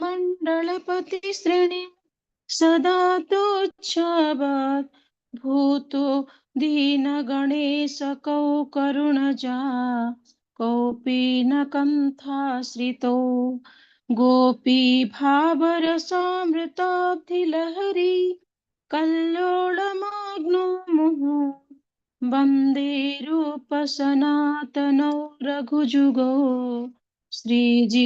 मण्डलपतिश्रेणी सदा तुच्छवत् भूतो दीनगणेशकौ करुणजा कौपीनकन्थाश्रितौ गोपी भावरसामृताब्धिलहरी कल्लोलमग्नो मुहुः वन्दे रूपसनातनौ रघुजुगो श्रीजीवगोपालको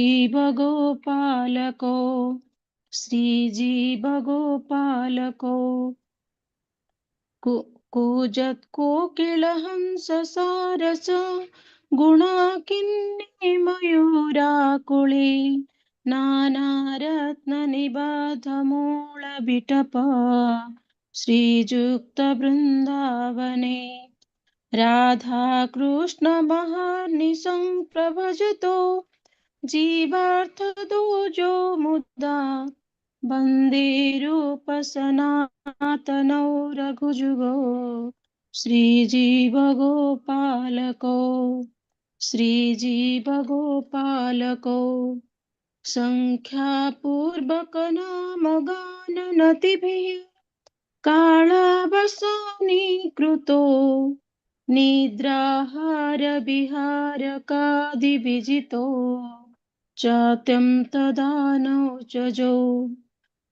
श्रीजीवगोपालको। कूजत्कोकिलहंससारस गुणाकिन्नी मयूराकुले नानारत्ननिबद्धमूलविटप श्रीयुक्तवृन्दावने राधाकृष्णमहार्निशं प्रभजतो जीवार्थदोजो मुदा वन्दे रूपसनातनौ रघुजुगो श्रीजीवगोपालको श्रीजीवगोपालको। सङ्ख्यापूर्वकनामगाननतिभिः कालावसानीकृतो निद्राहारविहारकादिविजितो चात्यं तदानौ चजौ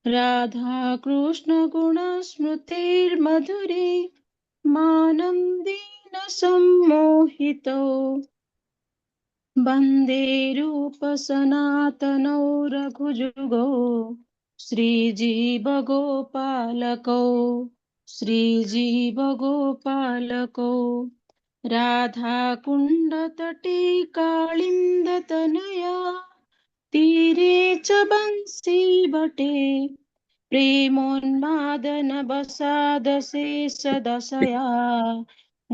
राधाकृष्णगुणस्मृतिर्मधुरे मानन्देन सम्मोहितौ वन्दे रूपसनातनौ रघुजुगो श्रीजीवगोपालकौ श्रीजीवगोपालकौ। राधाकुण्डतटे काळिन्दतनया तीरे च बंसीवटे प्रेमोन्मादनवसादशेषदशया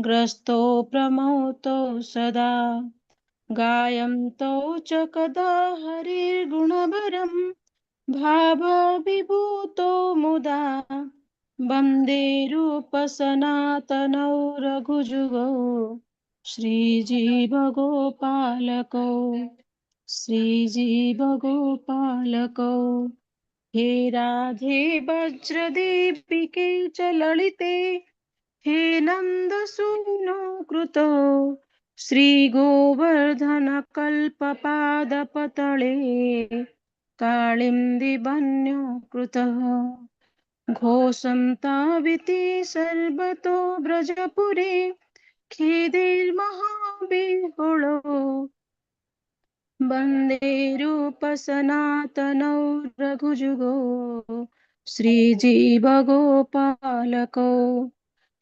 ग्रस्तो प्रमोतो सदा गायन्तौ च कदा हरिर्गुणभरं भावविभूतो मुदा वन्दे रूपसनातनौ रघुजुगौ श्रीजीवगोपालकौ श्रीजीवगोपालकौ। हे राधे वज्रदीपिके च ललिते हे नन्दसूनो कृतो श्रीगोवर्धनकल्पपादपतले काळिन्दिवन्यो कृतः घोषं ताविति सर्वतो व्रजपुरे खेदैर्महाविह्वलो वन्दे रूपसनातनौ रघुजुगो श्रीजीवगोपालकौ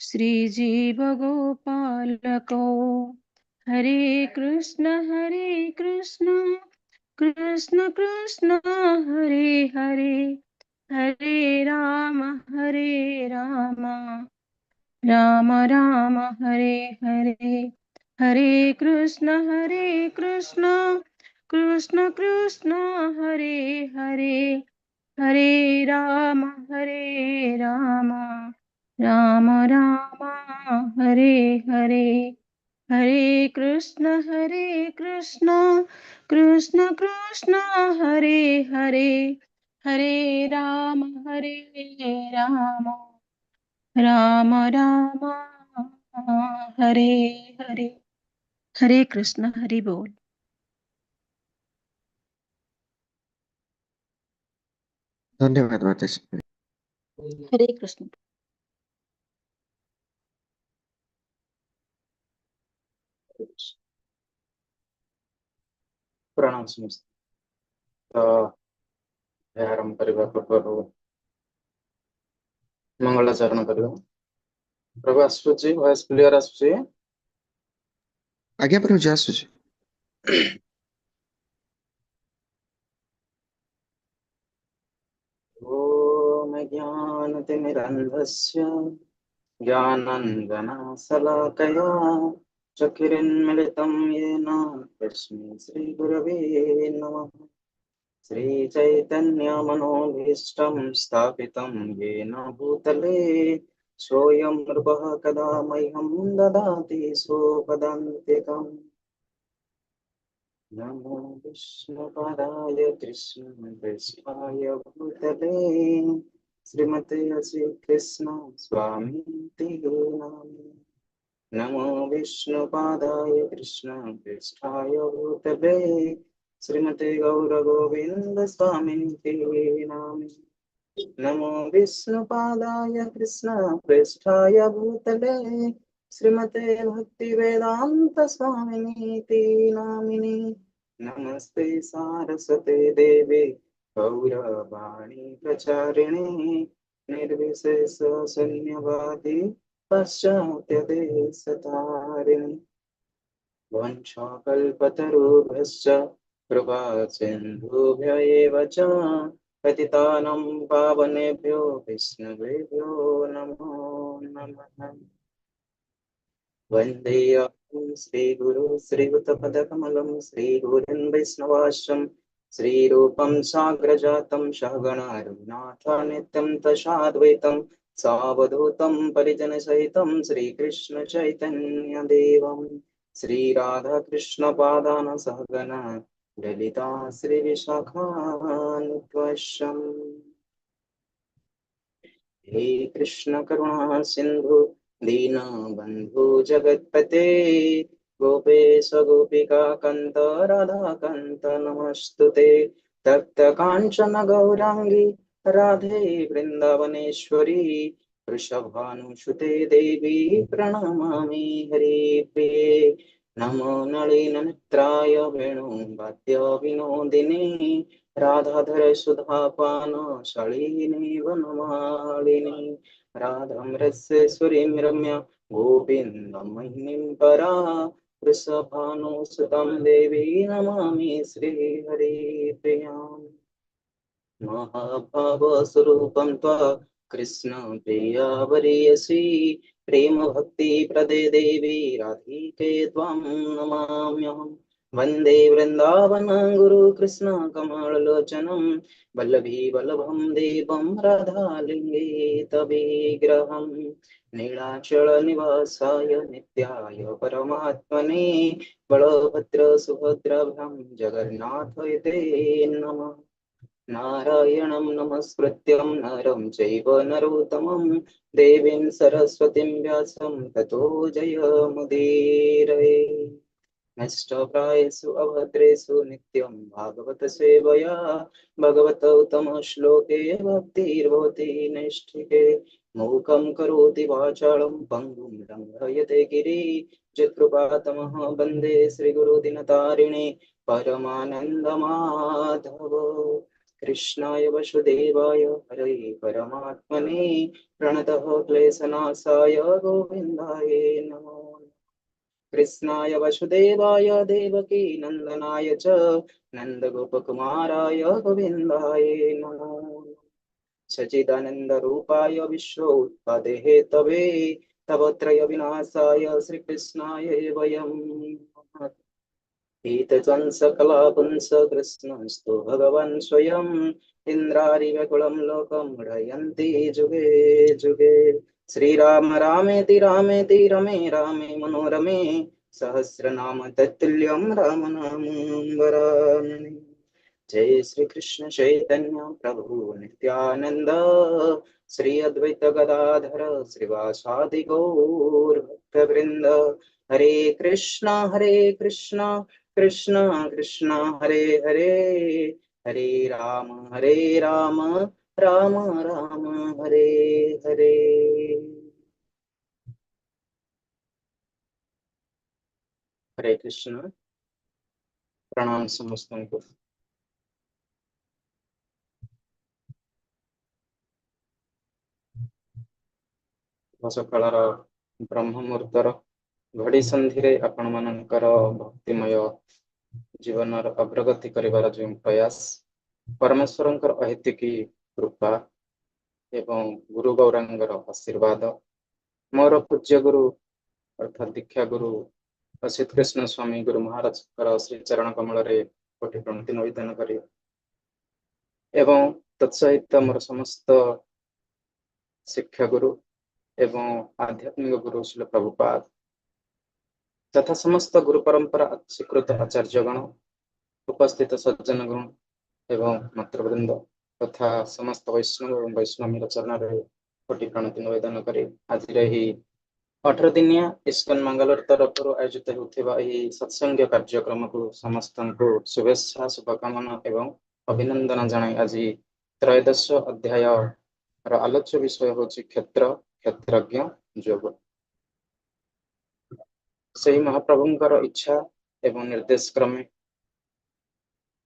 श्रीजीवगोपालकौ। हरे कृष्ण कृष्ण कृष्ण हरे हरे हरे राम राम राम हरे हरे हरे कृष्ण कृष्ण कृष्ण हरे हरे हरे राम राम राम हरे हरे हरे कृष्ण कृष्ण कृष्ण हरे हरे हरे राम राम राम हरे हरे। हरे कृष्ण हरि बोल। ଧନ୍ୟବାଦ ମାତାଜୀ। हरे कृष्ण। ପ୍ରଣାମ ସମସ୍ତେ। ତ ଆରମ୍ଭ କରିବା ପୂର୍ବରୁ ମଙ୍ଗଳାଚରଣ କରିବା। ପ୍ରଭୁ, ଆସୁଛି? ଭଏସ କ୍ଲିୟର ଆସୁଛି? ଆଜ୍ଞା ପ୍ରଭୁଜୀ, ଆସୁଛି। ॐ ज्ञानतिमिरन्धस्य ज्ञानाञ्जनशलाकया चक्षुरुन्मीलितं येन तस्मै श्रीगुरवे नमः। श्रीचैतन्यमनोभीष्टं स्थापितं येन भूतले स्वयं रूपः कदा मह्यं ददाति स्वपदान्तिकम्। नमो विष्णुपादाय कृष्णप्रेष्ठाय भूतले श्रीमते श्रीकृष्ण स्वामीति नामिने। नमो विष्णुपादाय कृष्णप्रेष्ठाय भूतले श्रीमते गौरगोविन्द स्वामिनिति नामिने। नमो विष्णुपादाय कृष्णप्रेष्ठाय भूतले श्रीमते भक्तिवेदान्त स्वामिनिति नामिने। नमस्ते सारस्वते देवे गौरवाणी प्रचारिणे निर्विशेष शून्यवादी पाश्चात्य देशतारिणे। वंशाकल्पतरुभ्यश्च कृपा सिन्धुभ्य एव च पतितानं पावनेभ्यो वैष्णवेभ्यो नमो नमः। वन्देऽहं श्रीगुरु श्रीयुतपदकमलं श्रीगुरुन् वैष्णवाश्रम श्रीरूपं साग्रजातं सहगणारुनाथ नित्यं तशाद्वैतं सावधूतं परिजनसहितं श्रीकृष्णचैतन्यदेवं श्रीराधाकृष्णपादान सहगण ललिता श्रीविशाखान्वितम्। हे कृष्ण करुणा सिन्धु दीनबन्धु जगत्पते गोपेश गोपिका कान्त राधाकान्त नमस्तुते। तप्त काञ्चन गौराङ्गी राधे वृन्दावनेश्वरी वृषभानुसुते देवी प्रणमामि हरिप्रिये। नमो नलिननेत्राय वेणुवाद्य विनोदिने राधाधर सुधापान शालिनी वनमालिनी। राधां रसेश्वरीं रम्य गोविन्दं महिनीं परा वृषभानुसुतं देवी नमामि श्रीहरिप्रियाम्। महाभावस्वरूपं त्वा कृष्ण प्रिया वरीयसी प्रेम भक्ति प्रदे देवी राधिके त्वां नमाम्यहम्। वन्दे वृन्दावन गुरु कृष्ण कमललोचनं वल्लभी वल्लभं देवं राधालिङ्गितविग्रहं। नीलाचल निवासाय नित्याय परमात्मने बलभद्र सुभद्राभ्यां जगन्नाथाय ते नमः। नारायणं नमस्कृत्यं नरं चैव नरोत्तमं देवीं सरस्वतीं व्यासं ततो जयमुदीरये। नष्टप्रायेषु अभद्रेषु नित्यं भागवत सेवया भगवत उत्तमश्लोके भक्तिर्भवति नैष्ठिके। मूकं करोति वाचालं पङ्गुं लङ्घयते गिरि यत्कृपातमः वन्दे श्रीगुरुदिनतारिणे परमानन्दमाधव। कृष्णाय वसुदेवाय हरे परमात्मने प्रणतः क्लेशनाशाय गोविन्दाय नमो। कृष्णाय वसुदेवाय देवकी नंदनाय च नन्दगोपकुमाराय गोविन्दाय नमो। सच्चिदानन्द रूपाय विश्वोत्पदेहेतवे तव त्रय विनाशाय श्रीकृष्णाय वयं। पीतचंसकलापुंस कृष्णस्तु भगवान् स्वयं इन्द्रारिव्याकुलं लोकं मृडयन्ति जुगे जुगे। श्रीराम रामेति रामेति रमे रामे मनोरमे सहस्रनाम तत्तुल्यं राम नाम वरानने। जय श्री कृष्ण चैतन्य प्रभु नित्यानंद श्री अद्वैत गदाधर श्रीवासादि गौर भक्तवृंद। हरे कृष्णा कृष्णा कृष्णा हरे हरे, हरे राम राम राम हरे हरे। हरे कृष्ण। प्रणाम ସମସ୍ତଙ୍କୁ। ଶୁଭ ସକାଳର ବ୍ରହ୍ମ ମୁହୂର୍ତ୍ତର ଘଡ଼ି ସନ୍ଧିରେ ଆପଣମାନଙ୍କର ଭକ୍ତିମୟ ଜୀବନର ଅଗ୍ରଗତି କରିବାର ଯେଉଁ ପ୍ରୟାସ, ପରମେଶ୍ୱରଙ୍କର ଅହେତୁକୀ କୃପା ଏବଂ ଗୁରୁ ଗୌରାଙ୍ଗର ଆଶୀର୍ବାଦ, ମୋର ପୂଜ୍ୟ ଗୁରୁ ଅର୍ଥାତ୍ ଦୀକ୍ଷା ଗୁରୁ ଅସିତ କୃଷ୍ଣ ସ୍ୱାମୀ ଗୁରୁ ମହାରାଜଙ୍କର ଶ୍ରୀ ଚରଣ କମଳରେ କୋଟି ପ୍ରଣତି ନିବେଦନ କରି ଏବଂ ତତ୍ସହିତ ମୋର ସମସ୍ତ ଶିକ୍ଷା ଗୁରୁ ଏବଂ ଆଧ୍ୟାତ୍ମିକ ଗୁରୁ ଶ୍ରୀଲ ପ୍ରଭୁପାଦ ତଥା ସମସ୍ତ ଗୁରୁ ପରମ୍ପରା ସ୍ୱୀକୃତ ଆଚାର୍ଯ୍ୟଗଣ ଉପସ୍ଥିତ ସଜ୍ଜନଗଣ ଏବଂ ମାତୃବୃନ୍ଦ ତଥା ସମସ୍ତ ବୈଷ୍ଣବ ଏବଂ ବୈଷ୍ଣବୀର ଚରଣରେ କୋଟି ପ୍ରଣତି ନିବେଦନ କରି ଆଜିର ଏହି 18 ଦିନିଆ ଇସ୍କନ ମାଙ୍ଗାଲୋର ତରଫରୁ ଆୟୋଜିତ ହେଉଥିବା ଏହି ସତ୍ସଙ୍ଗ କାର୍ଯ୍ୟକ୍ରମକୁ ସମସ୍ତଙ୍କୁ ଶୁଭେଚ୍ଛା, ଶୁଭକାମନା ଏବଂ ଅଭିନନ୍ଦନ ଜଣାଇ ଆଜି ତ୍ରୟୋଦଶ ଅଧ୍ୟାୟର ଆଲୋଚ୍ୟ ବିଷୟ ହେଉଛି କ୍ଷେତ୍ର କ୍ଷେତ୍ରଜ୍ଞ ଯୋଗ। ସେହି ମହାପ୍ରଭୁଙ୍କର ଇଚ୍ଛା ଏବଂ ନିର୍ଦ୍ଦେଶ କ୍ରମେ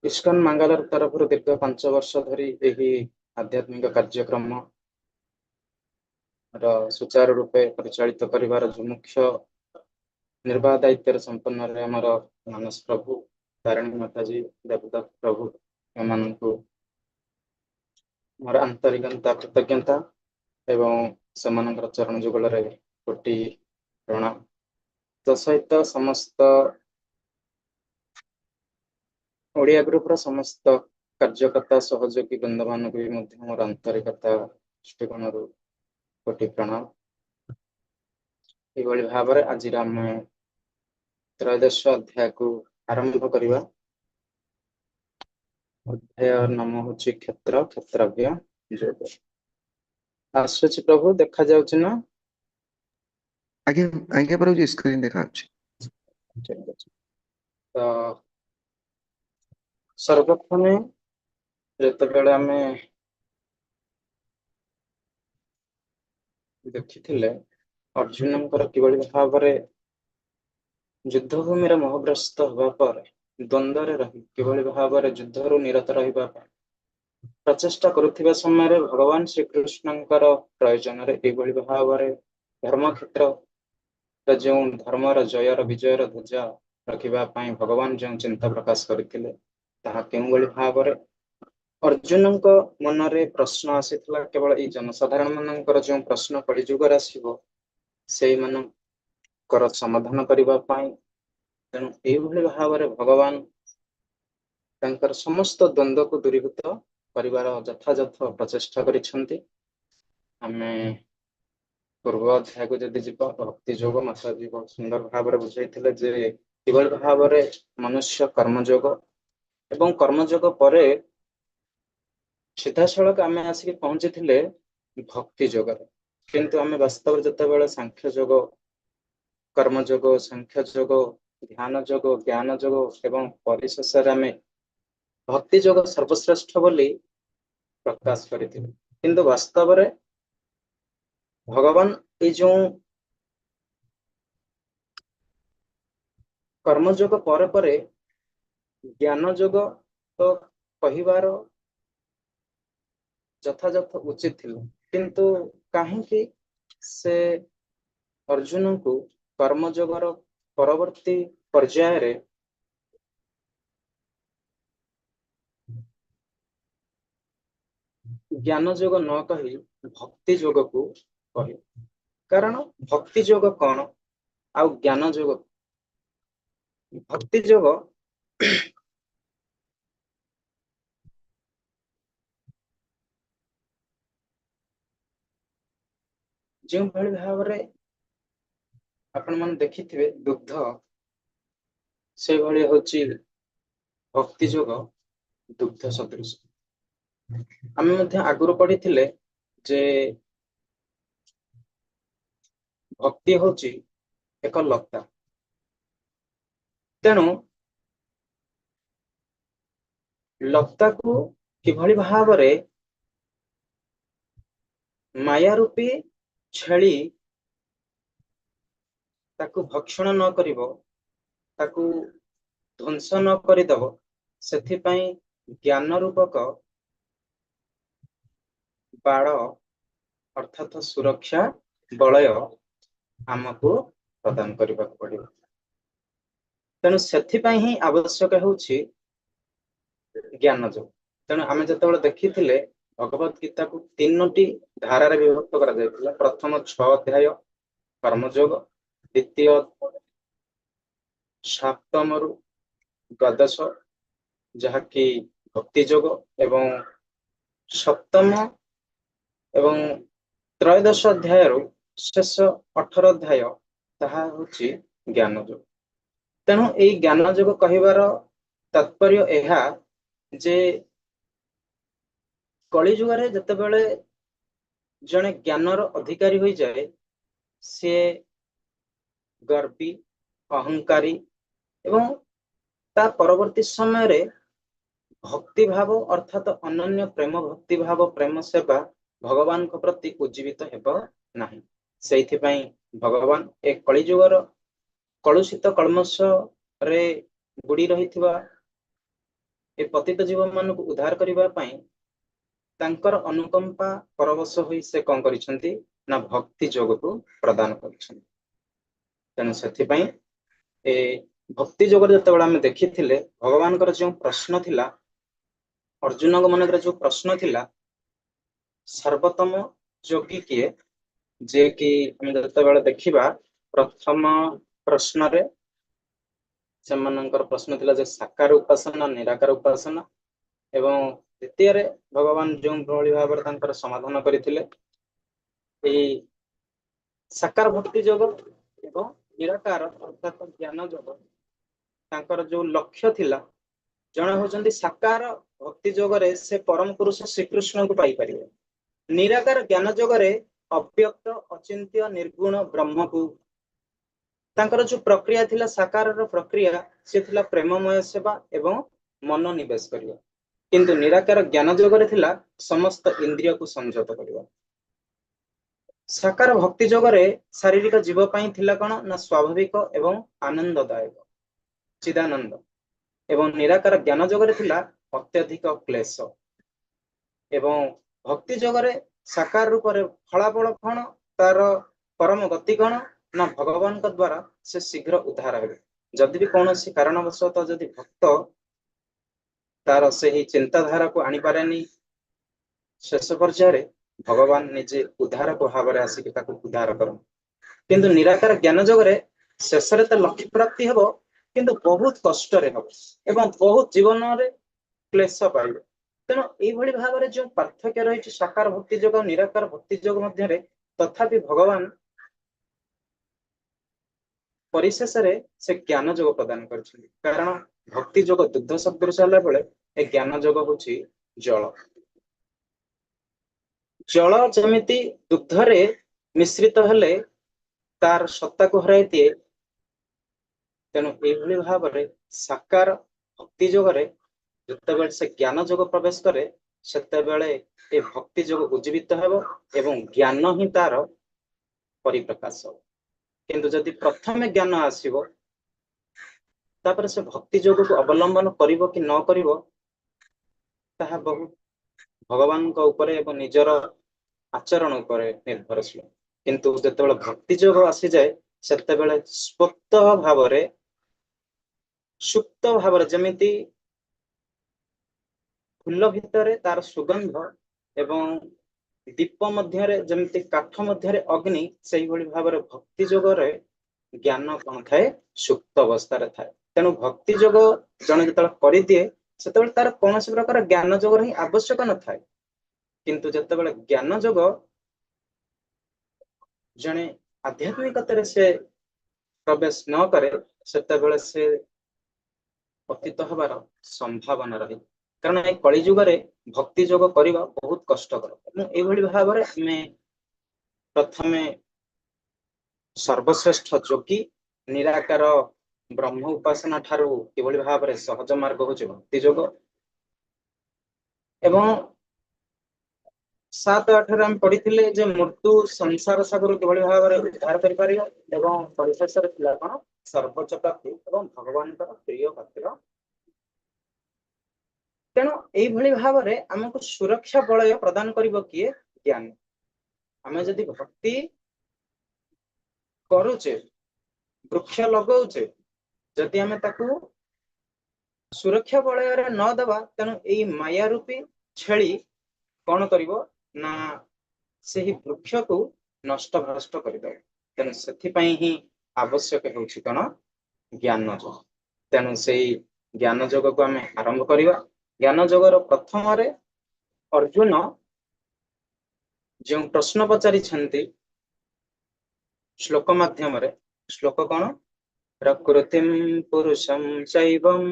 ଇସ୍କନ ମାଙ୍ଗାଲୋର ତରଫରୁ ଦୀର୍ଘ 5 ବର୍ଷ ଧରି ଏହି ଆଧ୍ୟାତ୍ମିକ କାର୍ଯ୍ୟକ୍ରମ ର ସୁଚାରୁ ରୂପେ ପରିଚାଳିତ କରିବାର ଯୋଉ ମୁଖ୍ୟ ନିର୍ବାହ ଦାୟିତ୍ୱରେ ସମ୍ପନ୍ନରେ ଆମର ମାନସ ପ୍ରଭୁ, ତାରିଣୀ ମାତାଜୀ, ଦେବଦାସ ପ୍ରଭୁ, ଏମାନଙ୍କୁ ମୋର ଆନ୍ତରିକତା କୃତଜ୍ଞତା ଏବଂ ସେମାନଙ୍କର ଚରଣ ଯୁଗଳରେ କୋଟି ପ୍ରଣାମ। ତା ସହିତ ସମସ୍ତ ଓଡ଼ିଆ ଗ୍ରୁପର ସମସ୍ତ କାର୍ଯ୍ୟକର୍ତ୍ତା ସହଯୋଗୀ ବୃନ୍ଦମାନଙ୍କୁ ବି ମଧ୍ୟ ମୋର ଆନ୍ତରିକତା ଦୃଷ୍ଟିକୋଣରୁ କୋଟି ପ୍ରଣାମ। ଏଭଳି ଭାବରେ ଆଜିର ଆମେ ତ୍ରୟୋଦଶ ଅଧ୍ୟାୟକୁ ଆରମ୍ଭ କରିବା। ଅଧ୍ୟାୟ ନାମ ହଉଛି କ୍ଷେତ୍ର କ୍ଷେତ୍ରଜ୍ଞ ଯୋଗ। ଆସୁଛି ପ୍ରଭୁ, ଦେଖାଯାଉଛି ନା? ଆଜ୍ଞା ଆଜ୍ଞା ପ୍ରଭୁଜୀ, ସ୍କ୍ରିନ୍ ଦେଖାଯାଉଛି। ଠିକ ଅଛି। ତ ସର୍ବପ୍ରଥମେ ଯେତେବେଳେ ଆମେ ଦେଖିଥିଲେ ଅର୍ଜୁନଙ୍କର କିଭଳି ଭାବରେ ଯୁଦ୍ଧଭୂମିରେ ମୋହଗ୍ରସ୍ତ ହେବା ପରେ ଦ୍ୱନ୍ଦ୍ୱରେ ରହି କିଭଳି ଭାବରେ ଯୁଦ୍ଧରୁ ନିରତ ରହିବା ପାଇଁ ପ୍ରଚେଷ୍ଟା କରୁଥିବା ସମୟରେ ଭଗବାନ ଶ୍ରୀକୃଷ୍ଣଙ୍କର ପ୍ରୟୋଜନରେ ଏଇଭଳି ଭାବରେ ଧର୍ମକ୍ଷେତ୍ର ଯେଉଁ ଧର୍ମର ଜୟର ବିଜୟର ଧ୍ୱଜା ରଖିବା ପାଇଁ ଭଗବାନ ଯେଉଁ ଚିନ୍ତା ପ୍ରକାଶ କରିଥିଲେ, ତାହା କେଉଁଭଳି ଭାବରେ ଅର୍ଜୁନଙ୍କ ମନରେ ପ୍ରଶ୍ନ ଆସିଥିଲା। କେବଳ ଏଇ ଜନସାଧାରଣ ମାନଙ୍କର ଯେଉଁ ପ୍ରଶ୍ନ କଳିଯୁଗରେ ଆସିବ ସେଇମାନଙ୍କର ସମାଧାନ କରିବା ପାଇଁ, ତେଣୁ ଏଇଭଳି ଭାବରେ ଭଗବାନ ତାଙ୍କର ସମସ୍ତ ଦ୍ୱନ୍ଦ୍ୱକୁ ଦୂରୀଭୂତ କରିବାର ଯଥାଯଥ ପ୍ରଚେଷ୍ଟା କରିଛନ୍ତି। ଆମେ ପୂର୍ବ ଅଧ୍ୟାୟକୁ ଯଦି ଯିବା, ଭକ୍ତି ଯୋଗ ମାତାଜୀ ବହୁତ ସୁନ୍ଦର ଭାବରେ ବୁଝାଇଥିଲେ ଯେ କିଭଳି ଭାବରେ ମନୁଷ୍ୟ କର୍ମଯୋଗ ଏବଂ କର୍ମଯୋଗ ପରେ ସିଧାସଳଖ ଆମେ ଆସିକି ପହଞ୍ଚିଥିଲେ ଭକ୍ତି ଯୋଗରେ। କିନ୍ତୁ ଆମେ ବାସ୍ତବରେ ଯେତେବେଳେ ସାଂଖ୍ୟ ଯୋଗ, କର୍ମଯୋଗ, ସାଂଖ୍ୟ ଯୋଗ, ଧ୍ୟାନ ଯୋଗ, ଜ୍ଞାନ ଯୋଗ ଏବଂ ପରିଶେଷରେ ଆମେ ଭକ୍ତି ଯୋଗ ସର୍ବଶ୍ରେଷ୍ଠ ବୋଲି ପ୍ରକାଶ କରିଥିଲେ। କିନ୍ତୁ ବାସ୍ତବରେ ଭଗବାନ ଏଇ ଯୋଉ କର୍ମଯୋଗ ପରେ ପରେ ଜ୍ଞାନ ଯୋଗ ତ କହିବାର ଯଥାଯଥ ଉଚିତ ଥିଲା, କିନ୍ତୁ କାହିଁକି ସେ ଅର୍ଜୁନଙ୍କୁ କର୍ମଯୋଗର ପରବର୍ତ୍ତୀ ପର୍ଯ୍ୟାୟରେ ଜ୍ଞାନ ଯୋଗ ନ କହି ଭକ୍ତି ଯୋଗକୁ କହିଲେ? କାରଣ ଭକ୍ତି ଯୋଗ କଣ ଆଉ ଜ୍ଞାନ ଯୋଗ? ଭକ୍ତି ଯୋଗ ଯେଉଁଭଳି ଭାବରେ ଆପଣମାନେ ଦେଖିଥିବେ ଦୁଗ୍ଧ, ସେଇଭଳି ହଉଛି ଭକ୍ତି ଯୋଗ ଦୁଗ୍ଧ ସଦୃଶ। ଆମେ ମଧ୍ୟ ଆଗରୁ ପଢିଥିଲେ ଯେ ଭକ୍ତି ହଉଛି ଏକ ଲତା। ତେଣୁ ଲତାକୁ କିଭଳି ଭାବରେ ମାୟା ରୂପୀ ଛେଳି ତାକୁ ଭକ୍ଷଣ ନ କରିବ, ତାକୁ ଧ୍ୱଂସ ନ କରିଦବ, ସେଥିପାଇଁ ଜ୍ଞାନ ରୂପକ ବାଡ଼ ଅର୍ଥାତ ସୁରକ୍ଷା ବଳୟ ଆମକୁ ପ୍ରଦାନ କରିବାକୁ ପଡିବ। ତେଣୁ ସେଥିପାଇଁ ହିଁ ଆବଶ୍ୟକ ହେଉଛି ଜ୍ଞାନ ଯୋଗ। ତେଣୁ ଆମେ ଯେତେବେଳେ ଦେଖିଥିଲେ ଭଗବତ ଗୀତାକୁ 3ଟି ଧାରାରେ ବିଭକ୍ତ କରାଯାଇଥିଲା। ପ୍ରଥମ 6 ଅଧ୍ୟାୟ କର୍ମଯୋଗ, ଦ୍ୱିତୀୟ 7ମରୁ 12 ଯାହାକି ଭକ୍ତି ଯୋଗ, ଏବଂ ସପ୍ତମ ଏବଂ ତ୍ରୟୋଦଶ ଅଧ୍ୟାୟରୁ ଶେଷ 18 ଅଧ୍ୟାୟ ତାହା ହଉଛି ଜ୍ଞାନ ଯୋଗ। ତେଣୁ ଏଇ ଜ୍ଞାନ ଯୋଗ କହିବାର ତାତ୍ପର୍ଯ୍ୟ ଏହା ଯେ କଳି ଯୁଗରେ ଯେତେବେଳେ ଜଣେ ଜ୍ଞାନର ଅଧିକାରୀ ହୋଇଯାଏ, ସିଏ ଗର୍ବୀ, ଅହଙ୍କାରୀ ଏବଂ ତା ପରବର୍ତ୍ତୀ ସମୟରେ ଭକ୍ତି ଭାବ, ଅର୍ଥାତ ଅନନ୍ୟ ପ୍ରେମ ଭକ୍ତି ଭାବ, ପ୍ରେମ ସେବା ଭଗବାନଙ୍କ ପ୍ରତି ଉଜ୍ଜୀବିତ ହେବ ନାହିଁ। ସେଇଥିପାଇଁ ଭଗବାନ ଏ କଳିଯୁଗର କଳୁଷିତ କଳ୍ମଷରେ ବୁଡି ରହିଥିବା ଏ ପତିତ ଜୀବ ମାନଙ୍କୁ ଉଦ୍ଧାର କରିବା ପାଇଁ ତାଙ୍କର ଅନୁକମ୍ପା ପରବଶ ହୋଇ ସେ କଣ କରିଛନ୍ତି ନା ଭକ୍ତି ଯୋଗକୁ ପ୍ରଦାନ କରିଛନ୍ତି। ତେଣୁ ସେଥିପାଇଁ ଏ ଭକ୍ତି ଯୋଗରେ ଯେତେବେଳେ ଆମେ ଦେଖିଥିଲେ, ଭଗବାନଙ୍କର ଯେଉଁ ପ୍ରଶ୍ନ ଥିଲା, ଅର୍ଜୁନଙ୍କ ମନରେ ଯୋଉ ପ୍ରଶ୍ନ ଥିଲା, ସର୍ବୋତ୍ତମ ଯୋଗୀ କିଏ? ଯିଏ କି ଆମେ ଯେତେବେଳେ ଦେଖିବା, ପ୍ରଥମ ପ୍ରଶ୍ନରେ ସେମାନଙ୍କର ପ୍ରଶ୍ନ ଥିଲା ଯେ ସାକାର ଉପାସନା, ନିରାକାର ଉପାସନା ଏବଂ ଦ୍ୱିତୀୟରେ ଭଗବାନ ଯେଉଁ ଭଳି ଭାବରେ ତାଙ୍କର ସମାଧାନ କରିଥିଲେ, ଏଇ ସାକାର ଭକ୍ତି ଯୋଗ ଏବଂ ନିରାକାର ଅର୍ଥାତ ଜ୍ଞାନ ଯୋଗ, ତାଙ୍କର ଯୋଉ ଲକ୍ଷ୍ୟ ଥିଲା, ଜଣେ ହଉଛନ୍ତି ସାକାର ଭକ୍ତି ଯୋଗରେ ସେ ପରମ ପୁରୁଷ ଶ୍ରୀକୃଷ୍ଣଙ୍କୁ ପାଇପାରିବେ, ନିରାକାର ଜ୍ଞାନ ଯୋଗରେ ଅବ୍ୟକ୍ତ, ଅଚିନ୍ତ୍ୟ, ନିର୍ଗୁଣ ବ୍ରହ୍ମକୁ। ତାଙ୍କର ଯୋଉ ପ୍ରକ୍ରିୟା ଥିଲା, ସାକାରର ପ୍ରକ୍ରିୟା ସେ ଥିଲା ପ୍ରେମମୟ ସେବା ଏବଂ ମନ ନିବେଶ କରିବା, କିନ୍ତୁ ନିରାକାର ଜ୍ଞାନ ଯୋଗରେ ଥିଲା ସମସ୍ତ ଇନ୍ଦ୍ରିୟକୁ ସଂଯତ କରିବା। ସାକାର ଭକ୍ତି ଯୋଗରେ ଶାରୀରିକ ଜୀବ ପାଇଁ ଥିଲା କଣ ନା ସ୍ୱାଭାବିକ ଏବଂ ଆନନ୍ଦଦାୟକ ଚିଦାନନ୍ଦ ଏବଂ ନିରାକାର ଜ୍ଞାନ ଯୋଗରେ ଥିଲା ଅତ୍ୟଧିକ କ୍ଲେଶ। ଏବଂ ଭକ୍ତି ଯୋଗରେ ସାକାର ରୂପରେ ଫଳାଫଳ କଣ, ତାର ପରମ ଗତି କଣ ନା ଭଗବାନଙ୍କ ଦ୍ଵାରା ସେ ଶୀଘ୍ର ଉଦ୍ଧାର ହେବେ। ଯଦି ବି କୌଣସି କାରଣବଶତଃ ଯଦି ଭକ୍ତ ତାର ସେହି ଚିନ୍ତାଧାରାକୁ ଆଣିପାରେନି, ଶେଷ ପର୍ଯ୍ୟାୟରେ ଭଗବାନ ନିଜେ ଉଦ୍ଧାରକ ଭାବରେ ଆସିକି ତାକୁ ଉଦ୍ଧାର କରନ୍ତି। କିନ୍ତୁ ନିରାକାର ଜ୍ଞାନ ଯୋଗରେ ଶେଷରେ ତ ଲକ୍ଷ୍ୟ ପ୍ରାପ୍ତି ହେବ, କିନ୍ତୁ ବହୁତ କଷ୍ଟରେ ହବ ଏବଂ ବହୁତ ଜୀବନରେ କ୍ଲେଶ ପାଇବ। ତେଣୁ ଏଇଭଳି ଭାବରେ ଯୋଉ ପାର୍ଥକ୍ୟ ରହିଛି ସାକାର ଭକ୍ତି ଯୋଗ ଆଉ ନିରାକାର ଭକ୍ତି ଯୋଗ ମଧ୍ୟରେ, ତଥାପି ଭଗବାନ ପରିଶେଷରେ ସେ ଜ୍ଞାନ ଯୋଗ ପ୍ରଦାନ କରିଛନ୍ତି। କାରଣ ଭକ୍ତି ଯୋଗ ଦୁଗ୍ଧ ସଦୃଶ ହେଲା ବେଳେ ଏ ଜ୍ଞାନ ଯୋଗ ହଉଛି ଜଳ। ଜଳ ଯେମିତି ଦୁଗ୍ଧରେ ମିଶ୍ରିତ ହେଲେ ତାର ସତ୍ତାକୁ ହରାଇ ଦିଏ, ତେଣୁ ଏଇଭଳି ଭାବରେ ସାକାର ଭକ୍ତି ଯୋଗରେ ଯେତେବେଳେ ସେ ଜ୍ଞାନ ଯୋଗ ପ୍ରବେଶ କରେ, ସେତେବେଳେ ଏ ଭକ୍ତି ଯୋଗ ଉଜ୍ଜୀବିତ ହେବ ଏବଂ ଜ୍ଞାନ ହିଁ ତାର ପରିପ୍ରକାଶ ହେବ। କିନ୍ତୁ ଯଦି ପ୍ରଥମେ ଜ୍ଞାନ ଆସିବ, ତାପରେ ସେ ଭକ୍ତି ଯୋଗକୁ ଅବଲମ୍ବନ କରିବ କି ନ କରିବ, ତାହା ବହୁତ ଭଗବାନଙ୍କ ଉପରେ ଏବଂ ନିଜର ଆଚରଣ ଉପରେ ନିର୍ଭରଶୀଳ। କିନ୍ତୁ ଯେତେବେଳେ ଭକ୍ତି ଯୋଗ ଆସିଯାଏ, ସେତେବେଳେ ସ୍ୱତଃ ଭାବରେ, ସୁପ୍ତ ଭାବରେ, ଯେମିତି ଫୁଲ ଭିତରେ ତାର ସୁଗନ୍ଧ ଏବଂ ଦୀପ ମଧ୍ୟରେ ଯେମିତି କାଠ ମଧ୍ୟରେ ଅଗ୍ନି, ସେଇଭଳି ଭାବରେ ଭକ୍ତି ଯୋଗରେ ଜ୍ଞାନ କଣ ଥାଏ? ସୁପ୍ତ ଅବସ୍ଥାରେ ଥାଏ। ତେଣୁ ଭକ୍ତି ଯୋଗ ଜଣେ ଯେତେବେଳେ କରିଦିଏ, ସେତେବେଳେ ତାର କୌଣସି ପ୍ରକାର ଜ୍ଞାନ ଯୋଗର ହିଁ ଆବଶ୍ୟକ ନଥାଏ। କିନ୍ତୁ ଯେତେବେଳେ ଜ୍ଞାନ ଯୋଗ ଜଣେ ଆଧ୍ୟାତ୍ମିକତାରେ ସେ ପ୍ରବେଶ ନ କରେ, ସେତେବେଳେ ସେ ପତିତ ହବାର ସମ୍ଭାବନା ରହେ। କାରଣ ଏ କଳି ଯୁଗରେ ଭକ୍ତି ଯୋଗ କରିବା ବହୁତ କଷ୍ଟକର। ଏବଂ ଏଇଭଳି ଭାବରେ ଆମେ ପ୍ରଥମେ ସର୍ବଶ୍ରେଷ୍ଠ ଯୋଗୀ ନିରାକାର ବ୍ରହ୍ମ ଉପାସନା ଠାରୁ କିଭଳି ଭାବରେ ସହଜ ମାର୍ଗ ହଉଛି ଭକ୍ତି ଯୋଗ ଏବଂ 7, 8ରେ ଆମେ ପଢିଥିଲେ ଯେ ମୃତ୍ୟୁ ସଂସାର ସାଗରରୁ କିଭଳି ଭାବରେ ଉଦ୍ଧାର କରିପାରିବ ଏବଂ ପରିଶେଷରେ ଥିଲା କଣ? ସର୍ବୋଚ୍ଚ ପ୍ରାପ୍ତି ଏବଂ ଭଗବାନଙ୍କର ପ୍ରିୟ ପାତ୍ର। ତେଣୁ ଏଇଭଳି ଭାବରେ ଆମକୁ ସୁରକ୍ଷା ବଳୟ ପ୍ରଦାନ କରିବ କିଏ? ଜ୍ଞାନ। ଆମେ ଯଦି ଭକ୍ତି କରୁଛେ, ବୃକ୍ଷ ଲଗାଉଛେ, ଯଦି ଆମେ ତାକୁ ସୁରକ୍ଷା ବଳୟରେ ନ ଦେବା, ତେଣୁ ଏଇ ମାୟା ରୂପୀ ଛେଳି କଣ କରିବ ନା ସେହି ବୃକ୍ଷକୁ ନଷ୍ଟ ଭ୍ରଷ୍ଟ କରିଦେବ। ତେଣୁ ସେଥିପାଇଁ ହିଁ ଆବଶ୍ୟକ ହେଉଛି କଣ? ଜ୍ଞାନ ଯୋଗ। ତେଣୁ ସେଇ ଜ୍ଞାନ ଯୋଗକୁ ଆମେ ଆରମ୍ଭ କରିବା। ଜ୍ଞାନ ଯୋଗର ପ୍ରଥମରେ ଅର୍ଜୁନ ଯେଉଁ ପ୍ରଶ୍ନ ପଚାରିଛନ୍ତି ଶ୍ଲୋକ ମାଧ୍ୟମରେ, ଶ୍ଲୋକ କଣ? ପ୍ରକୃତିಂ ପୁରୁଷಂ ଚୈବಂ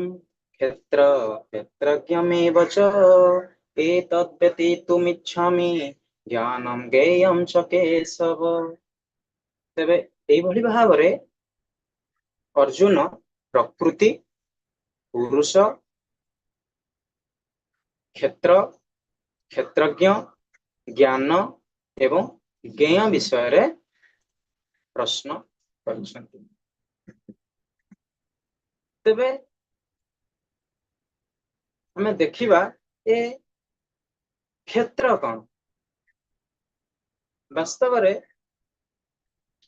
କ୍ଷେତ୍ର କ୍ଷେତ୍ରଜ୍ଞମେବ ଚ ଏତଦ୍ବ୍ୟତୀତୁମିଚ୍ଛାମି ଜ୍ଞାନಂ ଜ୍ଞେୟଂ ଚ କେଶବ। ତେବେ ଏଇଭଳି ଭାବରେ ଅର୍ଜୁନ ପ୍ରକୃତି, ପୁରୁଷ, କ୍ଷେତ୍ର, କ୍ଷେତ୍ରଜ୍ଞ, ଜ୍ଞାନ ଏବଂ ଜ୍ଞେୟ ବିଷୟରେ ପ୍ରଶ୍ନ କରିଛନ୍ତି। ତେବେ ଆମେ ଦେଖିବା ଏ କ୍ଷେତ୍ର କଣ। ବାସ୍ତବରେ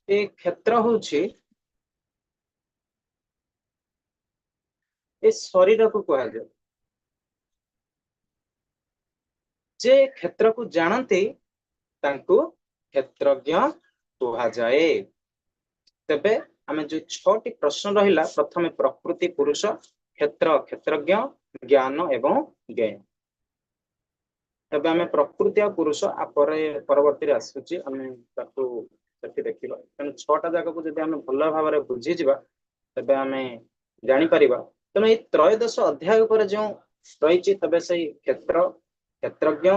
ଏ କ୍ଷେତ୍ର ହଉଛି ଏ ଶରୀରକୁ କୁହାଯାଏ। ଯେ କ୍ଷେତ୍ରକୁ ଜାଣନ୍ତି ତାଙ୍କୁ କ୍ଷେତ୍ରଜ୍ଞ କୁହାଯାଏ। ତେବେ ଆମେ ଯୋଉ ଛଅଟି ପ୍ରଶ୍ନ ରହିଲା, ପ୍ରଥମେ ପ୍ରକୃତି, ପୁରୁଷ, କ୍ଷେତ୍ର, କ୍ଷେତ୍ରଜ୍ଞ, ଜ୍ଞାନ ଏବଂ ଜ୍ଞେୟ। ଏବେ ଆମେ ପ୍ରକୃତି ଆଉ ପୁରୁଷ ଆ ପରେ ପରବର୍ତ୍ତୀରେ ଆସୁଛି, ଆମେ ତାକୁ ସେଠି ଦେଖିବା। ତେଣୁ ଛଅଟା ଜାଗାକୁ ଯଦି ଆମେ ଭଲ ଭାବରେ ବୁଝିଯିବା ତେବେ ଆମେ ଜାଣିପାରିବା। ତେଣୁ ଏଇ ତ୍ରୟୋଦଶ ଅଧ୍ୟାୟ ଉପରେ ଯେଉଁ ରହିଛି, ତେବେ ସେଇ କ୍ଷେତ୍ର, କ୍ଷେତ୍ରଜ୍ଞ,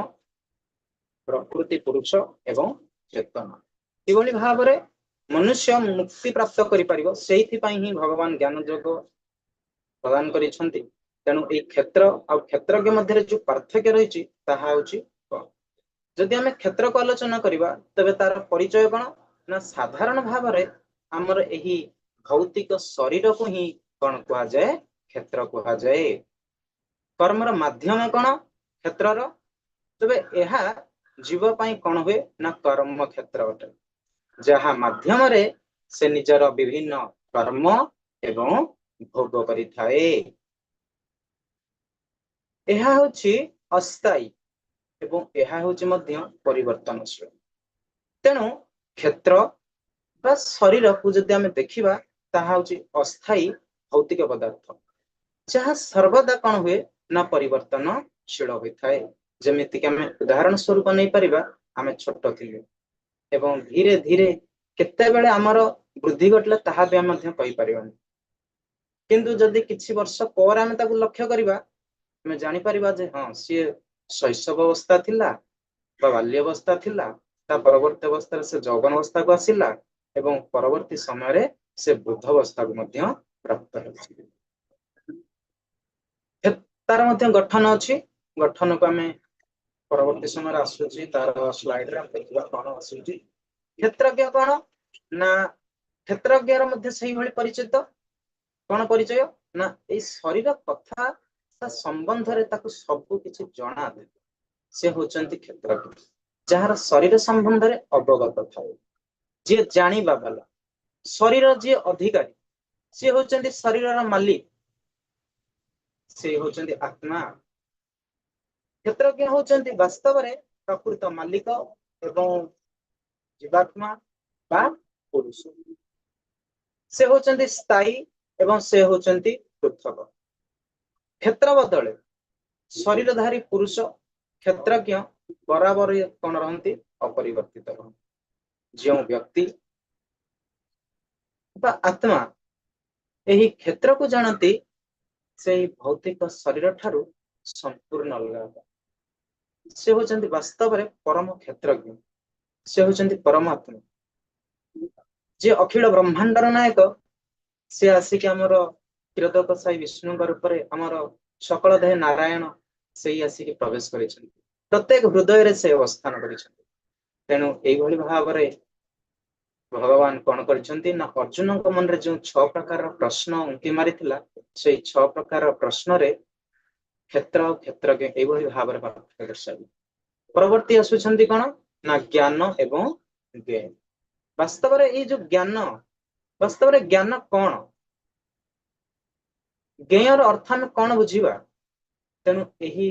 ପ୍ରକୃତି, ପୁରୁଷ ଏବଂ ଚେତନା କିଭଳି ଭାବରେ ମନୁଷ୍ୟ ମୁକ୍ତି ପ୍ରାପ୍ତ କରିପାରିବ, ସେଇଥିପାଇଁ ହିଁ ଭଗବାନ ଜ୍ଞାନ ଯୋଗ ପ୍ରଦାନ କରିଛନ୍ତି। ତେଣୁ ଏଇ କ୍ଷେତ୍ର ଆଉ କ୍ଷେତ୍ରଜ୍ଞ ମଧ୍ୟରେ ଯୋଉ ପାର୍ଥକ୍ୟ ରହିଛି ତାହା ହଉଛି କଣ? ଯଦି ଆମେ କ୍ଷେତ୍ରକୁ ଆଲୋଚନା କରିବା ତେବେ ତାର ପରିଚୟ କଣ ନା ସାଧାରଣ ଭାବରେ ଆମର ଏହି ଭୌତିକ ଶରୀରକୁ ହିଁ କଣ କୁହାଯାଏ? କ୍ଷେତ୍ର କୁହାଯାଏ। କର୍ମର ମାଧ୍ୟମ କଣ କ୍ଷେତ୍ରର? ତେବେ ଏହା ଜୀବ ପାଇଁ କଣ ହୁଏ ନା କର୍ମ କ୍ଷେତ୍ର ଅଟେ, ଯାହା ମାଧ୍ୟମରେ ସେ ନିଜର ବିଭିନ୍ନ କର୍ମ ଏବଂ ଭୋଗ କରିଥାଏ। ଏହା ହଉଛି ଅସ୍ଥାୟୀ ଏବଂ ଏହା ହଉଛି ମଧ୍ୟ ପରିବର୍ତ୍ତନଶୀଳ। ତେଣୁ କ୍ଷେତ୍ର ବା ଶରୀରକୁ ଯଦି ଆମେ ଦେଖିବା ତାହା ହଉଛି ଅସ୍ଥାୟୀ ଭୌତିକ ପଦାର୍ଥ, ଯାହା ସର୍ବଦା କଣ ହୁଏ ନା ପରିବର୍ତ୍ତନଶୀଳ ହୋଇଥାଏ। ଯେମିତିକି ଆମେ ଉଦାହରଣ ସ୍ୱରୂପ ନେଇପାରିବା, ଆମେ ଛୋଟ ଥିଲୁ ଏବଂ ଧୀରେ ଧୀରେ କେତେବେଳେ ଆମର ବୃଦ୍ଧି ଘଟିଲା ତାହା ବି ଆମେ ମଧ୍ୟ କହିପାରିବାନି। କିନ୍ତୁ ଯଦି କିଛି ବର୍ଷ ପରେ ଆମେ ତାକୁ ଲକ୍ଷ୍ୟ କରିବା, ଆମେ ଜାଣିପାରିବା ଯେ ହଁ, ସିଏ ଶୈଶବ ଅବସ୍ଥା ଥିଲା ବା ବାଲ୍ୟ ଅବସ୍ଥା ଥିଲା, ତା ପରବର୍ତ୍ତୀ ଅବସ୍ଥାରେ ସେ ଯୌବନ ଅବସ୍ଥାକୁ ଆସିଲା ଏବଂ ପରବର୍ତ୍ତୀ ସମୟରେ ସେ ବୃଦ୍ଧ ଅବସ୍ଥାକୁ ମଧ୍ୟ ପ୍ରାପ୍ତ ହେଉଛି। ତାର ମଧ୍ୟ ଗଠନ ଅଛି, ଗଠନକୁ ଆମେ ପରବର୍ତ୍ତୀ ସମୟରେ ଆସୁଛି ତାର ସ୍ଲାଇଡରେ ଆମେ ଦେଖିବା କଣ ଆସୁଛି। କ୍ଷେତ୍ରଜ୍ଞ କଣ ନା କ୍ଷେତ୍ରଜ୍ଞର ମଧ୍ୟ ସେଇଭଳି ପରିଚିତ। କଣ ପରିଚୟ ନା ଏଇ ଶରୀର କଥା ତା ସମ୍ବନ୍ଧରେ ତାକୁ ସବୁ କିଛି ଜଣା, ସେ ହଉଛନ୍ତି କ୍ଷେତ୍ରଜ୍ଞ, ଯାହାର ଶରୀର ସମ୍ବନ୍ଧରେ ଅବଗତ ଥାଏ, ଯିଏ ଜାଣିବା ବାଲା, ଶରୀର ଯିଏ ଅଧିକାରୀ, ସିଏ ହଉଛନ୍ତି ଶରୀରର ମାଲିକ, ସେ ହଉଛନ୍ତି ଆତ୍ମା। କ୍ଷେତ୍ରଜ୍ଞ ହଉଛନ୍ତି ବାସ୍ତବରେ ପ୍ରକୃତ ମାଲିକ ଏବଂ ଜୀବାତ୍ମା ବା ପୁରୁଷ। ସେ ହଉଛନ୍ତି ସ୍ଥାୟୀ ଏବଂ ସେ ହଉଛନ୍ତି ପୃଥକ। କ୍ଷେତ୍ର ବଦଳେ ଶରୀରଧାରୀ ପୁରୁଷ କ୍ଷେତ୍ରଜ୍ଞ ବରାବର କଣ ରହନ୍ତି? ଅପରିବର୍ତ୍ତିତ ରହନ୍ତି। ଯେଉଁ ବ୍ୟକ୍ତି ବା ଆତ୍ମା ଏହି କ୍ଷେତ୍ରକୁ ଜାଣନ୍ତି, ସେଇ ଭୌତିକ ଶରୀର ଠାରୁ ସମ୍ପୂର୍ଣ୍ଣ ଅଲଗା। ସେ ହଉଛନ୍ତି ବାସ୍ତବରେ ପରମ କ୍ଷେତ୍ରଜ୍ଞ, ସେ ହଉଛନ୍ତି ପରମାତ୍ମା, ଯିଏ ଅଖିଳ ବ୍ରହ୍ମାଣ୍ଡର ନାୟକ। ସେ ଆସିକି ଆମର କ୍ଷୀରୋଦକଶାୟୀ ବିଷ୍ଣୁଙ୍କ ରୂପରେ ଆମର ସକଳ ଦେହ ନାରାୟଣ ସେଇ ଆସିକି ପ୍ରବେଶ କରିଛନ୍ତି, ପ୍ରତ୍ୟେକ ହୃଦୟରେ ସେ ଅବସ୍ଥାନ କରିଛନ୍ତି। ତେଣୁ ଏଇଭଳି ଭାବରେ ଭଗବାନ କଣ କରିଛନ୍ତି ନା ଅର୍ଜୁନଙ୍କ ମନରେ ଯେଉଁ ଛଅ ପ୍ରକାରର ପ୍ରଶ୍ନ ଉଙ୍କି ମାରିଥିଲା, ସେଇ ଛଅ ପ୍ରକାରର ପ୍ରଶ୍ନରେ କ୍ଷେତ୍ର କ୍ଷେତ୍ରଜ୍ଞ ଏଇଭଳି ଭାବରେ ପାର୍ଥକ୍ୟ ଦର୍ଶାଇଲେ। ପରବର୍ତ୍ତୀ ଆସୁଛନ୍ତି କଣ ନା ଜ୍ଞାନ ଏବଂ ଜ୍ଞେୟ। ବାସ୍ତବରେ ଏଇ ଯୋଉ ଜ୍ଞାନ, ବାସ୍ତବରେ ଜ୍ଞାନ କଣ, ଜ୍ଞେୟର ଅର୍ଥ ଆମେ କଣ ବୁଝିବା? ତେଣୁ ଏହି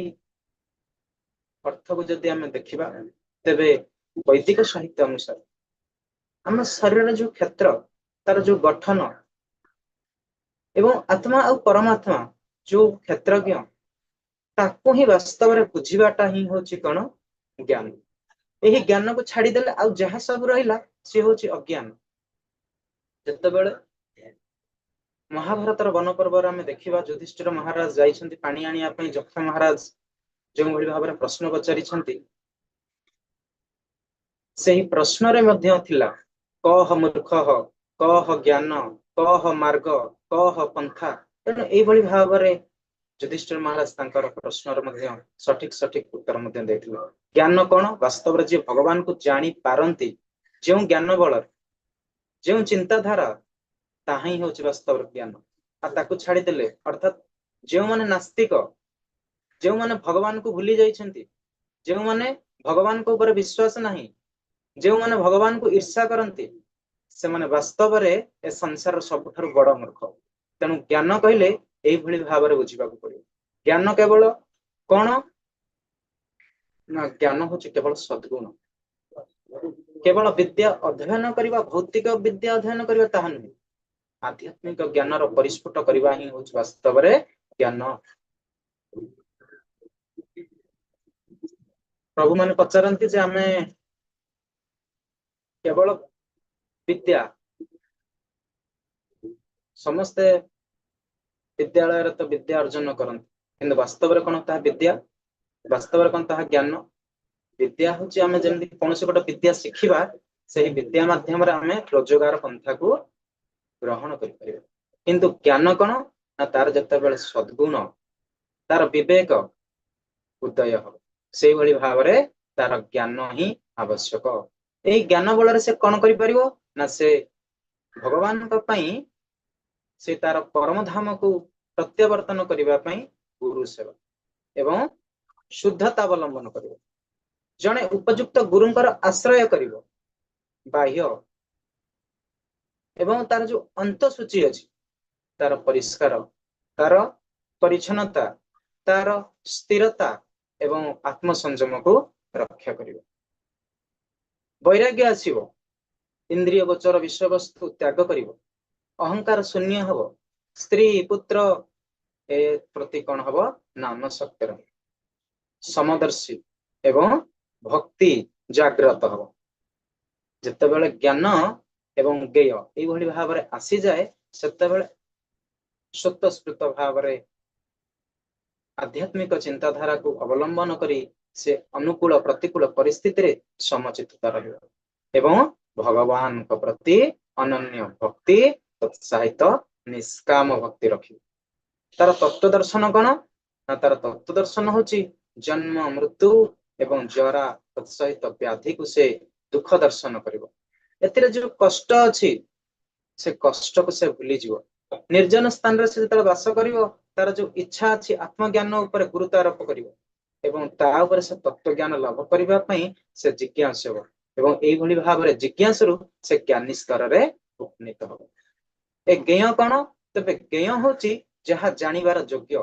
ଅର୍ଥକୁ ଯଦି ଆମେ ଦେଖିବା, ତେବେ ବୈଦିକ ସାହିତ୍ୟ ଅନୁସାରେ ଆମ ଶରୀରର ଯୋଉ କ୍ଷେତ୍ର, ତାର ଯୋଉ ଗଠନ ଏବଂ ଆତ୍ମା ଆଉ ପରମାତ୍ମା ଯୋଉ କ୍ଷେତ୍ରଜ୍ଞ, ତାକୁ ହିଁ ବାସ୍ତବରେ ବୁଝିବାଟା ହିଁ ହଉଛି କଣ? ଜ୍ଞାନ। ଏହି ଜ୍ଞାନକୁ ଛାଡିଦେଲେ ଆଉ ଯାହା ସବୁ ରହିଲା ସିଏ ହଉଛି ଅଜ୍ଞାନ। ଯେତେବେଳେ ମହାଭାରତର ବନ ପର୍ବରେ ଆମେ ଦେଖିବା, ଯୁଧିଷ୍ଠିର ମହାରାଜ ଯାଇଛନ୍ତି ପାଣି ଆଣିବା ପାଇଁ। ଯକ୍ଷ ମହାରାଜ ଯେଉଁଭଳି ଭାବରେ ପ୍ରଶ୍ନ ପଚାରିଛନ୍ତି, ସେହି ପ୍ରଶ୍ନରେ ମଧ୍ୟ ଥିଲା କହ ମୂର୍ଖ, କହ ଜ୍ଞାନ, କହ ମାର୍ଗ, କହ ପନ୍ଥା। ତେଣୁ ଏଇଭଳି ଭାବରେ ଯୁଧିଷ୍ଠିର ମହାରାଜ ତାଙ୍କର ପ୍ରଶ୍ନର ମଧ୍ୟ ସଠିକ ସଠିକ ଉତ୍ତର ମଧ୍ୟ ଦେଇଥିଲେ। ଜ୍ଞାନ କଣ? ବାସ୍ତବରେ ଯିଏ ଭଗବାନଙ୍କୁ ଜାଣି ପାରନ୍ତି, ଯେଉଁ ଜ୍ଞାନ ବଳରେ, ଯେଉଁ ଚିନ୍ତାଧାରା, ତାହା ହିଁ ହଉଛି ବାସ୍ତବର ଜ୍ଞାନ। ଆଉ ତାକୁ ଛାଡିଦେଲେ, ଅର୍ଥାତ ଯେଉଁମାନେ ନାସ୍ତିକ, ଯେଉଁମାନେ ଭଗବାନଙ୍କୁ ଭୁଲି ଯାଇଛନ୍ତି, ଯେଉଁମାନେ ଭଗବାନଙ୍କ ଉପରେ ବିଶ୍ୱାସ ନାହିଁ, ଯେଉଁମାନେ ଭଗବାନଙ୍କୁ ଈର୍ଷା କରନ୍ତି, ସେମାନେ ବାସ୍ତବରେ ଏ ସଂସାରର ସବୁଠାରୁ ବଡ ମୂର୍ଖ। ତେଣୁ ଜ୍ଞାନ କହିଲେ ଏଇଭଳି ଭାବରେ ବୁଝିବାକୁ ପଡିବ। ଜ୍ଞାନ କେବଳ କଣ ନା, ଜ୍ଞାନ ହଉଛି କେବଳ ସଦ୍ଗୁଣ। କେବଳ ବିଦ୍ୟା ଅଧ୍ୟୟନ କରିବା, ଭୌତିକ ବିଦ୍ୟା ଅଧ୍ୟୟନ କରିବା ତାହା ନୁହେଁ, ଆଧ୍ୟାତ୍ମିକ ଜ୍ଞାନର ପରିସ୍ଫୁଟ କରିବା ହିଁ ହଉଛି ବାସ୍ତବରେ ଜ୍ଞାନ। ପ୍ରଭୁ ମାନେ ପଚାରନ୍ତି ଯେ ଆମେ କେବଳ ବିଦ୍ୟା, ସମସ୍ତେ ବିଦ୍ୟାଳୟରେ ତ ବିଦ୍ୟା ଅର୍ଜନ କରନ୍ତି, କିନ୍ତୁ ବାସ୍ତବରେ କଣ ତାହା ବିଦ୍ୟା? ବାସ୍ତବରେ କଣ ତାହା ଜ୍ଞାନ? ବିଦ୍ୟା ହଉଛି ଆମେ ଯେମିତି କୌଣସି ଗୋଟେ ବିଦ୍ୟା ଶିଖିବା, ସେହି ବିଦ୍ୟା ମାଧ୍ୟମରେ ଆମେ ରୋଜଗାର ପନ୍ଥାକୁ ଗ୍ରହଣ କରିପାରିବା। କିନ୍ତୁ ଜ୍ଞାନ କଣ ନା, ତାର ଯେତେବେଳେ ସଦ୍ଗୁଣ, ତାର ବିବେକ ଉଦୟ ହବ, ସେଇଭଳି ଭାବରେ ତାର ଜ୍ଞାନ ହିଁ ଆବଶ୍ୟକ। ଏଇ ଜ୍ଞାନ ବଳରେ ସେ କଣ କରିପାରିବ ନା, ସେ ଭଗବାନଙ୍କ ପାଇଁ ସେ ତାର ପରମଧାମକୁ ପ୍ରତ୍ୟାବର୍ତ୍ତନ କରିବା ପାଇଁ ଗୁରୁ ସେବା ଏବଂ ଶୁଦ୍ଧତା ଅବଲମ୍ବନ କରିବ। ଜଣେ ଉପଯୁକ୍ତ ଗୁରୁଙ୍କର ଆଶ୍ରୟ କରିବ, ବାହ୍ୟ ଏବଂ ତାର ଯୋଉ ଅନ୍ତଃସୂଚୀ ଅଛି, ତାର ପରିଷ୍କାର, ତାର ପରିଚ୍ଛନ୍ନତା, ତାର ସ୍ଥିରତା ଏବଂ ଆତ୍ମସଂଯମକୁ ରକ୍ଷା କରିବ। ବୈରାଗ୍ୟ ଆସିବ, ଇନ୍ଦ୍ରିୟ ଗୋଚର ବିଷୟବସ୍ତୁ ତ୍ୟାଗ କରିବ, ଅହଙ୍କାର ଶୂନ୍ୟ ହବ, ସ୍ତ୍ରୀ ପୁତ୍ର ଏ ପ୍ରତି କଣ ହବ ନା ଅନାସକ୍ତ ରହିବ, ସମଦର୍ଶୀ ଏବଂ ଭକ୍ତି ଜାଗ୍ରତ ହବ। ଯେତେବେଳେ ଜ୍ଞାନ ଏବଂ ଜ୍ଞେୟ ଏଇଭଳି ଭାବରେ ଆସିଯାଏ, ସେତେବେଳେ ସ୍ୱତଃସ୍ଫୂର୍ତ୍ତ ଭାବରେ ଆଧ୍ୟାତ୍ମିକ ଚିନ୍ତାଧାରାକୁ ଅବଲମ୍ବନ କରି ସେ ଅନୁକୂଳ ପ୍ରତିକୂଳ ପରିସ୍ଥିତିରେ ସମଚିତ୍ତତା ରହିବ ଏବଂ ଭଗବାନଙ୍କ ପ୍ରତି ଅନନ୍ୟ ଭକ୍ତି ତତ୍ସହିତ ନିଷ୍କାମ ଭକ୍ତି ରଖିବ। ତାର ତତ୍ତ୍ୱ ଦର୍ଶନ କଣ ନା, ତାର ତତ୍ତ୍ୱ ଦର୍ଶନ ହଉଛି ଜନ୍ମ, ମୃତ୍ୟୁ ଏବଂ ଜରା ତତ୍ସହିତ ବ୍ୟାଧିକୁ ସେ ଦୁଃଖ ଦର୍ଶନ କରିବ। ଏଥିରେ ଯୋଉ କଷ୍ଟ ଅଛି, ସେ କଷ୍ଟକୁ ସେ ଭୁଲିଯିବ। ନିର୍ଜନ ସ୍ଥାନରେ ସେ ଯେତେବେଳେ ବାସ କରିବ, ତାର ଯୋଉ ଇଚ୍ଛା ଅଛି ଆତ୍ମଜ୍ଞାନ ଉପରେ ଗୁରୁତ୍ୱ ଆରୋପ କରିବ ଏବଂ ତା ଉପରେ ସେ ତତ୍ତ୍ୱଜ୍ଞାନ ଲାଭ କରିବା ପାଇଁ ସେ ଜିଜ୍ଞାସୁ ହେବ ଏବଂ ଏଇଭଳି ଭାବରେ ଜିଜ୍ଞାସୁରୁ ସେ ଜ୍ଞାନୀ ସ୍ତରରେ ଉପନୀତ ହବ। ଏ ଜ୍ଞେୟ କଣ? ତେବେ ଜ୍ଞେୟ ହଉଛି ଯାହା ଜାଣିବାର ଯୋଗ୍ୟ,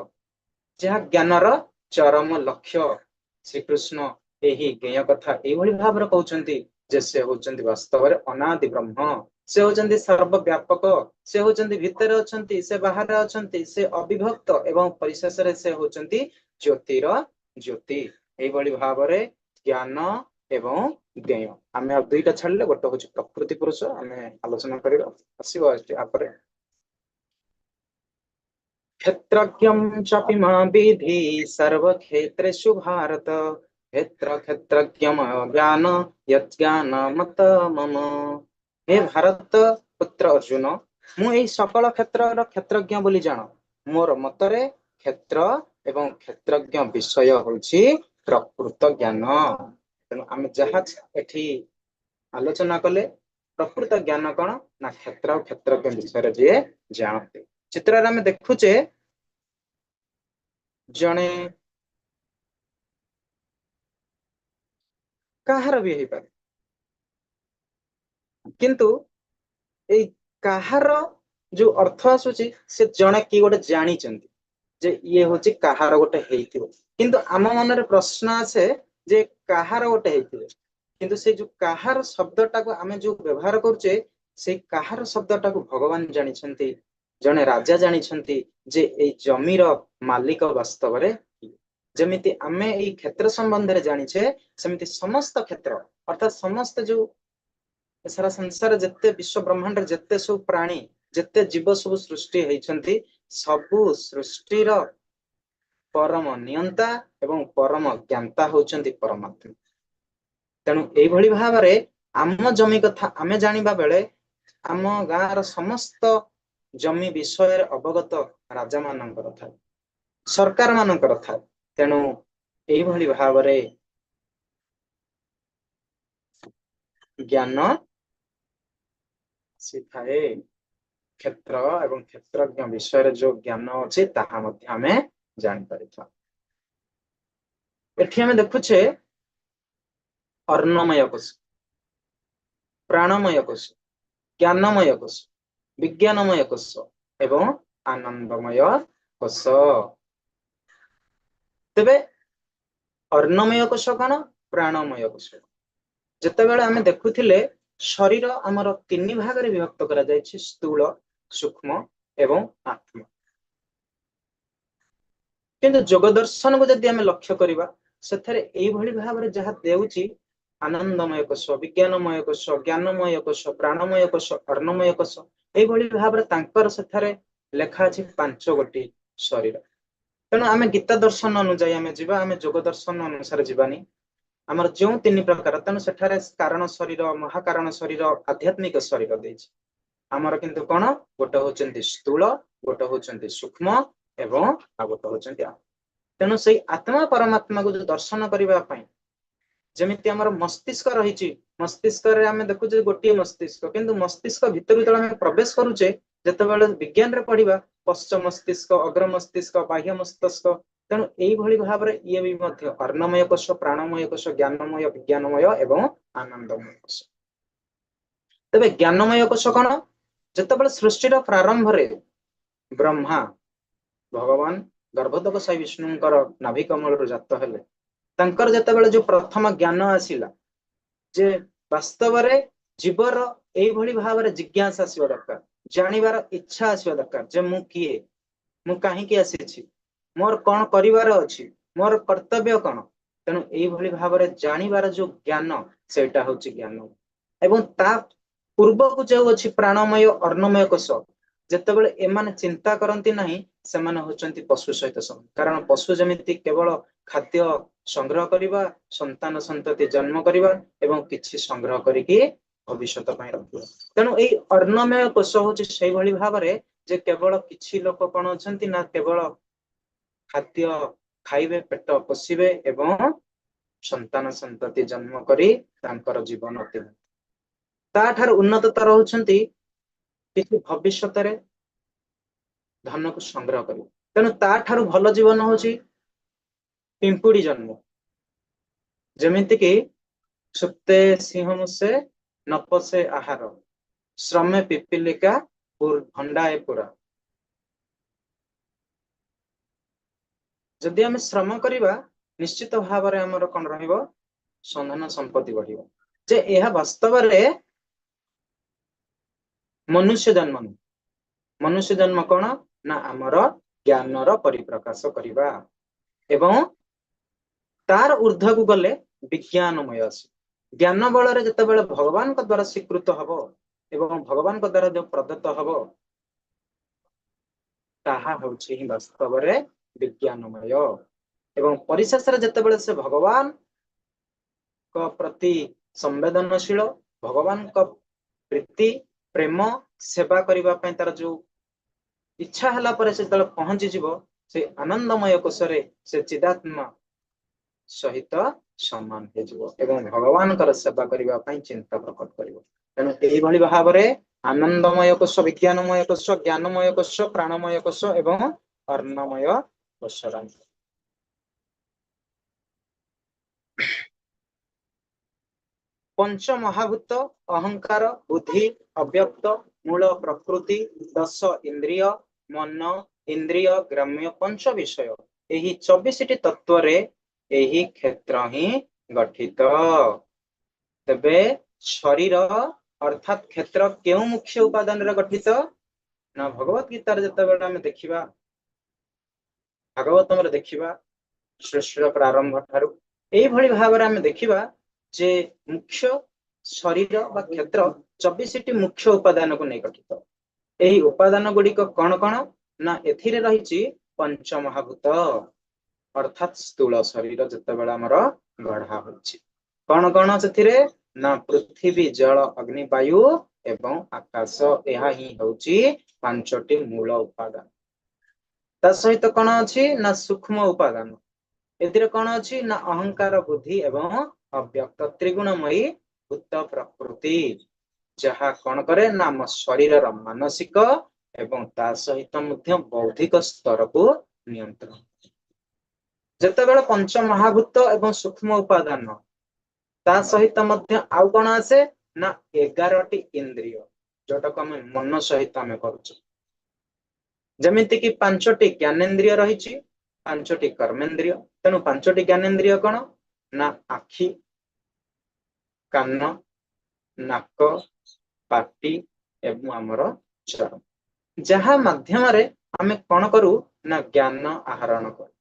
ଯାହା ଜ୍ଞାନର ଚରମ ଲକ୍ଷ୍ୟ। ଶ୍ରୀକୃଷ୍ଣ ଏହି ଜ୍ଞେୟ କଥା ଏଇଭଳି ଭାବରେ କହୁଛନ୍ତି ଯେ ସେ ହଉଛନ୍ତି ବାସ୍ତବରେ ଅନାଦି ବ୍ରହ୍ମ, ସେ ହଉଛନ୍ତି ସର୍ବବ୍ୟାପକ, ସେ ହଉଛନ୍ତି ଭିତରେ ଅଛନ୍ତି, ସେ ବାହାରେ ଅଛନ୍ତି, ସେ ଅବିଭକ୍ତ ଏବଂ ପରିଶେଷରେ ସେ ହଉଛନ୍ତି ଜ୍ୟୋତିର ଜ୍ୟୋତି। ଏଇଭଳି ଭାବରେ ଜ୍ଞାନ ଏବଂ ଜ୍ଞେୟ ଆମେ ଆଉ ଦୁଇଟା ଛାଡିଲେ, ଗୋଟେ ହଉଛି ପ୍ରକୃତି ପୁରୁଷ, ଆମେ ଆଲୋଚନା କରିବା ଆସିବ ଆପରେ। କ୍ଷେତ୍ରଜ୍ଞಂ ଚାପି ମା ବିଧି ସର୍ବକ୍ଷେତ୍ରେଷୁ ଭାରତ, କ୍ଷେତ୍ର କ୍ଷେତ୍ରଜ୍ଞମୟ ଜ୍ଞାନ ୟଜ୍ଞାନ ମତ ମମ। ହେ ଭାରତ ପୁତ୍ର ଅର୍ଜୁନ, ମୁଁ ଏଇ ସକଳ କ୍ଷେତ୍ରର କ୍ଷେତ୍ରଜ୍ଞ ବୋଲି ଜାଣ। ମୋର ମତରେ କ୍ଷେତ୍ର ଏବଂ କ୍ଷେତ୍ରଜ୍ଞ ବିଷୟ ହଉଛି ପ୍ରକୃତ ଜ୍ଞାନ। ତେଣୁ ଆମେ ଯାହା ଏଠି ଆଲୋଚନା କଲେ, ପ୍ରକୃତ ଜ୍ଞାନ କଣ ନା କ୍ଷେତ୍ର ଆଉ କ୍ଷେତ୍ରଜ୍ଞ ବିଷୟରେ ଯିଏ ଜାଣନ୍ତି। ଚିତ୍ରରେ ଆମେ ଦେଖୁଛେ ଜଣେ କାହାର ବି ହେଇପାରେ, କିନ୍ତୁ ଏଇ କାହାର ଯୋଉ ଅର୍ଥ ଆସୁଛି, ସେ ଜଣେ କିଏ ଗୋଟେ ଜାଣିଛନ୍ତି ଯେ ଇଏ ହଉଛି କାହାର ଗୋଟେ ହେଇଥିବ। କିନ୍ତୁ ଆମ ମନରେ ପ୍ରଶ୍ନ ଆସେ ଯେ କାହାର ଗୋଟେ ହେଇଥିବ, କିନ୍ତୁ ସେଇ ଯୋଉ କାହାର ଶବ୍ଦଟାକୁ ଆମେ ଯୋଉ ବ୍ୟବହାର କରୁଛେ, ସେଇ କାହାର ଶବ୍ଦଟାକୁ ଭଗବାନ ଜାଣିଛନ୍ତି, ଜଣେ ରାଜା ଜାଣିଛନ୍ତି ଯେ ଏଇ ଜମିର ମାଲିକ ବାସ୍ତବରେ କିଏ। ଯେମିତି ଆମେ ଏଇ କ୍ଷେତ୍ର ସମ୍ବନ୍ଧରେ ଜାଣିଛେ, ସେମିତି ସମସ୍ତ କ୍ଷେତ୍ର, ଅର୍ଥାତ ସମସ୍ତ ଯୋଉ ସାରା ସଂସାର ଯେତେ ବିଶ୍ୱ ବ୍ରହ୍ମାଣ୍ଡରେ ଯେତେ ସବୁ ପ୍ରାଣୀ, ଯେତେ ଜୀବ ସବୁ ସୃଷ୍ଟି ହେଇଛନ୍ତି, ସବୁ ସୃଷ୍ଟିର ପରମ ନିୟନ୍ତା ଏବଂ ପରମ ଜ୍ଞାତା ହଉଛନ୍ତି ପରମାତ୍ମା। ତେଣୁ ଏଇଭଳି ଭାବରେ ଆମ ଜମି କଥା ଆମେ ଜାଣିବା ବେଳେ ଆମ ଗାଁର ସମସ୍ତ ଜମି ବିଷୟରେ ଅବଗତ ରାଜା ମାନଙ୍କର ଥାଏ, ସରକାର ମାନଙ୍କର ଥାଏ। ତେଣୁ ଏଇଭଳି ଭାବରେ ଜ୍ଞାନ ଆସିଥାଏ। କ୍ଷେତ୍ର ଏବଂ କ୍ଷେତ୍ରଜ୍ଞ ବିଷୟରେ ଯୋଉ ଜ୍ଞାନ ଅଛି ତାହା ମଧ୍ୟ ଆମେ ଜାଣିପାରିଥାଉ। ଏଠି ଆମେ ଦେଖୁଛେ ଅନ୍ନମୟ କୋଷ, ପ୍ରାଣମୟ କୋଷ, ଜ୍ଞାନମୟ କୋଷ, ବିଜ୍ଞାନମୟ କୋଷ ଏବଂ ଆନନ୍ଦମୟ କୋଷ। ତେବେ ଅନ୍ନମୟ କୋଷ କଣ, ପ୍ରାଣମୟ କୋଷ? ଯେତେବେଳେ ଆମେ ଦେଖୁଥିଲେ ଶରୀର ଆମର ତିନି ଭାଗରେ ବିଭକ୍ତ କରାଯାଇଛି, ସ୍ଥୂଳ, ସୂକ୍ଷ୍ମ ଏବଂ ଆତ୍ମା। କିନ୍ତୁ ଯୋଗ ଦର୍ଶନକୁ ଯଦି ଆମେ ଲକ୍ଷ୍ୟ କରିବା, ସେଥିରେ ଏଇଭଳି ଭାବରେ ଯାହା ଦେଉଛି ଆନନ୍ଦମୟ କୋଷ, ବିଜ୍ଞାନମୟ କୋଷ, ଜ୍ଞାନମୟ କୋଷ, ପ୍ରାଣମୟ କୋଷ, ଅନ୍ନମୟ କୋଷ, ଏଇଭଳି ଭାବରେ ତାଙ୍କର ସେଠାରେ ଲେଖା ଅଛି 5 ଗୋଟି ଶରୀର। ତେଣୁ ଆମେ ଗୀତା ଦର୍ଶନ ଅନୁଯାୟୀ ଆମେ ଯିବା, ଆମେ ଯୋଗ ଦର୍ଶନ ଅନୁସାରେ ଯିବାନି। ଆମର ଯେଉଁ ତିନି ପ୍ରକାର, ତେଣୁ ସେଠାରେ କାରଣ ଶରୀର, ମହାକାରଣ ଶରୀର, ଆଧ୍ୟାତ୍ମିକ ଶରୀର ଦେଇଛି। ଆମର କିନ୍ତୁ କଣ, ଗୋଟେ ହଉଛନ୍ତି ସ୍ଥୂଳ, ଗୋଟେ ହଉଛନ୍ତି ସୂକ୍ଷ୍ମ ଏବଂ ଆଉ ଗୋଟେ ହଉଛନ୍ତି ଆତ୍ମା। ତେଣୁ ସେଇ ଆତ୍ମା ପରମାତ୍ମାକୁ ଯୋଉ ଦର୍ଶନ କରିବା ପାଇଁ ଯେମିତି ଆମର ମସ୍ତିଷ୍କ ରହିଛି, ମସ୍ତିଷ୍କରେ ଆମେ ଦେଖୁଛେ ଗୋଟିଏ ମସ୍ତିଷ୍କ, କିନ୍ତୁ ମସ୍ତିଷ୍କ ଭିତରକୁ ଯେତେବେଳେ ଆମେ ପ୍ରବେଶ କରୁଛେ, ଯେତେବେଳେ ବିଜ୍ଞାନରେ ପଢିବା ପଶ୍ଚ ମସ୍ତିଷ୍କ, ଅଗ୍ର ମସ୍ତିଷ୍କ, ବାହ୍ୟ ମସ୍ତିଷ୍କ, ତେଣୁ ଏଇଭଳି ଭାବରେ ଇଏ ବି ମଧ୍ୟ ଅନ୍ନମୟ କୋଷ, ପ୍ରାଣମୟ କୋଷ, ଜ୍ଞାନମୟ, ବିଜ୍ଞାନମୟ ଏବଂ ଆନନ୍ଦମୟ କୋଷ। ତେବେ ଜ୍ଞାନମୟ କୋଷ କଣ? ଯେତେବେଳେ ସୃଷ୍ଟିର ପ୍ରାରମ୍ଭରେ ବ୍ରହ୍ମା ଭଗବାନ ଗର୍ଭୋଦକ ସାଇ ବିଷ୍ଣୁଙ୍କର ନାଭି କମଳରୁ ଜାତ ହେଲେ, ତାଙ୍କର ଯେତେବେଳେ ଯୋଉ ପ୍ରଥମ ଜ୍ଞାନ ଆସିଲା ଯେ ବାସ୍ତବରେ ଜୀବର ଏଇଭଳି ଭାବରେ ଜିଜ୍ଞାସା ଆସିବା ଦରକାର, ଜାଣିବାର ଇଚ୍ଛା ଆସିବା ଦରକାର ଯେ ମୁଁ କିଏ, ମୁଁ କାହିଁକି ଆସିଛି, ମୋର କଣ କରିବାର ଅଛି, ମୋର କର୍ତ୍ତବ୍ୟ କଣ। ତେଣୁ ଏଇଭଳି ଭାବରେ ଜାଣିବାର ଯୋଉ ଜ୍ଞାନ, ସେଇଟା ହଉଛି ଜ୍ଞାନ। ଏବଂ ତା ପୂର୍ବକୁ ଯୋଉ ଅଛି ପ୍ରାଣମୟ ଅନ୍ନମୟ କୋଷ, ଯେତେବେଳେ ଏମାନେ ଚିନ୍ତା କରନ୍ତି ନାହିଁ, ସେମାନେ ହଉଛନ୍ତି ପଶୁ ସହିତ ସମାନ। କାରଣ ପଶୁ ଯେମିତି କେବଳ ଖାଦ୍ୟ ସଂଗ୍ରହ କରିବା, ସନ୍ତାନ ସନ୍ତତି ଜନ୍ମ କରିବା ଏବଂ କିଛି ସଂଗ୍ରହ କରିକି ଭବିଷ୍ୟତ ପାଇଁ ରଖିବା। ତେଣୁ ଏଇ ଅନ୍ନମୟ କୋଷ ହଉଛି ସେଇଭଳି ଭାବରେ ଯେ କେବଳ କିଛି ଲୋକ କଣ ଅଛନ୍ତି ନା କେବଳ ଖାଦ୍ୟ ଖାଇବେ, ପେଟ ପୋଷିବେ ଏବଂ ସନ୍ତାନ ସନ୍ତତି ଜନ୍ମ କରି ତାଙ୍କର ଜୀବନ ଅତିବାହିତ। ତାଠାରୁ ଉନ୍ନତତା ରହୁଛନ୍ତି କିଛି ଭବିଷ୍ୟତରେ ଧନକୁ ସଂଗ୍ରହ କରିବ। ତେଣୁ ତାଠାରୁ ଭଲ ଜୀବନ ହଉଛି ପିମ୍ପୁଡି ଜନ୍ମ। ଯେମିତିକି ସୁପ୍ତେ ସିଂହ ମୁଷେ ନପସେ ଆହାର, ଶ୍ରମେ ପିପିଲିକା ଭଣ୍ଡାଏ ପୁରା। ଯଦି ଆମେ ଶ୍ରମ କରିବା, ନିଶ୍ଚିତ ଭାବରେ ଆମର କଣ ରହିବ, ସନ୍ଧାନ ସମ୍ପତ୍ତି ବଢିବ। ଯେ ଏହା ବାସ୍ତବରେ ମନୁଷ୍ୟ ଜନ୍ମ ନୁହେଁ। ମନୁଷ୍ୟ ଜନ୍ମ କଣ ନା ଆମର ଜ୍ଞାନର ପରିପ୍ରକାଶ କରିବା ଏବଂ ତାର ଊର୍ଦ୍ଧ୍ୱକୁ ଗଲେ ବିଜ୍ଞାନମୟ ଆସେ। ଜ୍ଞାନ ବଳରେ ଯେତେବେଳେ ଭଗବାନଙ୍କ ଦ୍ଵାରା ସ୍ୱୀକୃତ ହବ ଏବଂ ଭଗବାନଙ୍କ ଦ୍ଵାରା ଯୋଉ ପ୍ରଦତ୍ତ ହବ, ତାହା ହଉଛି ହିଁ ବାସ୍ତବରେ ବିଜ୍ଞାନମୟ। ଏବଂ ପରିଶେଷରେ ଯେତେବେଳେ ସେ ଭଗବାନଙ୍କ ପ୍ରତି ସମ୍ବେଦନଶୀଳ, ଭଗବାନଙ୍କ ପ୍ରୀତି ପ୍ରେମ ସେବା କରିବା ପାଇଁ ତାର ଯୋଉ ଇଚ୍ଛା ହେଲା ପରେ ସେ ଯେତେବେଳେ ପହଞ୍ଚିଯିବ, ସେ ଆନନ୍ଦମୟ କୋଷରେ ସେ ଚିଦାତ୍ମା ସହିତ ସମାନ ହେଇଯିବ ଏବଂ ଭଗବାନଙ୍କର ସେବା କରିବା ପାଇଁ ଚିନ୍ତା ପ୍ରକଟ କରିବ। ତେଣୁ ଏଇଭଳି ଭାବରେ ଆନନ୍ଦମୟ କୋଷ, ବିଜ୍ଞାନମୟ କୋଷ, ଜ୍ଞାନମୟ କୋଷ, ପ୍ରାଣମୟ କୋଷ ଏବଂ ଅନ୍ନମୟ କୋଷ। ପଞ୍ଚ ମହାଭୂତ, ଅହଙ୍କାର, ବୁଦ୍ଧି, ଅବ୍ୟକ୍ତ, ମୂଳ ପ୍ରକୃତି, 10 ଇନ୍ଦ୍ରିୟ, ମନ, ଇନ୍ଦ୍ରିୟ, ଗ୍ରାମ୍ୟ ପଞ୍ଚ ବିଷୟ, ଏହି 24ଟି ତତ୍ତ୍ୱରେ ଏହି କ୍ଷେତ୍ର ହିଁ ଗଠିତ। ତେବେ ଶରୀର ଅର୍ଥାତ୍ କ୍ଷେତ୍ର କେଉଁ ମୁଖ୍ୟ ଉପାଦାନରେ ଗଠିତ ନା ଭଗବତ ଗୀତାରେ ଯେତେବେଳେ ଆମେ ଦେଖିବା, ଭାଗବତମରେ ଦେଖିବା, ସୃଷ୍ଟିର ପ୍ରାରମ୍ଭ ଠାରୁ ଏଇଭଳି ଭାବରେ ଆମେ ଦେଖିବା ଯେ ମୁଖ୍ୟ ଶରୀର ବା କ୍ଷେତ୍ର 24ଟି ମୁଖ୍ୟ ଉପାଦାନକୁ ନେଇ ଗଠିତ। ଏହି ଉପାଦାନ ଗୁଡିକ କଣ କଣ ନା ଏଥିରେ ରହିଛି ପଞ୍ଚମହାଭୂତ, ଅର୍ଥାତ ସ୍ଥୂଳ ଶରୀର ଯେତେବେଳେ ଆମର ଗଢା ହୋଇଛି। କଣ କଣ ସେଥିରେ ନା ପୃଥିବୀ, ଜଳ, ଅଗ୍ନି, ବାୟୁ ଏବଂ ଆକାଶ। ଏହା ହିଁ ହଉଛି ପାଞ୍ଚଟି ମୂଳ ଉପାଦାନ। ତା ସହିତ କଣ ଅଛି ନା ସୂକ୍ଷ୍ମ ଉପାଦାନ। ଏଥିରେ କଣ ଅଛି ନା ଅହଙ୍କାର, ବୁଦ୍ଧି ଏବଂ ଅବ୍ୟକ୍ତ ତ୍ରିଗୁଣମୟୀ ଭୂତ ପ୍ରକୃତି, ଯାହା କଣ କରେ ନା ଆମ ଶରୀରର ମାନସିକ ଏବଂ ତା ସହିତ ମଧ୍ୟ ବୌଦ୍ଧିକ ସ୍ତରକୁ ନିୟନ୍ତ୍ରଣ। ଯେତେବେଳେ ପଞ୍ଚ ମହାଭୂତ ଏବଂ ସୂକ୍ଷ୍ମ ଉପାଦାନ, ତା ସହିତ ମଧ୍ୟ ଆଉ କଣ ଆସେ ନା 11ଟି ଇନ୍ଦ୍ରିୟ, ଯୋଉଟାକୁ ଆମେ ମନ ସହିତ ଆମେ କରୁଛୁ। ଯେମିତି କିି 5ଟି ଜ୍ଞାନେନ୍ଦ୍ରିୟ ରହିଛି, 5ଟି କର୍ମେନ୍ଦ୍ରିୟ। ତେଣୁ 5ଟି ଜ୍ଞାନେନ୍ଦ୍ରିୟ କଣ ନା ଆଖି, କାନ, ନାକ, ପାଟି ଏବଂ ଆମର ଚର୍ମ, ଯାହା ମାଧ୍ୟମରେ ଆମେ କଣ କରୁ ନା ଜ୍ଞାନ ଆହରଣ କରୁ।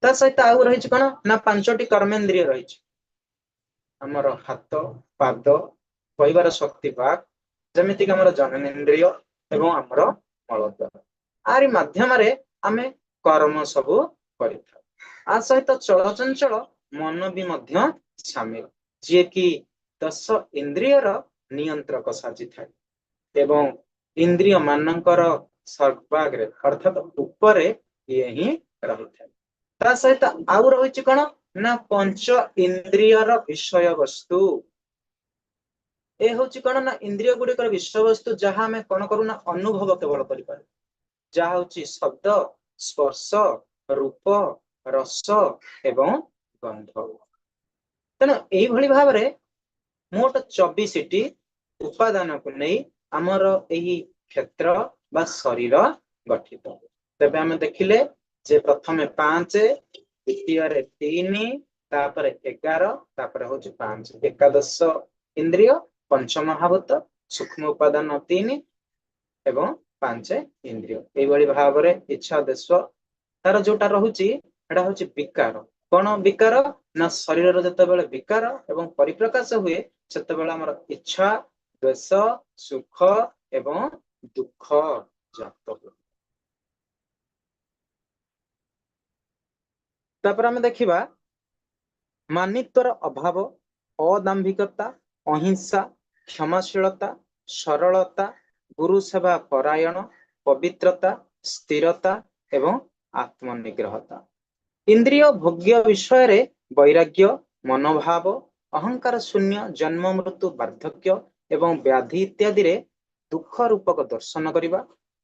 ତା ସହିତ ଆଉ ରହିଛି କଣ ନା 5ଟି କର୍ମେନ୍ଦ୍ରିୟ ରହିଛି, ଆମର ହାତ, ପାଦ, କହିବାର ଶକ୍ତି ବାକ୍, ଯେମିତିକି ଆମର ଜନନେନ୍ଦ୍ରିୟ ଏବଂ ଆମର ମଳଦ୍ୱାର। ଆରି ମାଧ୍ୟମରେ ଆମେ କର୍ମ ସବୁ କରିଥାଉ। ଆ ସହିତ ଚଳଚଞ୍ଚଳ ମନ ବି ମଧ୍ୟ ସାମିଲ, ଯିଏକି 10 ଇନ୍ଦ୍ରିୟର ନିୟନ୍ତ୍ରକ ସାଜିଥାଏ ଏବଂ ଇନ୍ଦ୍ରିୟ ମାନଙ୍କର ସର୍ବାଗ୍ରେ ଅର୍ଥାତ ଉପରେ ଇଏ ହିଁ ରହିଥାଏ। ତା ସହିତ ଆଉ ରହିଛି କଣ ନା ପଞ୍ଚ ଇନ୍ଦ୍ରିୟର ବିଷୟ ବସ୍ତୁ। ଏ ହଉଛି କଣ ନା ଇନ୍ଦ୍ରିୟ ଗୁଡିକର ବିଷୟବସ୍ତୁ, ଯାହା ଆମେ କଣ କରୁ ନା ଅନୁଭବ କେବଳ କରିପାରୁ, ଯାହା ହଉଛି ଶବ୍ଦ, ସ୍ପର୍ଶ, ରୂପ, ରସ ଏବଂ ଗନ୍ଧ। ତେଣୁ ଏଇଭଳି ଭାବରେ ମୋଟ 24ଟି ଉପାଦାନକୁ ନେଇ ଆମର ଏହି କ୍ଷେତ୍ର ବା ଶରୀର ଗଠିତ। ତେବେ ଆମେ ଦେଖିଲେ ଯେ ପ୍ରଥମେ 5, ଦ୍ୱିତୀୟରେ 3, ତାପରେ 11, ତାପରେ ହଉଛି 5। ଏକାଦଶ ଇନ୍ଦ୍ରିୟ, ପଞ୍ଚମହାଭୂତ, ସୂକ୍ଷ୍ମ ଉପାଦାନ 3 ଏବଂ 5 ଇନ୍ଦ୍ରିୟ। ଏଇଭଳି ଭାବରେ ଇଚ୍ଛା ଦେଶ ତାର ଯୋଉଟା ରହୁଛି ସେଟା ହଉଛି ବିକାର। କଣ ବିକାର ନା ଶରୀରର ଯେତେବେଳେ ବିକାର ଏବଂ ପରିପ୍ରକାଶ ହୁଏ, ସେତେବେଳେ ଆମର ଇଚ୍ଛା, ଦ୍ୱେଷ, ସୁଖ ଏବଂ ଦୁଃଖ ଜାତ ହୁଏ। ତାପରେ ଆମେ ଦେଖିବା ମାନିତ୍ୱର ଅଭାବ, ଅଦାମ୍ଭିକତା, ଅହିଂସା, କ୍ଷମାଶୀଳତା, ସରଳତା, ଗୁରୁ ସେବା ପରାୟଣ, ପବିତ୍ରତା, ସ୍ଥିରତା ଏବଂ ଆତ୍ମନିଗ୍ରହତା। ଇନ୍ଦ୍ରିୟ ଭୋଗ୍ୟ ବିଷୟରେ ବୈରାଗ୍ୟ, ମନୋଭାବ, ଅହଙ୍କାର ଶୂନ୍ୟ, ଜନ୍ମ, ମୃତ୍ୟୁ, ବାର୍ଦ୍ଧକ୍ୟ ଏବଂ ବ୍ୟାଧି ଇତ୍ୟାଦିରେ ଦୁଃଖ ରୂପକ ଦର୍ଶନ କରିବା,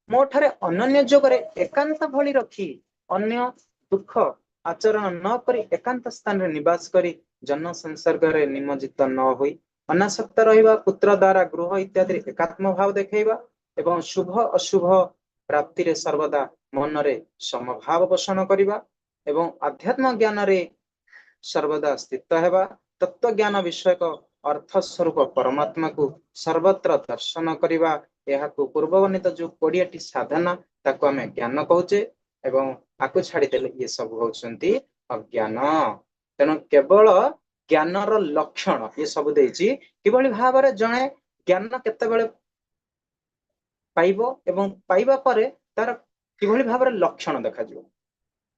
ମୋ ଠାରେ ଅନନ୍ୟ ଯୋଗରେ ଏକାନ୍ତ ଭଳି ରଖି ଅନ୍ୟ ଦୁଃଖ ଆଚରଣ ନ କରି ଏକାନ୍ତ ସ୍ଥାନରେ ନିବାସ କରି ଜନ ସଂସର୍ଗରେ ନିମଜ୍ଜିତ ନ ହୋଇ ଅନାସକ୍ତ ରହିବା, ପୁତ୍ର ଦ୍ୱାରା ଗୃହ ଇତ୍ୟାଦିରେ ଏକାତ୍ମ ଭାବ ଦେଖେଇବା ଏବଂ ଶୁଭ ଅଶୁଭ ପ୍ରାପ୍ତିରେ ସର୍ବଦା ମନରେ ସମଭାବ ପୋଷଣ କରିବା ଏବଂ ଆଧ୍ୟାତ୍ମ ଜ୍ଞାନରେ ସର୍ବଦା ସ୍ଥିତ ହେବା, ତତ୍ତ୍ୱ ଜ୍ଞାନ ବିଷୟକ ଅର୍ଥ ସ୍ୱରୂପ ପରମାତ୍ମାକୁ ସର୍ବତ୍ର ଦର୍ଶନ କରିବା। ଏହାକୁ ପୂର୍ବବର୍ଣ୍ଣିତ ଯୋଉ 20ଟି ସାଧନା ତାକୁ ଆମେ ଜ୍ଞାନ କହୁଛେ ଏବଂ ଆକୁ ଛାଡ଼ିଦେଲେ ଇଏ ସବୁ ହଉଛନ୍ତି ଅଜ୍ଞାନ। ତେଣୁ କେବଳ ଜ୍ଞାନର ଲକ୍ଷଣ ଇଏ ସବୁ ଦେଇଛି, କିଭଳି ଭାବରେ ଜଣେ ଜ୍ଞାନ କେତେବେଳେ ପାଇବ ଏବଂ ପାଇବା ପରେ ତାର କିଭଳି ଭାବରେ ଲକ୍ଷଣ ଦେଖାଯିବ।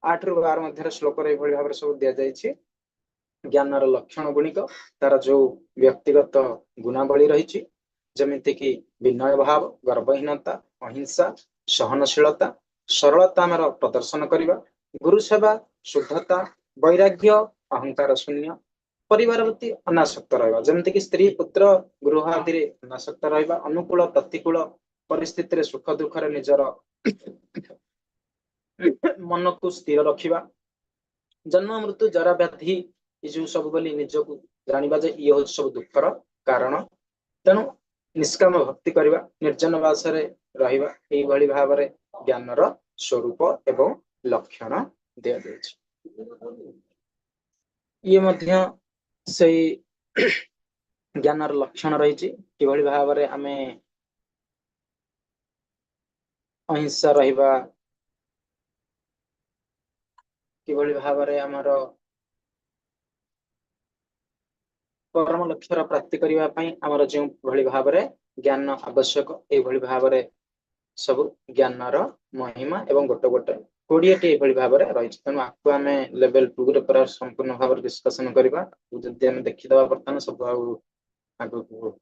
8ରୁ 12 ମଧ୍ୟରେ ଶ୍ଲୋକରେ ଏଇଭଳି ଭାବରେ ସବୁ ଦିଆଯାଇଛି। ଜ୍ଞାନର ଲକ୍ଷଣ ଗୁଣିକ ତାର ଯୋଉ ବ୍ୟକ୍ତିଗତ ଗୁଣାବଳୀ ରହିଛି, ଯେମିତି କିି ବିନୟ ଭାବ, ଗର୍ବହୀନତା, ଅହିଂସା, ସହନଶୀଳତା, ସରଳତା ଆମର ପ୍ରଦର୍ଶନ କରିବା, ଗୁରୁ ସେବା, ଶୁଦ୍ଧତା, ବୈରାଗ୍ୟ, ଅହଙ୍କାର ଶୂନ୍ୟ, ପରିବାର ପ୍ରତି ଅନାସକ୍ତ ରହିବା, ଯେମିତିକି ସ୍ତ୍ରୀ, ପୁତ୍ର, ଗୃହ ଆଦିରେ ଅନାସକ୍ତ ରହିବା, ଅନୁକୂଳ ପ୍ରତିକୂଳ ପରିସ୍ଥିତିରେ ସୁଖ ଦୁଃଖରେ ନିଜର ମନକୁ ସ୍ଥିର ରଖିବା, ଜନ୍ମ ମୃତ୍ୟୁ ଜରା ବ୍ୟାଧି ଏ ଯୋଉ ସବୁ ବୋଲି ନିଜକୁ ଜାଣିବା ଯେ ଇଏ ହଉଛି ସବୁ ଦୁଃଖର କାରଣ। ତେଣୁ ନିଷ୍କାମ ଭକ୍ତି କରିବା, ନିର୍ଜନ ବାସରେ ରହିବା, ଏଇଭଳି ଭାବରେ ଜ୍ଞାନର ସ୍ୱରୂପ ଏବଂ ଲକ୍ଷଣ ଦିଆଯାଇଛି। ଇଏ ମଧ୍ୟ ସେଇ ଜ୍ଞାନର ଲକ୍ଷଣ ରହିଛି, କିଭଳି ଭାବରେ ଆମେ ଅହିଂସା ରହିବା, କିଭଳି ଭାବରେ ଆମର ପରମ ଲକ୍ଷ୍ୟର ପ୍ରାପ୍ତି କରିବା ପାଇଁ ଆମର ଯେଉଁ ଭଳି ଭାବରେ ଜ୍ଞାନ ଆବଶ୍ୟକ, ଏଇଭଳି ଭାବରେ ସବୁ ଜ୍ଞାନର ମହିମା ଏବଂ ଗୋଟେ ଗୋଟେ 20ଟି ଏଇଭଳି ଭାବରେ ରହିଛି। ତେଣୁ ଆକୁ ଆମେ ଲେଭେଲ 2 ରେ ପୁରା ସମ୍ପୂର୍ଣ୍ଣ ଭାବରେ ଡିସ୍କସନ କରିବା। ଯଦି ଆମେ ଦେଖିଦବା ବର୍ତ୍ତମାନ ସବୁ ଆଉ ଆଗକୁ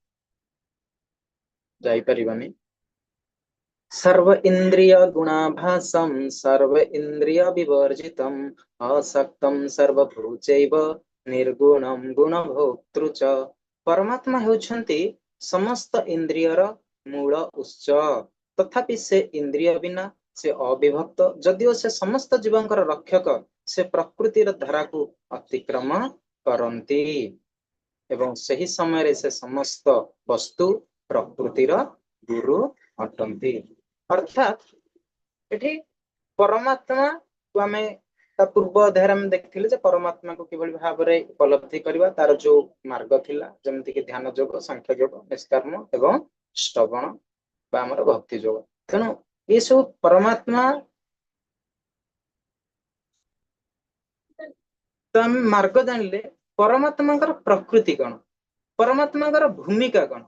ଯାଇପାରିବାନି। सर्व इंद्रिय गुणाभासं सर्व इंद्रिय विवर्जितम् असक्तं सर्वभूतैव निर्गुणं गुणभोक्तृ च। ପରମାତ୍ମା ହେଉଛନ୍ତି ସମସ୍ତ ଇନ୍ଦ୍ରିୟର ମୂଳ ଉତ୍ସ, ତଥାପି ସେ ଇନ୍ଦ୍ରିୟ ବିନା ସେ ଅବିଭକ୍ତ। ଯଦିଓ ସେ ସମସ୍ତ ଜୀବଙ୍କର ରକ୍ଷକ, ସେ ପ୍ରକୃତିର ଧାରାକୁ ଅତିକ୍ରମ କରନ୍ତି ଏବଂ ସେହି ସମୟରେ ସେ ସମସ୍ତ ବସ୍ତୁ ପ୍ରକୃତିର ଗୁରୁ ଅଟନ୍ତି। ଅର୍ଥାତ୍ ଏଠି ପରମାତ୍ମାକୁ ଆମେ ତା ପୂର୍ବ ଅଧ୍ୟାୟରେ ଆମେ ଦେଖିଥିଲେ ଯେ ପରମାତ୍ମାକୁ କିଭଳି ଭାବରେ ଉପଲବ୍ଧି କରିବା, ତାର ଯୋଉ ମାର୍ଗ ଥିଲା, ଯେମିତିକି ଧ୍ୟାନ ଯୋଗ, ସାଂଖ୍ୟ ଯୋଗ, ନିଷ୍କର୍ମ ଏବଂ ଶ୍ରବଣ ବା ଆମର ଭକ୍ତି ଯୋଗ। ତେଣୁ ଏସବୁ ପରମାତ୍ମା ତ ଆମେ ମାର୍ଗ ଜାଣିଲେ। ପରମାତ୍ମାଙ୍କର ପ୍ରକୃତି କଣ, ପରମାତ୍ମାଙ୍କର ଭୂମିକା କଣ?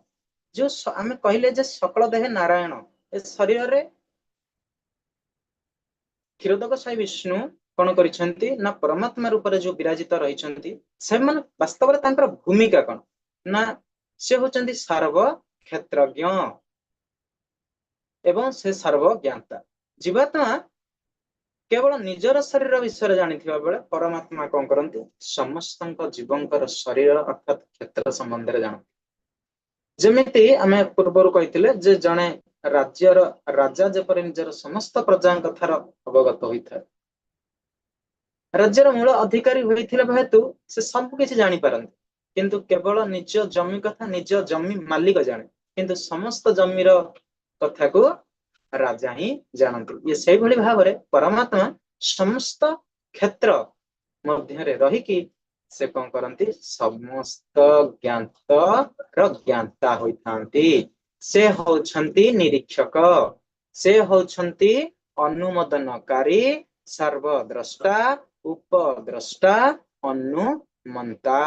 ଯୋଉ ଆମେ କହିଲେ ଯେ ସକଳ ଦେହେ ନାରାୟଣ, ଏ ଶରୀରରେ କ୍ଷୀରୋଦକ ସାଇ ବିଷ୍ଣୁ କଣ କରିଛନ୍ତି ନା ପରମାତ୍ମା ରୂପରେ ଯୋଉ ବିରାଜିତ ରହିଛନ୍ତି, ସେମାନେ ବାସ୍ତବରେ ତାଙ୍କର ଭୂମିକା କଣ ନା ସେ ହଉଛନ୍ତି ସର୍ବ କ୍ଷେତ୍ରଜ୍ଞ ଏବଂ ସେ ସର୍ବଜ୍ଞାତା। ଜୀବାତ୍ମା କେବଳ ନିଜର ଶରୀର ବିଷୟରେ ଜାଣିଥିବା ବେଳେ ପରମାତ୍ମା କଣ କରନ୍ତି, ସମସ୍ତଙ୍କ ଜୀବଙ୍କର ଶରୀର ଅର୍ଥାତ୍ କ୍ଷେତ୍ର ସମ୍ବନ୍ଧରେ ଜାଣନ୍ତି। ଯେମିତି ଆମେ ପୂର୍ବରୁ କହିଥିଲେ ଯେ ଜଣେ ରାଜ୍ୟର ରାଜା ଯେପରି ନିଜର ସମସ୍ତ ପ୍ରଜାଙ୍କ କଥାର ଅବଗତ ହୋଇଥାଏ, ରାଜ୍ୟର ମୂଳ ଅଧିକାରୀ ହୋଇଥିଲେ ହେତୁ ସେ ସବୁ କିଛି ଜାଣିପାରନ୍ତି, କିନ୍ତୁ କେବଳ ନିଜ ଜମି କଥା ନିଜ ଜମି ମାଲିକ ଜାଣେ, କିନ୍ତୁ ସମସ୍ତ ଜମିର କଥାକୁ ରାଜା ହିଁ ଜାଣନ୍ତି। ଇଏ ସେଇଭଳି ଭାବରେ ପରମାତ୍ମା ସମସ୍ତ କ୍ଷେତ୍ର ମଧ୍ୟରେ ରହିକି ସେ କଣ କରନ୍ତି, ସମସ୍ତ ଜ୍ଞାତର ଜ୍ଞାତା ହୋଇଥାନ୍ତି। ସେ ହଉଛନ୍ତି ନିରୀକ୍ଷକ, ସେ ହଉଛନ୍ତି ଅନୁମୋଦନକାରୀ, ସର୍ବଦ୍ରଷ୍ଟା, ଉପଦ୍ରଷ୍ଟା, ଅନୁମନ୍ତା।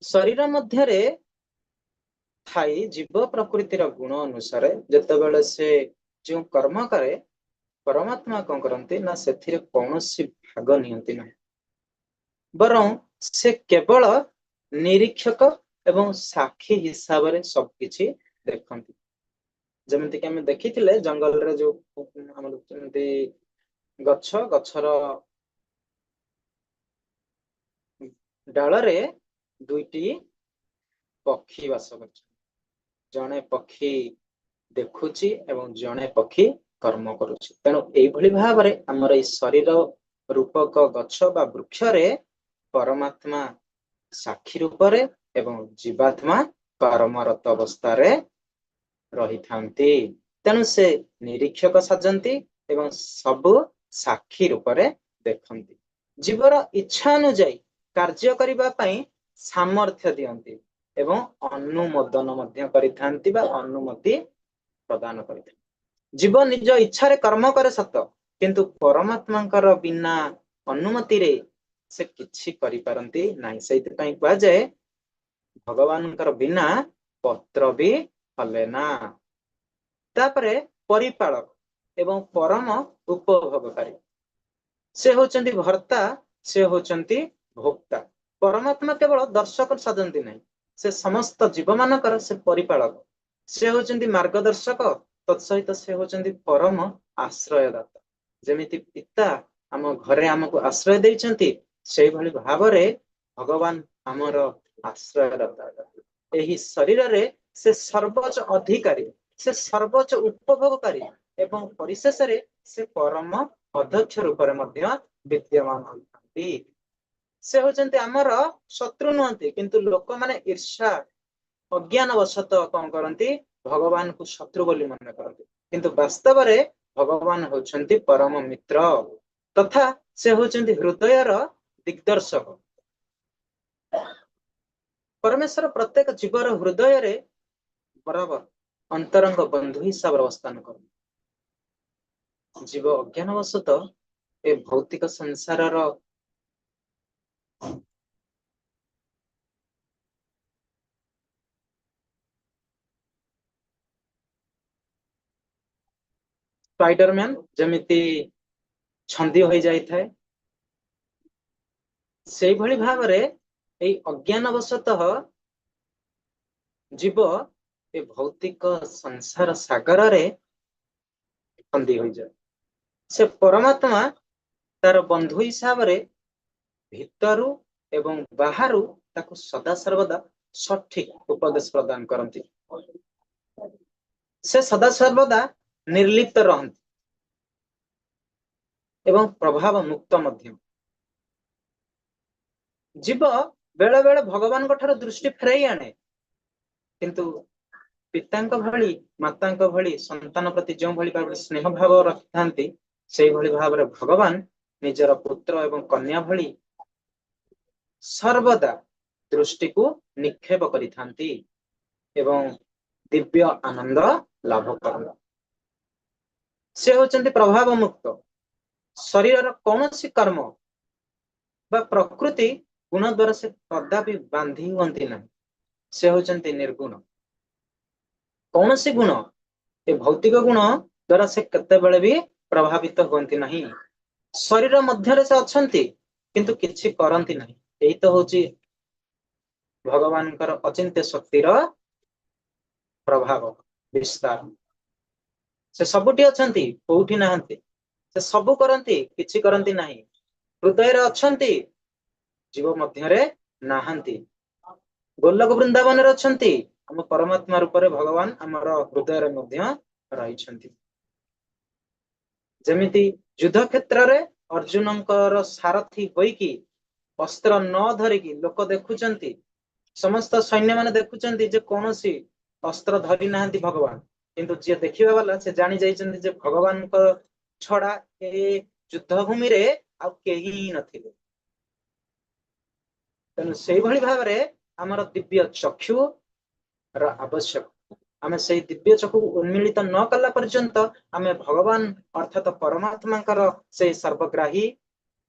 ଶରୀର ମଧ୍ୟରେ ଥାଇ ଜୀବ ପ୍ରକୃତିର ଗୁଣ ଅନୁସାରେ ଯେତେବେଳେ ସେ ଯେଉଁ କର୍ମ କରେ, ପରମାତ୍ମା କଣ କରନ୍ତି ନା ସେଥିରେ କୌଣସି ଭାଗ ନିଅନ୍ତି ନାହିଁ, ବରଂ ସେ କେବଳ ନିରୀକ୍ଷକ ଏବଂ ସାକ୍ଷୀ ହିସାବରେ ସବୁ କିଛି ଦେଖନ୍ତି। ଯେମିତିକି ଆମେ ଦେଖିଥିଲେ ଜଙ୍ଗଲରେ ଯୋଉ ଆମର ଯେମିତି ଗଛ, ଗଛର ଡାଳରେ ଦୁଇଟି ପକ୍ଷୀ ବାସ କରୁଛନ୍ତି, ଜଣେ ପକ୍ଷୀ ଦେଖୁଛି ଏବଂ ଜଣେ ପକ୍ଷୀ କର୍ମ କରୁଛି। ତେଣୁ ଏଇଭଳି ଭାବରେ ଆମର ଏଇ ଶରୀର ରୂପକ ଗଛ ବା ବୃକ୍ଷରେ ପରମାତ୍ମା ସାକ୍ଷୀ ରୂପରେ ଏବଂ ଜୀବାତ୍ମା କର୍ମରତ ଅବସ୍ଥାରେ ରହିଥାନ୍ତି। ତେଣୁ ସେ ନିରୀକ୍ଷକ ସାଜନ୍ତି ଏବଂ ସବୁ ସାକ୍ଷୀ ରୂପରେ ଦେଖନ୍ତି। ଜୀବର ଇଚ୍ଛା ଅନୁଯାୟୀ କାର୍ଯ୍ୟ କରିବା ପାଇଁ ସାମର୍ଥ୍ୟ ଦିଅନ୍ତି ଏବଂ ଅନୁମୋଦନ ମଧ୍ୟ କରିଥାନ୍ତି ବା ଅନୁମତି ପ୍ରଦାନ କରିଥାନ୍ତି। ଜୀବ ନିଜ ଇଚ୍ଛାରେ କର୍ମ କରେ ସତ, କିନ୍ତୁ ପରମାତ୍ମାଙ୍କର ବିନା ଅନୁମତିରେ ସେ କିଛି କରିପାରନ୍ତି ନାହିଁ। ସେଇଥିପାଇଁ କୁହାଯାଏ ଭଗବାନଙ୍କର ବିନା ପତ୍ର ବି ହଲେ ନା। ତାପରେ ପରିପାଳକ ଏବଂ ପରମ ଉପଭୋଗକାରୀ, ସେ ହଉଛନ୍ତି ଭର୍ତ୍ତା, ସେ ହଉଛନ୍ତି ଭୋକ୍ତା। ପରମାତ୍ମା କେବଳ ଦର୍ଶକ ସାଜନ୍ତି ନାହିଁ, ସେ ସମସ୍ତ ଜୀବମାନଙ୍କର ସେ ପରିପାଳକ, ସେ ହଉଛନ୍ତି ମାର୍ଗଦର୍ଶକ, ତତ୍ସହିତ ସେ ହଉଛନ୍ତି ପରମ ଆଶ୍ରୟଦାତା। ଯେମିତି ପିତା ଆମ ଘରେ ଆମକୁ ଆଶ୍ରୟ ଦେଇଛନ୍ତି, ସେଇଭଳି ଭାବରେ ଭଗବାନ ଆମର ଆଶ୍ରୟଦାତା। ଏହି ଶରୀରରେ ସେ ସର୍ବୋଚ୍ଚ ଅଧିକାରୀ, ସେ ସର୍ବୋଚ୍ଚ ଉପଭୋଗକାରୀ ଏବଂ ପରିଶେଷରେ ସେ ପରମ ଅଧ୍ୟକ୍ଷ ରୂପରେ ମଧ୍ୟ ବିଦ୍ୟମାନ ହୋଇଥାନ୍ତି। ସେ ହଉଛନ୍ତି ଆମର ଶତ୍ରୁ ନୁହନ୍ତି, କିନ୍ତୁ ଲୋକମାନେ ଈର୍ଷା ଅଜ୍ଞାନ ବଶତଃ କଣ କରନ୍ତି, ଭଗବାନଙ୍କୁ ଶତ୍ରୁ ବୋଲି ମନେ କରନ୍ତି, କିନ୍ତୁ ବାସ୍ତବରେ ଭଗବାନ ହଉଛନ୍ତି ପରମ ମିତ୍ର ତଥା ସେ ହଉଛନ୍ତି ହୃଦୟର ଦିଗ୍ଦର୍ଶକ। ପରମେଶ୍ୱର ପ୍ରତ୍ୟେକ ଜୀବର ହୃଦୟରେ ବରାବର ଅନ୍ତରଙ୍ଗ ବନ୍ଧୁ ହିସାବରେ ଅବସ୍ଥାନ କରନ୍ତି। ଜୀବ ଅଜ୍ଞାନବଶତଃ ଏ ଭୌତିକ ସଂସାରର ସ୍ପାଇଡରମ୍ୟାନ ଯେମିତି ଛନ୍ଦି ହୋଇଯାଇଥାଏ, ସେଇଭଳି ଭାବରେ ଏଇ ଅଜ୍ଞାନ ବଶତଃ ଜୀବ ଏ ଭୌତିକ ସଂସାର ସାଗରରେ ଛନ୍ଦି ହୋଇଯାଏ। ସେ ପରମାତ୍ମା ତାର ବନ୍ଧୁ ହିସାବରେ ଭିତରୁ ଏବଂ ବାହାରୁ ତାକୁ ସଦା ସର୍ବଦା ସଠିକ ଉପଦେଶ ପ୍ରଦାନ କରନ୍ତି। ସେ ସଦା ସର୍ବଦା ନିର୍ଲିପ୍ତ ରହନ୍ତି ଏବଂ ପ୍ରଭାବ ମୁକ୍ତ ମଧ୍ୟ। ଜୀବ ବେଳେ ବେଳେ ଭଗବାନଙ୍କ ଠାରୁ ଦୃଷ୍ଟି ଫେରାଇ ଆଣେ, କିନ୍ତୁ ପିତାଙ୍କ ଭଳି, ମାତାଙ୍କ ଭଳି ସନ୍ତାନ ପ୍ରତି ଯେଉଁଭଳି ଭାବରେ ସ୍ନେହ ଭାବ ରଖିଥାନ୍ତି, ସେଇଭଳି ଭାବରେ ଭଗବାନ ନିଜର ପୁତ୍ର ଏବଂ କନ୍ୟା ଭଳି ସର୍ବଦା ଦୃଷ୍ଟିକୁ ନିକ୍ଷେପ କରିଥାନ୍ତି ଏବଂ ଦିବ୍ୟ ଆନନ୍ଦ ଲାଭ କରନ୍ତି। ସେ ହଉଛନ୍ତି ପ୍ରଭାବ ମୁକ୍ତ। ଶରୀରର କୌଣସି କର୍ମ ବା ପ୍ରକୃତି ଗୁଣ ଦ୍ଵାରା ସେ କଦାପି ବାନ୍ଧି ହୁଅନ୍ତି ନାହିଁ। ସେ ହଉଛନ୍ତି ନିର୍ଗୁଣ। କୌଣସି ଗୁଣ, ଏ ଭୌତିକ ଗୁଣ ଦ୍ଵାରା ସେ କେତେବେଳେ ବି ପ୍ରଭାବିତ ହୁଅନ୍ତି ନାହିଁ। ଶରୀର ମଧ୍ୟରେ ସେ ଅଛନ୍ତି, କିନ୍ତୁ କିଛି କରନ୍ତି ନାହିଁ। ଏଇ ତ ହଉଛି ଭଗବାନଙ୍କର ଅଚିନ୍ତ୍ୟ ଶକ୍ତିର ପ୍ରଭାବ ବିସ୍ତାର। ସେ ସବୁଠି ଅଛନ୍ତି, କୋଉଠି ନାହାନ୍ତି। ସେ ସବୁ କରନ୍ତି, କିଛି କରନ୍ତି ନାହିଁ। ହୃଦୟରେ ଅଛନ୍ତି, ଜୀବ ମଧ୍ୟରେ ନାହାନ୍ତି। ଗୋଲକ ବୃନ୍ଦାବନରେ ଅଛନ୍ତି, ଆମ ପରମାତ୍ମା ରୂପରେ ଭଗବାନ ଆମର ହୃଦୟରେ ମଧ୍ୟ ରହିଛନ୍ତି। ଯେମିତି ଯୁଦ୍ଧ କ୍ଷେତ୍ରରେ ଅର୍ଜୁନଙ୍କର ସାରଥୀ ହୋଇକି ଅସ୍ତ୍ର ନ ଧରିକି ଲୋକ ଦେଖୁଛନ୍ତି, ସମସ୍ତ ସୈନ୍ୟ ମାନେ ଦେଖୁଛନ୍ତି ଯେ କୌଣସି ଅସ୍ତ୍ର ଧରି ନାହାନ୍ତି ଭଗବାନ, କିନ୍ତୁ ଯିଏ ଦେଖିବା ବାଲା ସେ ଜାଣି ଯାଇଛନ୍ତି ଯେ ଭଗବାନଙ୍କ ଛଡା ଏ ଯୁଦ୍ଧ ଭୂମିରେ ଆଉ କେହି ହିଁ ନଥିଲେ। ତେଣୁ ସେଇଭଳି ଭାବରେ ଆମର ଦିବ୍ୟ ଚକ୍ଷୁ ର ଆବଶ୍ୟକ। ଆମେ ସେଇ ଦିବ୍ୟ ଚକ୍ଷୁକୁ ଉନ୍ମିଳିତ ନ କଲା ପର୍ଯ୍ୟନ୍ତ ଆମେ ଭଗବାନ ଅର୍ଥାତ ପରମାତ୍ମାଙ୍କର ସେଇ ସର୍ବଗ୍ରାହୀ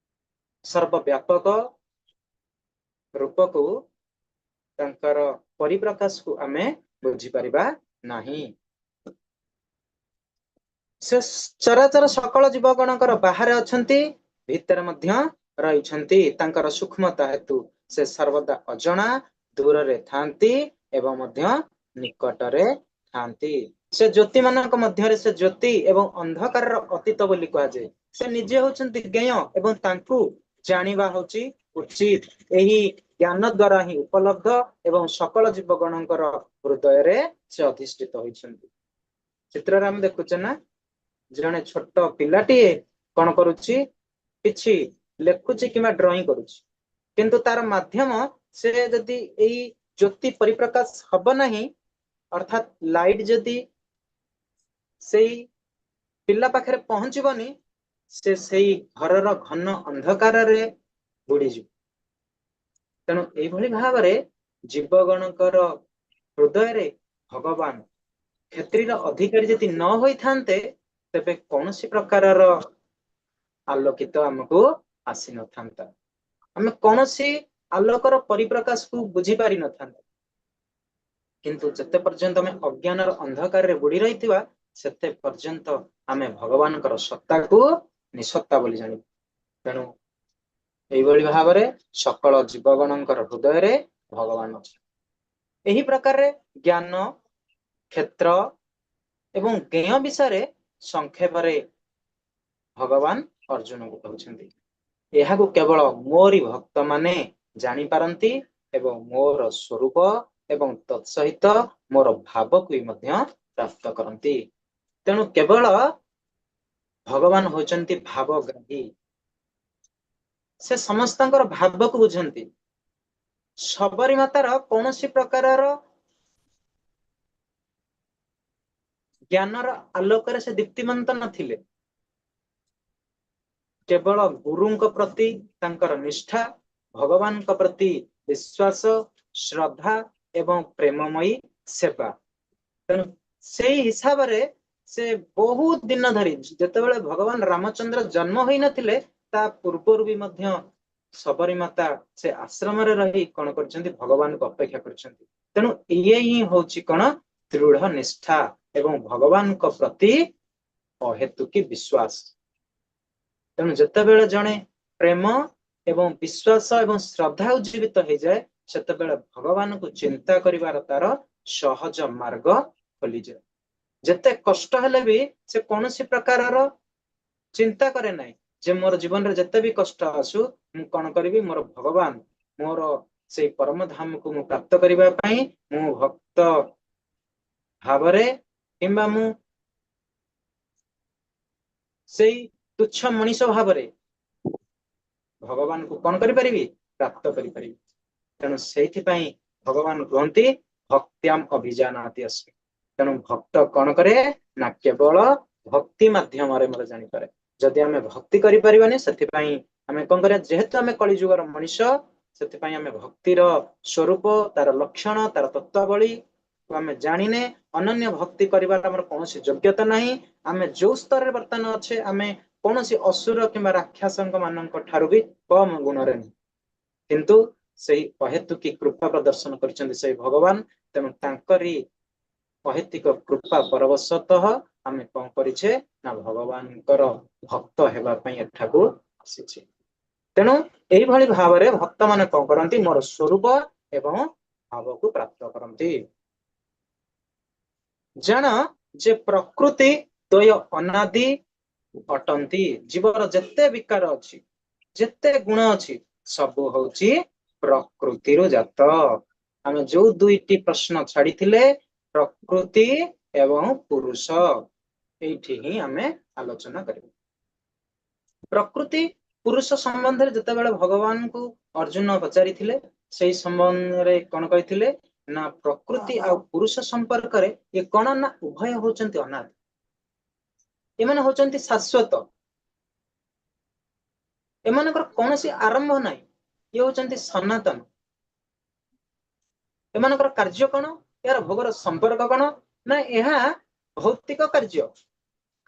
ସର୍ବବ୍ୟାପକ ରୂପକୁ, ତାଙ୍କର ପରିପ୍ରକାଶକୁ ଆମେ ବୁଝିପାରିବା ନାହିଁ। ସେ ଚରାଚର ସକଳ ଜୀବଗଣଙ୍କର ବାହାରେ ଅଛନ୍ତି, ଭିତରେ ମଧ୍ୟ ରହିଛନ୍ତି। ତାଙ୍କର ସୂକ୍ଷ୍ମତା ହେତୁ ସେ ସର୍ବଦା ଅଜଣା, ଦୂରରେ ଥାନ୍ତି ଏବଂ ମଧ୍ୟ ନିକଟରେ ଥାନ୍ତି। ସେ ଜ୍ୟୋତି ମାନଙ୍କ ମଧ୍ୟରେ ସେ ଜ୍ୟୋତି ଏବଂ ଅନ୍ଧକାରର ଅତୀତ ବୋଲି କୁହାଯାଏ। ସେ ନିଜେ ହଉଛନ୍ତି ଜ୍ଞେୟ ଏବଂ ତାଙ୍କୁ ଜାଣିବା ହଉଛି ଉଚିତ। ଏହି ଜ୍ଞାନ ଦ୍ଵାରା ହିଁ ଉପଲବ୍ଧ ଏବଂ ସକଳ ଜୀବଗଣଙ୍କର ହୃଦୟରେ ସେ ଅଧିଷ୍ଠିତ ହୋଇଛନ୍ତି। ଚିତ୍ରରେ ଆମେ ଦେଖୁଛେ ନା, ଜଣେ ଛୋଟ ପିଲାଟିଏ କଣ କରୁଛି? କିଛି ଲେଖୁଛି କିମ୍ବା ଡ୍ରଇଂ କରୁଛି, କିନ୍ତୁ ତାର ମାଧ୍ୟମ ସେ ଯଦି ଏଇ ଜ୍ୟୋତି ପରିପ୍ରକାଶ ହବ ନାହିଁ, ଅର୍ଥାତ ଲାଇଟ ଯଦି ସେଇ ପିଲା ପାଖରେ ପହଞ୍ଚିବନି, ସେ ସେଇ ଘରର ଘନ ଅନ୍ଧକାରରେ ବୁଡିଯିବ। ତେଣୁ ଏଇଭଳି ଭାବରେ ଜୀବଗଣଙ୍କର ହୃଦୟରେ ଭଗବାନ କ୍ଷେତ୍ରୀର ଅଧିକାରୀ ଯଦି ନ ହୋଇଥାନ୍ତେ, ତେବେ କୌଣସି ପ୍ରକାରର ଆଲୋକିତ ଆମକୁ ଆସିନଥାନ୍ତା। ଆମେ କୌଣସି ଆଲୋକର ପରିପ୍ରକାଶକୁ ବୁଝି ପାରିନଥାନ୍ତେ। କିନ୍ତୁ ଯେତେ ପର୍ଯ୍ୟନ୍ତ ଆମେ ଅଜ୍ଞାନର ଅନ୍ଧକାରରେ ବୁଡି ରହିଥିବା, ସେତେ ପର୍ଯ୍ୟନ୍ତ ଆମେ ଭଗବାନଙ୍କର ସତ୍ତାକୁ ନିସତ୍ତା ବୋଲି ଜାଣିବା। ତେଣୁ ଏଇଭଳି ଭାବରେ ସକଳ ଜୀବଗଣଙ୍କର ହୃଦୟରେ ଭଗବାନ ଅଛନ୍ତି। ଏହି ପ୍ରକାରରେ ଜ୍ଞାନ, କ୍ଷେତ୍ର ଏବଂ ଜ୍ଞେୟ ବିଷୟରେ ସଂକ୍ଷେପରେ ଭଗବାନ ଅର୍ଜୁନକୁ କହୁଛନ୍ତି। ଏହାକୁ କେବଳ ମୋରି ଭକ୍ତମାନେ ଜାଣିପାରନ୍ତି ଏବଂ ମୋର ସ୍ୱରୂପ ଏବଂ ତତ୍ସହିତ ମୋର ଭାବକୁ ବି ମଧ୍ୟ ପ୍ରାପ୍ତ କରନ୍ତି। ତେଣୁ କେବଳ ଭଗବାନ ହଉଛନ୍ତି ଭାବଗ୍ରାହୀ। ସେ ସମସ୍ତଙ୍କର ଭାବକୁ ବୁଝନ୍ତି। ଶବରୀ ମାତାର କୌଣସି ପ୍ରକାରର ଜ୍ଞାନର ଆଲୋକରେ ସେ ଦୀପ୍ତିମନ୍ତ ନଥିଲେ। କେବଳ ଗୁରୁଙ୍କ ପ୍ରତି ତାଙ୍କର ନିଷ୍ଠା, ଭଗବାନଙ୍କ ପ୍ରତି ବିଶ୍ୱାସ, ଶ୍ରଦ୍ଧା ଏବଂ ପ୍ରେମମୟୀ ସେବା। ତେଣୁ ସେଇ ହିସାବରେ ସେ ବହୁତ ଦିନ ଧରି, ଯେତେବେଳେ ଭଗବାନ ରାମଚନ୍ଦ୍ର ଜନ୍ମ ହୋଇନଥିଲେ, ତା ପୂର୍ବରୁ ବି ମଧ୍ୟ ଶବରୀ ମାତା ସେ ଆଶ୍ରମରେ ରହି କଣ କରିଛନ୍ତି? ଭଗବାନଙ୍କୁ ଅପେକ୍ଷା କରିଛନ୍ତି। ତେଣୁ ଇଏ ହିଁ ହଉଛି କଣ? ଦୃଢ ନିଷ୍ଠା ଏବଂ ଭଗବାନଙ୍କ ପ୍ରତି ଅହେତୁକି ବିଶ୍ୱାସ। ତେଣୁ ଯେତେବେଳେ ଜଣେ ପ୍ରେମ ଏବଂ ବିଶ୍ୱାସ ଏବଂ ଶ୍ରଦ୍ଧା ଉଜ୍ଜୀବିତ ହେଇଯାଏ, ସେତେବେଳେ ଭଗବାନଙ୍କୁ ଚିନ୍ତା କରିବାର ତାର ସହଜ ମାର୍ଗ ଖୋଲିଯାଏ। ଯେତେ କଷ୍ଟ ହେଲେ ବି ସେ କୌଣସି ପ୍ରକାରର ଚିନ୍ତା କରେ ନାହିଁ ଯେ ମୋର ଜୀବନରେ ଯେତେ ବି କଷ୍ଟ ଆସୁ, ମୁଁ କଣ କରିବି, ମୋର ଭଗବାନ, ମୋର ସେଇ ପରମ ଧାମକୁ ମୁଁ ପ୍ରାପ୍ତ କରିବା ପାଇଁ ମୁଁ ଭକ୍ତ ଭାବରେ କିମ୍ବା ମୁଁ ସେଇ ତୁଚ୍ଛ ମଣିଷ ଭାବରେ ଭଗବାନଙ୍କୁ କଣ କରିପାରିବି? ପ୍ରାପ୍ତ କରିପାରିବି। ତେଣୁ ସେଇଥିପାଇଁ ଭଗବାନ କୁହନ୍ତି, "ଭକ୍ତ୍ୟାମ୍ ଅଭିଜାନାତି ଅସ୍ମି"। ତେଣୁ ଭକ୍ତ କଣ କରେ ନା କେବଳ ଭକ୍ତି ମାଧ୍ୟମରେ ମତେ ଜାଣିପାରେ। ଯଦି ଆମେ ଭକ୍ତି କରିପାରିବାନି, ସେଥିପାଇଁ ଆମେ କଣ କରିବା? ଯେହେତୁ ଆମେ କଳି ଯୁଗର ମଣିଷ, ସେଥିପାଇଁ ଆମେ ଭକ୍ତିର ସ୍ୱରୂପ, ତାର ଲକ୍ଷଣ, ତାର ତତ୍ତ୍ୱାବଳୀ ଆମେ ଜାଣିନେ। ଅନନ୍ୟ ଭକ୍ତି କରିବାର ଆମର କୌଣସି ଯୋଗ୍ୟତା ନାହିଁ। ଆମେ ଯୋଉ ସ୍ତରରେ ବର୍ତ୍ତମାନ ଅଛେ, ଆମେ କୌଣସି ଅସୁର କିମ୍ବା ରାକ୍ଷସଙ୍କ ମାନଙ୍କ ଠାରୁ ବି କମ ଗୁଣରେ ନୁହେଁ। କିନ୍ତୁ ସେଇ ଅହେତୁକି କୃପା ପ୍ରଦର୍ଶନ କରିଛନ୍ତି ସେଇ ଭଗବାନ। ତେଣୁ ତାଙ୍କରି ଅହେତୁକ କୃପା ପରବଶତଃ ଆମେ କଣ କରିଛେ ନା ଭଗବାନଙ୍କର ଭକ୍ତ ହେବା ପାଇଁ ଏଠାକୁ ଆସିଛେ। ତେଣୁ ଏଇଭଳି ଭାବରେ ଭକ୍ତ ମାନେ କଣ କରନ୍ତି? ମୋର ସ୍ୱରୂପ ଏବଂ ଭାବକୁ ପ୍ରାପ୍ତ କରନ୍ତି। ଜାଣ ଯେ ପ୍ରକୃତି ଦ୍ୱୟ ଅନାଦି ଅଟନ୍ତି। ଜୀବର ଯେତେ ବିକାର ଅଛି, ଯେତେ ଗୁଣ ଅଛି, ସବୁ ହଉଛି ପ୍ରକୃତିରୁ ଜାତ। ଆମେ ଯୋଉ ଦୁଇଟି ପ୍ରଶ୍ନ ଛାଡିଥିଲେ, ପ୍ରକୃତି ଏବଂ ପୁରୁଷ, ଏଇଠି ହିଁ ଆମେ ଆଲୋଚନା କରିବା। ପ୍ରକୃତି ପୁରୁଷ ସମ୍ବନ୍ଧରେ ଯେତେବେଳେ ଭଗବାନଙ୍କୁ ଅର୍ଜୁନ ପଚାରିଥିଲେ, ସେଇ ସମ୍ବନ୍ଧରେ କଣ କହିଥିଲେ ନା ପ୍ରକୃତି ଆଉ ପୁରୁଷ ସମ୍ପର୍କରେ ଇଏ କଣ ନା ଉଭୟ ହଉଛନ୍ତି ଅନାଦି। ଏମାନେ ହଉଛନ୍ତି ଶାଶ୍ୱତ। ଏମାନଙ୍କର କୌଣସି ଆରମ୍ଭ ନାହିଁ। ଇଏ ହଉଛନ୍ତି ସନାତନ। ଏମାନଙ୍କର କାର୍ଯ୍ୟ କଣ? ଏହାର ଭୋଗର ସମ୍ପର୍କ କଣ? ନା ଏହା ଭୌତିକ କାର୍ଯ୍ୟ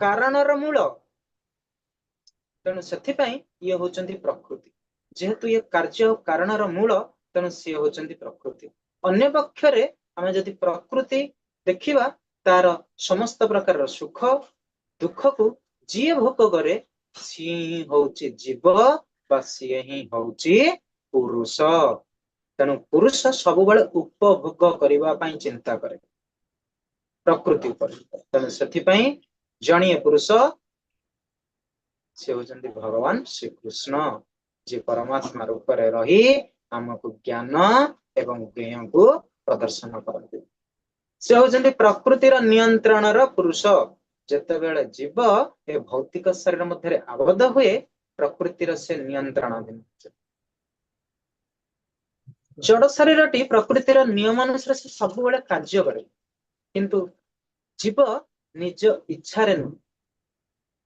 କାରଣର ମୂଳ। ତେଣୁ ସେଥିପାଇଁ ଇଏ ହଉଛନ୍ତି ପ୍ରକୃତି। ଯେହେତୁ ଇଏ କାର୍ଯ୍ୟ କାରଣର ମୂଳ, ତେଣୁ ସିଏ ହଉଛନ୍ତି ପ୍ରକୃତି। ଅନ୍ୟ ପକ୍ଷରେ ଆମେ ଯଦି ପ୍ରକୃତି ଦେଖିବା, ତାର ସମସ୍ତ ପ୍ରକାରର ସୁଖ ଦୁଃଖକୁ ଯିଏ ଭୋଗ କରେ, ସିଏ ହିଁ ହଉଛି ଜୀବ ବା ସିଏ ହିଁ ହଉଛି ପୁରୁଷ। ତେଣୁ ପୁରୁଷ ସବୁବେଳେ ଉପଭୋଗ କରିବା ପାଇଁ ଚିନ୍ତା କରେ ପ୍ରକୃତି ଉପରେ। ତେଣୁ ସେଥିପାଇଁ ଜଣିଏ ପୁରୁଷ, ସେ ହଉଛନ୍ତି ଭଗବାନ ଶ୍ରୀକୃଷ୍ଣ, ଯିଏ ପରମାତ୍ମା ରୂପରେ ରହି ଆମକୁ ଜ୍ଞାନ ଏବଂ ଜ୍ଞେୟକୁ ପ୍ରଦର୍ଶନ କରନ୍ତି। ସେ ହଉଛନ୍ତି ପ୍ରକୃତିର ନିୟନ୍ତ୍ରଣର ପୁରୁଷ। ଯେତେବେଳେ ଜୀବ ଏ ଭୌତିକ ଶରୀର ମଧ୍ୟରେ ଆବଦ୍ଧ ହୁଏ, ପ୍ରକୃତିର ସେ ନିୟନ୍ତ୍ରଣାଧୀନ। ଜଡ ଶରୀରଟି ପ୍ରକୃତିର ନିୟମ ଅନୁସାରେ ସେ ସବୁବେଳେ କାର୍ଯ୍ୟ କରେ। କିନ୍ତୁ ଜୀବ ନିଜ ଇଚ୍ଛାରେ ନୁହେଁ,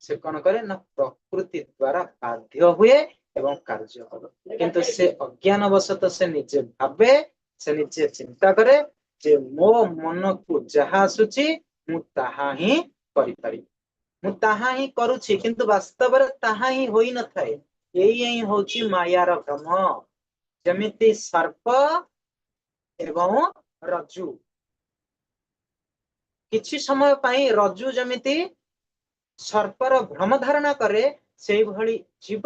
ସେ କଣ କରେ ନା ପ୍ରକୃତି ଦ୍ଵାରା ବାଧ୍ୟ ହୁଏ ଏବଂ କାର୍ଯ୍ୟ କରେ। କିନ୍ତୁ ସେ ଅଜ୍ଞାନ ବଶତଃ ସେ ନିଜେ ଭାବେ, ସେ ନିଜେ ଚିନ୍ତା କରେ ଯେ ମୋ ମନକୁ ଯାହା ଆସୁଛି, ମୁଁ ତାହା ହିଁ କରିପାରିବି, ମୁଁ ତାହା ହିଁ କରୁଛି। କିନ୍ତୁ ବାସ୍ତବରେ ତାହା ହିଁ ହୋଇନଥାଏ। ଏଇ ହିଁ ହଉଛି ମାୟାର ଭ୍ରମ। ଯେମିତି ସର୍ପ ଏବଂ ରଜ୍ଜୁ, କିଛି ସମୟ ପାଇଁ ରଜ୍ଜୁ ଯେମିତି ସର୍ପର ଭ୍ରମ ଧାରଣା କରେ, ସେଇଭଳି ଜୀବ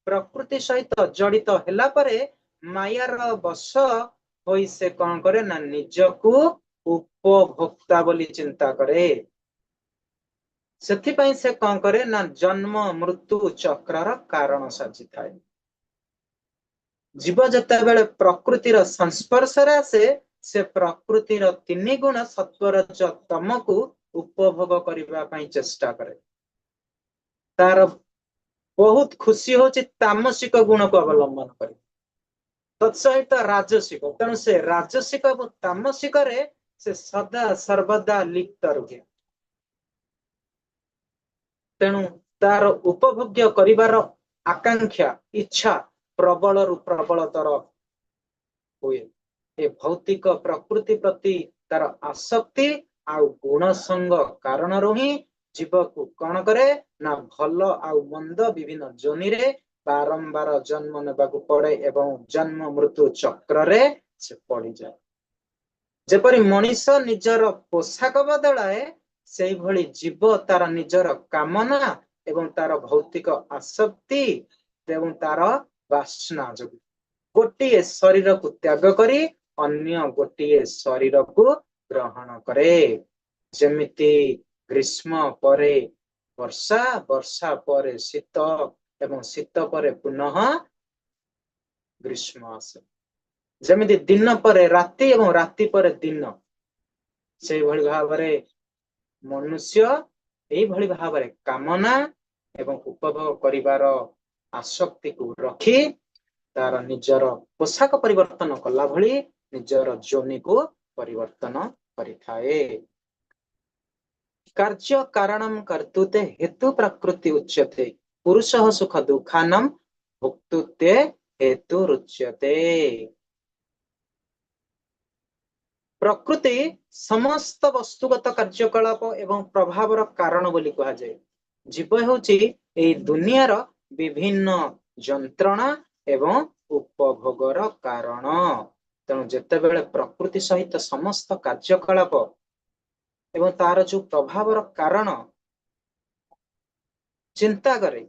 ପ୍ରକୃତି ସହିତ ଜଡିତ ହେଲା ପରେ ମାୟାର ବଶ ହୋଇ ସେ କଣ କରେ ନା ନିଜକୁ ଉପଭୋକ୍ତା ବୋଲି ଚିନ୍ତା କରେ। ସେଥିପାଇଁ ସେ କଣ କରେ ନା ଜନ୍ମ ମୃତ୍ୟୁ ଚକ୍ରର କାରଣ ସାଜିଥାଏ। ଜୀବ ଯେତେବେଳେ ପ୍ରକୃତିର ସଂସ୍ପର୍ଶରେ ଆସେ, ସେ ପ୍ରକୃତିର ତିନି ଗୁଣ ସତ୍ୱ, ରଜ, ତମକୁ ଉପଭୋଗ କରିବା ପାଇଁ ଚେଷ୍ଟା କରେ। ତାର ବହୁତ ଖୁସି ହଉଛି ତାମସିକ ଗୁଣକୁ ଅବଲମ୍ବନ କରି, ତତ୍ସହିତ ରାଜସିକ। ତେଣୁ ସେ ରାଜସିକ ଏବଂ ତାମସିକରେ ସେ ସଦା ସର୍ବଦା ଲିପ୍ତ ରୁହେ। ତେଣୁ ତାର ଉପଭୋଗ୍ୟ କରିବାର ଆକାଂକ୍ଷା, ଇଚ୍ଛା ପ୍ରବଳରୁ ପ୍ରବଳତର ହୁଏ। ଏ ଭୌତିକ ପ୍ରକୃତି ପ୍ରତି ତାର ଆସକ୍ତି ଆଉ ଗୁଣସଙ୍ଗ କାରଣରୁ ହିଁ ଜୀବକୁ କଣ କରେ ନା ଭଲ ଆଉ ମନ୍ଦ ବିଭିନ୍ନ ଯୋନିରେ ବାରମ୍ବାର ଜନ୍ମ ନେବାକୁ ପଡେ ଏବଂ ଜନ୍ମ ମୃତ୍ୟୁ ଚକ୍ରରେ ସେ ପଡିଯାଏ। ଯେପରି ମଣିଷ ନିଜର ପୋଷାକ ବଦଳାଏ, ସେଇଭଳି ଜୀବ ତାର ନିଜର କାମନା ଏବଂ ତାର ଭୌତିକ ଆସକ୍ତି ଏବଂ ତାର ବାସନା ଯୋଗୁ ଗୋଟିଏ ଶରୀରକୁ ତ୍ୟାଗ କରି ଅନ୍ୟ ଗୋଟିଏ ଶରୀରକୁ ଗ୍ରହଣ କରେ। ଯେମିତି ଗ୍ରୀଷ୍ମ ପରେ ବର୍ଷା, ବର୍ଷା ପରେ ଶୀତ ଏବଂ ଶୀତ ପରେ ପୁନଃ ଗ୍ରୀଷ୍ମ ଆସେ। ଯେମିତି ଦିନ ପରେ ରାତି ଏବଂ ରାତି ପରେ ଦିନ, ସେଇଭଳି ଭାବରେ ମନୁଷ୍ୟ ଏଇଭଳି ଭାବରେ କାମନା ଏବଂ ଉପଭୋଗ କରିବାର ଆସକ୍ତିକୁ ରଖି ତାର ନିଜର ପୋଷାକ ପରିବର୍ତ୍ତନ କଲା ଭଳି ନିଜର ଯୋନିକୁ ପରିବର୍ତ୍ତନ କରିଥାଏ। କାର୍ଯ୍ୟ କାରଣମ କର୍ତ୍ତୃତେ ହେତୁ ପ୍ରକୃତି ଉଚ୍ୟତେ, ପୁରୁଷ ସୁଖ ଦୁଃଖାନମ ଭୋକ୍ତୃତ୍ୱେ ହେତୁ ରୁଚ୍ୟତେ। ପ୍ରକୃତି ସମସ୍ତ ବସ୍ତୁଗତ କାର୍ଯ୍ୟକଳାପ ଏବଂ ପ୍ରଭାବର କାରଣ ବୋଲି କୁହାଯାଏ। ଜୀବ ହେଉଛି ଏଇ ଦୁନିଆର ବିଭିନ୍ନ ଯନ୍ତ୍ରଣା ଏବଂ ଉପଭୋଗର କାରଣ। ତେଣୁ ଯେତେବେଳେ ପ୍ରକୃତି ସହିତ ସମସ୍ତ କାର୍ଯ୍ୟକଳାପ ଏବଂ ତାର ଯୋଉ ପ୍ରଭାବର କାରଣ ଚିନ୍ତା କରେ,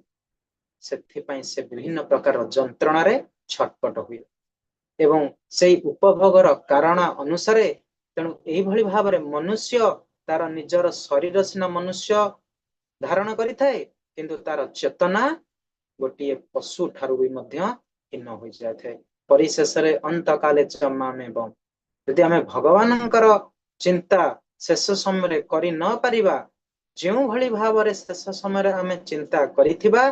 ସେଥିପାଇଁ ସେ ବିଭିନ୍ନ ପ୍ରକାରର ଯନ୍ତ୍ରଣାରେ ଛଟପଟ ହୁଏ ଏବଂ ସେଇ ଉପଭୋଗର କାରଣ ଅନୁସାରେ। ତେଣୁ ଏଇଭଳି ଭାବରେ ମନୁଷ୍ୟ ତାର ନିଜର ଶରୀର ସିନା ମନୁଷ୍ୟ ଧାରଣ କରିଥାଏ, କିନ୍ତୁ ତାର ଚେତନା ଗୋଟିଏ ପଶୁ ଠାରୁ ବି ମଧ୍ୟ ହୀନ ହୋଇଯାଇଥାଏ। ପରିଶେଷରେ ଅନ୍ତକାଲେ ଚମାମେବ, ଯଦି ଆମେ ଭଗବାନଙ୍କର ଚିନ୍ତା ଶେଷ ସମୟରେ କରି ନ ପାରିବା, ଯେଉଁଭଳି ଭାବରେ ଶେଷ ସମୟରେ ଆମେ ଚିନ୍ତା କରିଥିବା,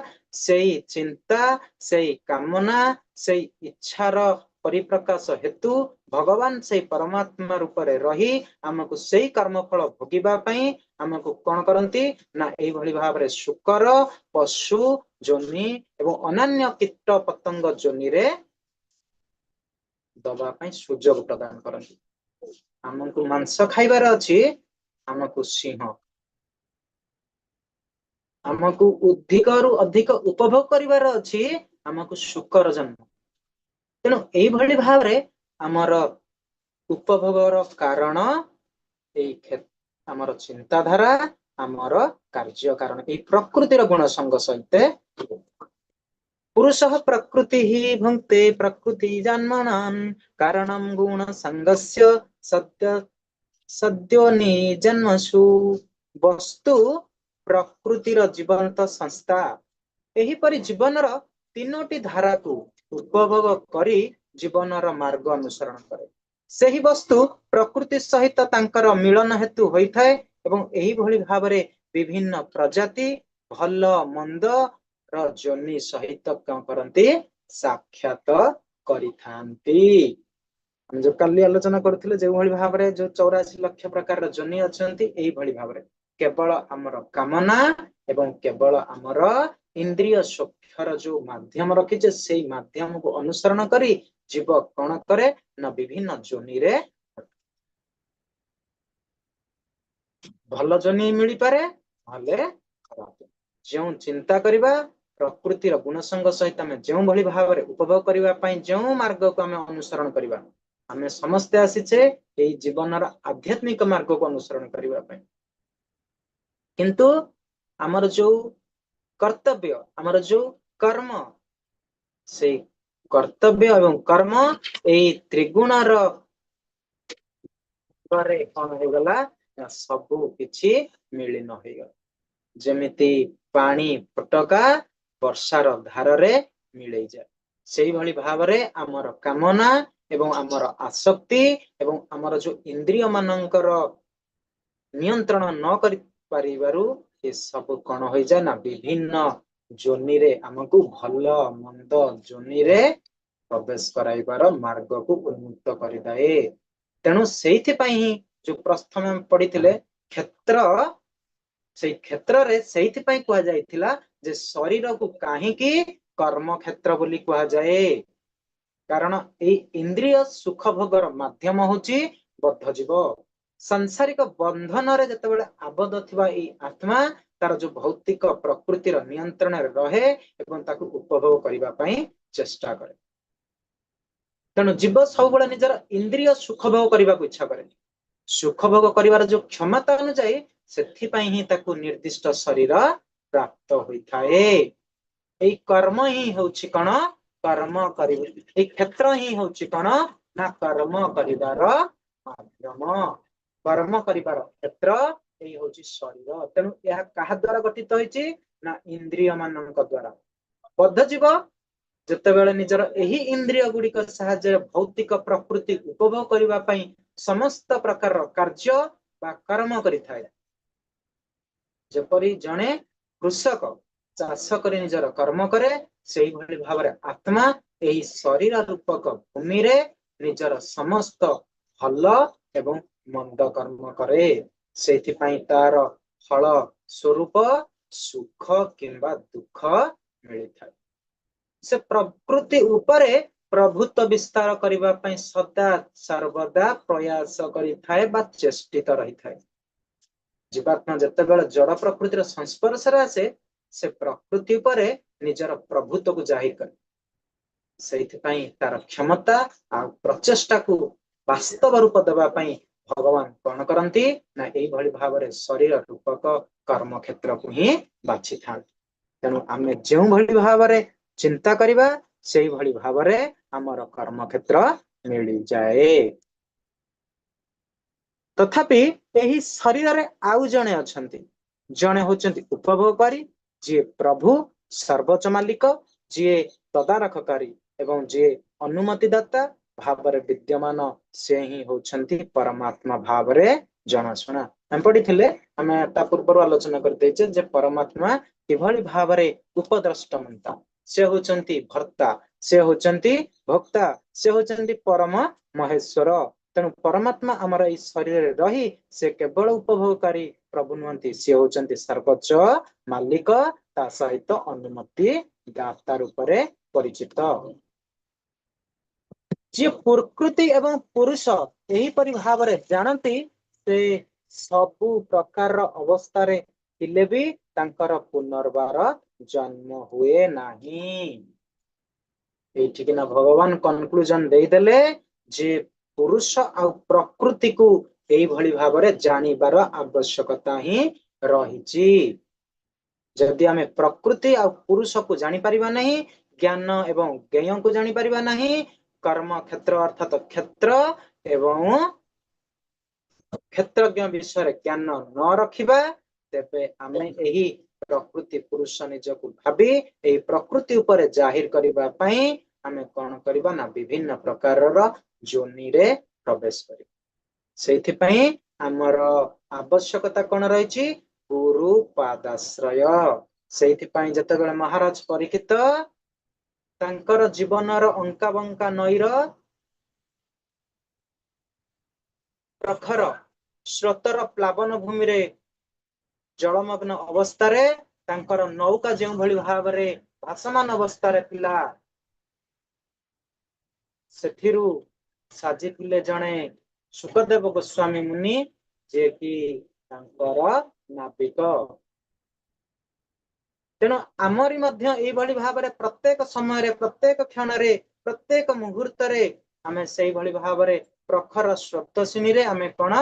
ସେଇ ଚିନ୍ତା, ସେଇ କାମନା, ସେଇ ଇଚ୍ଛାର ପରିପ୍ରକାଶ ହେତୁ ଭଗବାନ ସେଇ ପରମାତ୍ମା ରୂପରେ ରହି ଆମକୁ ସେଇ କର୍ମଫଳ ଭୋଗିବା ପାଇଁ ଆମକୁ କଣ କରନ୍ତି ନା ଏଇଭଳି ଭାବରେ ଶୁକର, ପଶୁ ଯୋନି ଏବଂ ଅନ୍ୟାନ୍ୟ କୀଟ ପତଙ୍ଗ ଯୋନିରେ ଦବା ପାଇଁ ସୁଯୋଗ ପ୍ରଦାନ କରନ୍ତି। ଆମକୁ ମାଂସ ଖାଇବାର ଅଛି, ଆମକୁ ସିଂହ, ଆମକୁ ଅଧିକରୁ ଅଧିକ ଉପଭୋଗ କରିବାର ଅଛି, ଆମକୁ ଶୁକର ଜନ୍ମ। ତେଣୁ ଏଇଭଳି ଭାବରେ ଆମର ଉପଭୋଗର କାରଣ ଏଇ ଆମର ଚିନ୍ତାଧାରା, ଆମର କାର୍ଯ୍ୟ କାରଣ ଏଇ ପ୍ରକୃତିର ଗୁଣ ସଙ୍ଗ ସହିତ। ପୁରୁଷ ପ୍ରକୃତି ହି ଭୁକ୍ତେ ପ୍ରକୃତି ଜନ୍ମନାಂ କାରଣಂ ଗୁଣ ସଙ୍ଗସ୍ୟ ସଦ୍ୟ ସଦ୍ୟୋନି ଜନ୍ମସୁ। ବସ୍ତୁ ପ୍ରକୃତିର ଜୀବନ୍ତ ସଂସ୍ଥା। ଏହିପରି ଜୀବନର ତିନୋଟି ଧାରାକୁ ଉପଭୋଗ କରି ଜୀବନର ମାର୍ଗ ଅନୁସରଣ କରେ। ସେହି ବସ୍ତୁ ପ୍ରକୃତି ସହିତ ତାଙ୍କର ମିଳନ ହେତୁ ହୋଇଥାଏ ଏବଂ ଏହିଭଳି ଭାବରେ ବିଭିନ୍ନ ପ୍ରଜାତି ଭଲ ମନ୍ଦ ର ଯୋନି ସହିତ କଣ କରନ୍ତି? ସାକ୍ଷାତ କରିଥାନ୍ତି। ଆମେ ଯୋଉ କାଲି ଆଲୋଚନା କରୁଥିଲେ, ଯେଉଁଭଳି ଭାବରେ ଯୋଉ 84 ଲକ୍ଷ ପ୍ରକାରର ଯୋନି ଅଛନ୍ତି, ଏଇଭଳି ଭାବରେ କେବଳ ଆମର କାମନା ଏବଂ କେବଳ ଆମର ଇନ୍ଦ୍ରିୟ ସୂକ୍ଷ୍ମର ଯୋଉ ମାଧ୍ୟମ ରଖିଛେ, ସେଇ ମାଧ୍ୟମକୁ ଅନୁସରଣ କରି ଜୀବ କଣ କରେ ନା ବିଭିନ୍ନ ଯୋନିରେ ଭଲ ଯୋନି ମିଳିପାରେ, ନହେଲେ ଖରାପ। ଯେଉଁ ଚିନ୍ତା କରିବା, ପ୍ରକୃତିର ଗୁଣସଙ୍ଗ ସହିତ ଆମେ ଯେଉଁଭଳି ଭାବରେ ଉପଭୋଗ କରିବା ପାଇଁ ଯେଉଁ ମାର୍ଗକୁ ଆମେ ଅନୁସରଣ କରିବା, ଆମେ ସମସ୍ତେ ଆସିଛେ ଏଇ ଜୀବନର ଆଧ୍ୟାତ୍ମିକ ମାର୍ଗକୁ ଅନୁସରଣ କରିବା ପାଇଁ। କିନ୍ତୁ ଆମର ଯୋଉ କର୍ତ୍ତବ୍ୟ, ଆମର ଯୋଉ କର୍ମ, ସେଇ କର୍ତ୍ତବ୍ୟ ଏବଂ କର୍ମ ଏଇ ତ୍ରିଗୁଣର ପରେ କଣ ହେଇଗଲା ନା ସବୁ କିଛି ମିଳିନ ହେଇଗଲା। ଯେମିତି ପାଣି ଫୋଟକା ବର୍ଷାର ଧାରରେ ମିଳେଇ ଯାଏ, ସେଇଭଳି ଭାବରେ ଆମର କାମନା ଏବଂ ଆମର ଆସକ୍ତି ଏବଂ ଆମର ଯୋଉ ଇନ୍ଦ୍ରିୟ ମାନଙ୍କର ନିୟନ୍ତ୍ରଣ ନ କରିପାରିବାରୁ ଏସବୁ କଣ ହୋଇଯାଏ ନା ବିଭିନ୍ନ ଯୋନିରେ ଆମକୁ ଭଲ ମନ୍ଦ ଯୋନିରେ ପ୍ରବେଶ କରାଇବାର ମାର୍ଗକୁ ଉନ୍ମୁକ୍ତ କରିଥାଏ। ତେଣୁ ସେଇଥିପାଇଁ ହିଁ ଯୋଉ ପ୍ରଥମେ ପଢିଥିଲେ କ୍ଷେତ୍ର, ସେଇ କ୍ଷେତ୍ରରେ ସେଇଥିପାଇଁ କୁହାଯାଇଥିଲା ଯେ ଶରୀରକୁ କାହିଁକି କର୍ମ କ୍ଷେତ୍ର ବୋଲି କୁହାଯାଏ। କାରଣ ଏଇ ଇନ୍ଦ୍ରିୟ ସୁଖ ଭୋଗର ମାଧ୍ୟମ ହଉଛି ବଦ୍ଧ ଜୀବ। ସାଂସାରିକ ବନ୍ଧନରେ ଯେତେବେଳେ ଆବଦ୍ଧ ଥିବା ଏଇ ଆତ୍ମା ତାର ଯୋଉ ଭୌତିକ ପ୍ରକୃତିର ନିୟନ୍ତ୍ରଣରେ ରହେ ଏବଂ ତାକୁ ଉପଭୋଗ କରିବା ପାଇଁ ଚେଷ୍ଟା କରେ। ତେଣୁ ଜୀବ ସବୁବେଳେ ନିଜର ଇନ୍ଦ୍ରିୟ ସୁଖ ଭୋଗ କରିବାକୁ ଇଚ୍ଛା କରେ। ସୁଖ ଭୋଗ କରିବାର ଯୋଉ କ୍ଷମତା ଅନୁଯାୟୀ ସେଥିପାଇଁ ହିଁ ତାକୁ ନିର୍ଦ୍ଦିଷ୍ଟ ଶରୀର ପ୍ରାପ୍ତ ହୋଇଥାଏ। ଏଇ କର୍ମ ହିଁ ହଉଛି କଣ? କର୍ମ କରିବ, ଏଇ କ୍ଷେତ୍ର ହିଁ ହଉଛି କଣ ନା କର୍ମ କରିବାର ମାଧ୍ୟମ। କର୍ମ କରିବାର କ୍ଷେତ୍ର ଏଇ ହଉଛି ଶରୀର। ତେଣୁ ଏହା କାହା ଦ୍ଵାରା ଗଠିତ ହେଇଛି ନା ଇନ୍ଦ୍ରିୟ ମାନଙ୍କ ଦ୍ଵାରା। ବଦ୍ଧ ଜୀବ ଯେତେବେଳେ ନିଜର ଏହି ଇନ୍ଦ୍ରିୟ ଗୁଡିକ ସାହାଯ୍ୟରେ ଭୌତିକ ପ୍ରକୃତି ଉପଭୋଗ କରିବା ପାଇଁ ସମସ୍ତ ପ୍ରକାରର କାର୍ଯ୍ୟ ବା କର୍ମ କରିଥାଏ, ଯେପରି ଜଣେ କୃଷକ ଚାଷ କରି ନିଜର କର୍ମ କରେ, ସେଇଭଳି ଭାବରେ ଆତ୍ମା ଏହି ଶରୀର ରୂପକ ଭୂମିରେ ନିଜର ସମସ୍ତ ଭଲ ଏବଂ ମନ୍ଦ କର୍ମ କରେ। ସେଇଥିପାଇଁ ତାର ଫଳ ସ୍ୱରୂପ ସୁଖ କିମ୍ବା ଦୁଃଖ ମିଳିଥାଏ। ସେ ପ୍ରକୃତି ଉପରେ ପ୍ରଭୁତ୍ୱ ବିସ୍ତାର କରିବା ପାଇଁ ସଦା ସର୍ବଦା ପ୍ରୟାସ କରିଥାଏ ବା ଚେଷ୍ଟିତ ରହିଥାଏ। ଜୀବାତ୍ମା ଯେତେବେଳେ ଜଡ ପ୍ରକୃତିର ସଂସ୍ପର୍ଶରେ ଆସେ, ସେ ପ୍ରକୃତି ଉପରେ ନିଜର ପ୍ରଭୁତ୍ୱକୁ ଜାହିର କରେ। ସେଇଥିପାଇଁ ତାର କ୍ଷମତା ଆଉ ପ୍ରଚେଷ୍ଟାକୁ ବାସ୍ତବ ରୂପ ଦେବା ପାଇଁ ଭଗବାନ କଣ କରନ୍ତି ନା ଏଇଭଳି ଭାବରେ ଶରୀର ରୂପକ କର୍ମ କ୍ଷେତ୍ରକୁ ହିଁ ବାଛିଥାନ୍ତି। ତେଣୁ ଆମେ ଯେଉଁଭଳି ଭାବରେ ଚିନ୍ତା କରିବା, ସେଇଭଳି ଭାବରେ ଆମର କର୍ମକ୍ଷେତ୍ର ମିଳିଯାଏ। ତଥାପି ଏହି ଶରୀରରେ ଆଉ ଜଣେ ଅଛନ୍ତି। ଜଣେ ହଉଛନ୍ତି ଉପଭୋଗକାରୀ, ଯିଏ ପ୍ରଭୁ, ସର୍ବୋଚ୍ଚ ମାଲିକ, ଯିଏ ତଦାରଖକାରୀ ଏବଂ ଯିଏ ଅନୁମତିଦାତା ଭାବରେ ବିଦ୍ୟମାନ, ସେ ହିଁ ହଉଛନ୍ତି ପରମାତ୍ମା ଭାବରେ ଜଣାଶୁଣା। ଆମେ ପଢିଥିଲେ, ଆମେ ତା ପୂର୍ବରୁ ଆଲୋଚନା କରିଦେଇଛେ ଯେ ପରମାତ୍ମା କିଭଳି ଭାବରେ ଉପଦ୍ରଷ୍ଟମନ୍ତା, ସେ ହଉଛନ୍ତି ଭର୍ତ୍ତା, ସେ ହଉଛନ୍ତି ଭୋକ୍ତା, ସେ ହଉଛନ୍ତି ପରମ ମହେଶ୍ୱର। ତେଣୁ ପରମାତ୍ମା ଆମର ଏଇ ଶରୀରରେ ରହି ସେ କେବଳ ଉପଭୋଗକାରୀ ପ୍ରଭୁ ନୁହନ୍ତି, ସେ ହଉଛନ୍ତି ସର୍ବୋଚ୍ଚ ମାଲିକ, ତା ସହିତ ଅନୁମତି ଦାତା ରୂପରେ ପରିଚିତ। ଯିଏ ପ୍ରକୃତି ଏବଂ ପୁରୁଷ ଏହିପରି ଭାବରେ ଜାଣନ୍ତି, ସେ ସବୁ ପ୍ରକାରର ଅବସ୍ଥାରେ ଥିଲେ ବି ତାଙ୍କର ପୁନର୍ବାର ଜନ୍ମ ହୁଏ ନାହିଁ। ଏଇଠିକିନା ଭଗବାନ କନକ୍ଲୁଜନ ଦେଇଦେଲେ ଯେ ପୁରୁଷ ଆଉ ପ୍ରକୃତିକୁ ଏଇଭଳି ଭାବରେ ଜାଣିବାର ଆବଶ୍ୟକତା ହିଁ ରହିଛି। ଯଦି ଆମେ ପ୍ରକୃତି ଆଉ ପୁରୁଷକୁ ଜାଣିପାରିବା ନାହିଁ, ଜ୍ଞାନ ଏବଂ ଜ୍ଞେୟକୁ ଜାଣିପାରିବା ନାହିଁ, କର୍ମ କ୍ଷେତ୍ର ଅର୍ଥାତ କ୍ଷେତ୍ର ଏବଂ କ୍ଷେତ୍ରଜ୍ଞ ବିଷୟରେ ଜ୍ଞାନ ନ ରଖିବା, ତେବେ ଆମେ ଏହି ପ୍ରକୃତି ପୁରୁଷ ନିଜକୁ ଭାବି ଏହି ପ୍ରକୃତି ଉପରେ ଜାହିର କରିବା ପାଇଁ ଆମେ କଣ କରିବା ନା ବିଭିନ୍ନ ପ୍ରକାରର ଯୋନିରେ ପ୍ରବେଶ କରିବା। ସେଇଥିପାଇଁ ଆମର ଆବଶ୍ୟକତା କଣ ରହିଛି? ଗୁରୁ ପାଦାଶ୍ରୟ। ସେଇଥିପାଇଁ ଯେତେବେଳେ ମହାରାଜ ପରୀକ୍ଷିତ ତାଙ୍କର ଜୀବନର ଅଙ୍କା ବଙ୍କା ନଈର ପ୍ରଖର ସ୍ରୋତର ପ୍ଲାବନ ଭୂମିରେ ଜଳମଗ୍ନ ଅବସ୍ଥାରେ ତାଙ୍କର ନୌକା ଯେଉଁଭଳି ଭାବରେ ଭାସମାନ ଅବସ୍ଥାରେ ଥିଲା, ସେଥିରୁ ସାଜିଥିଲେ ଜଣେ ଶୁକଦେବ ଗୋସ୍ୱାମୀ ମୁନି, ଯିଏକି ତାଙ୍କର ନାବିକ। ତେଣୁ ଆମରି ମଧ୍ୟ ଏଇଭଳି ଭାବରେ ପ୍ରତ୍ୟେକ ସମୟରେ, ପ୍ରତ୍ୟେକ କ୍ଷଣରେ, ପ୍ରତ୍ୟେକ ମୁହୂର୍ତ୍ତରେ ଆମେ ସେଇଭଳି ଭାବରେ ପ୍ରଖର ସ୍ରୋତସ୍ୱିନୀରେ ଆମେ କଣ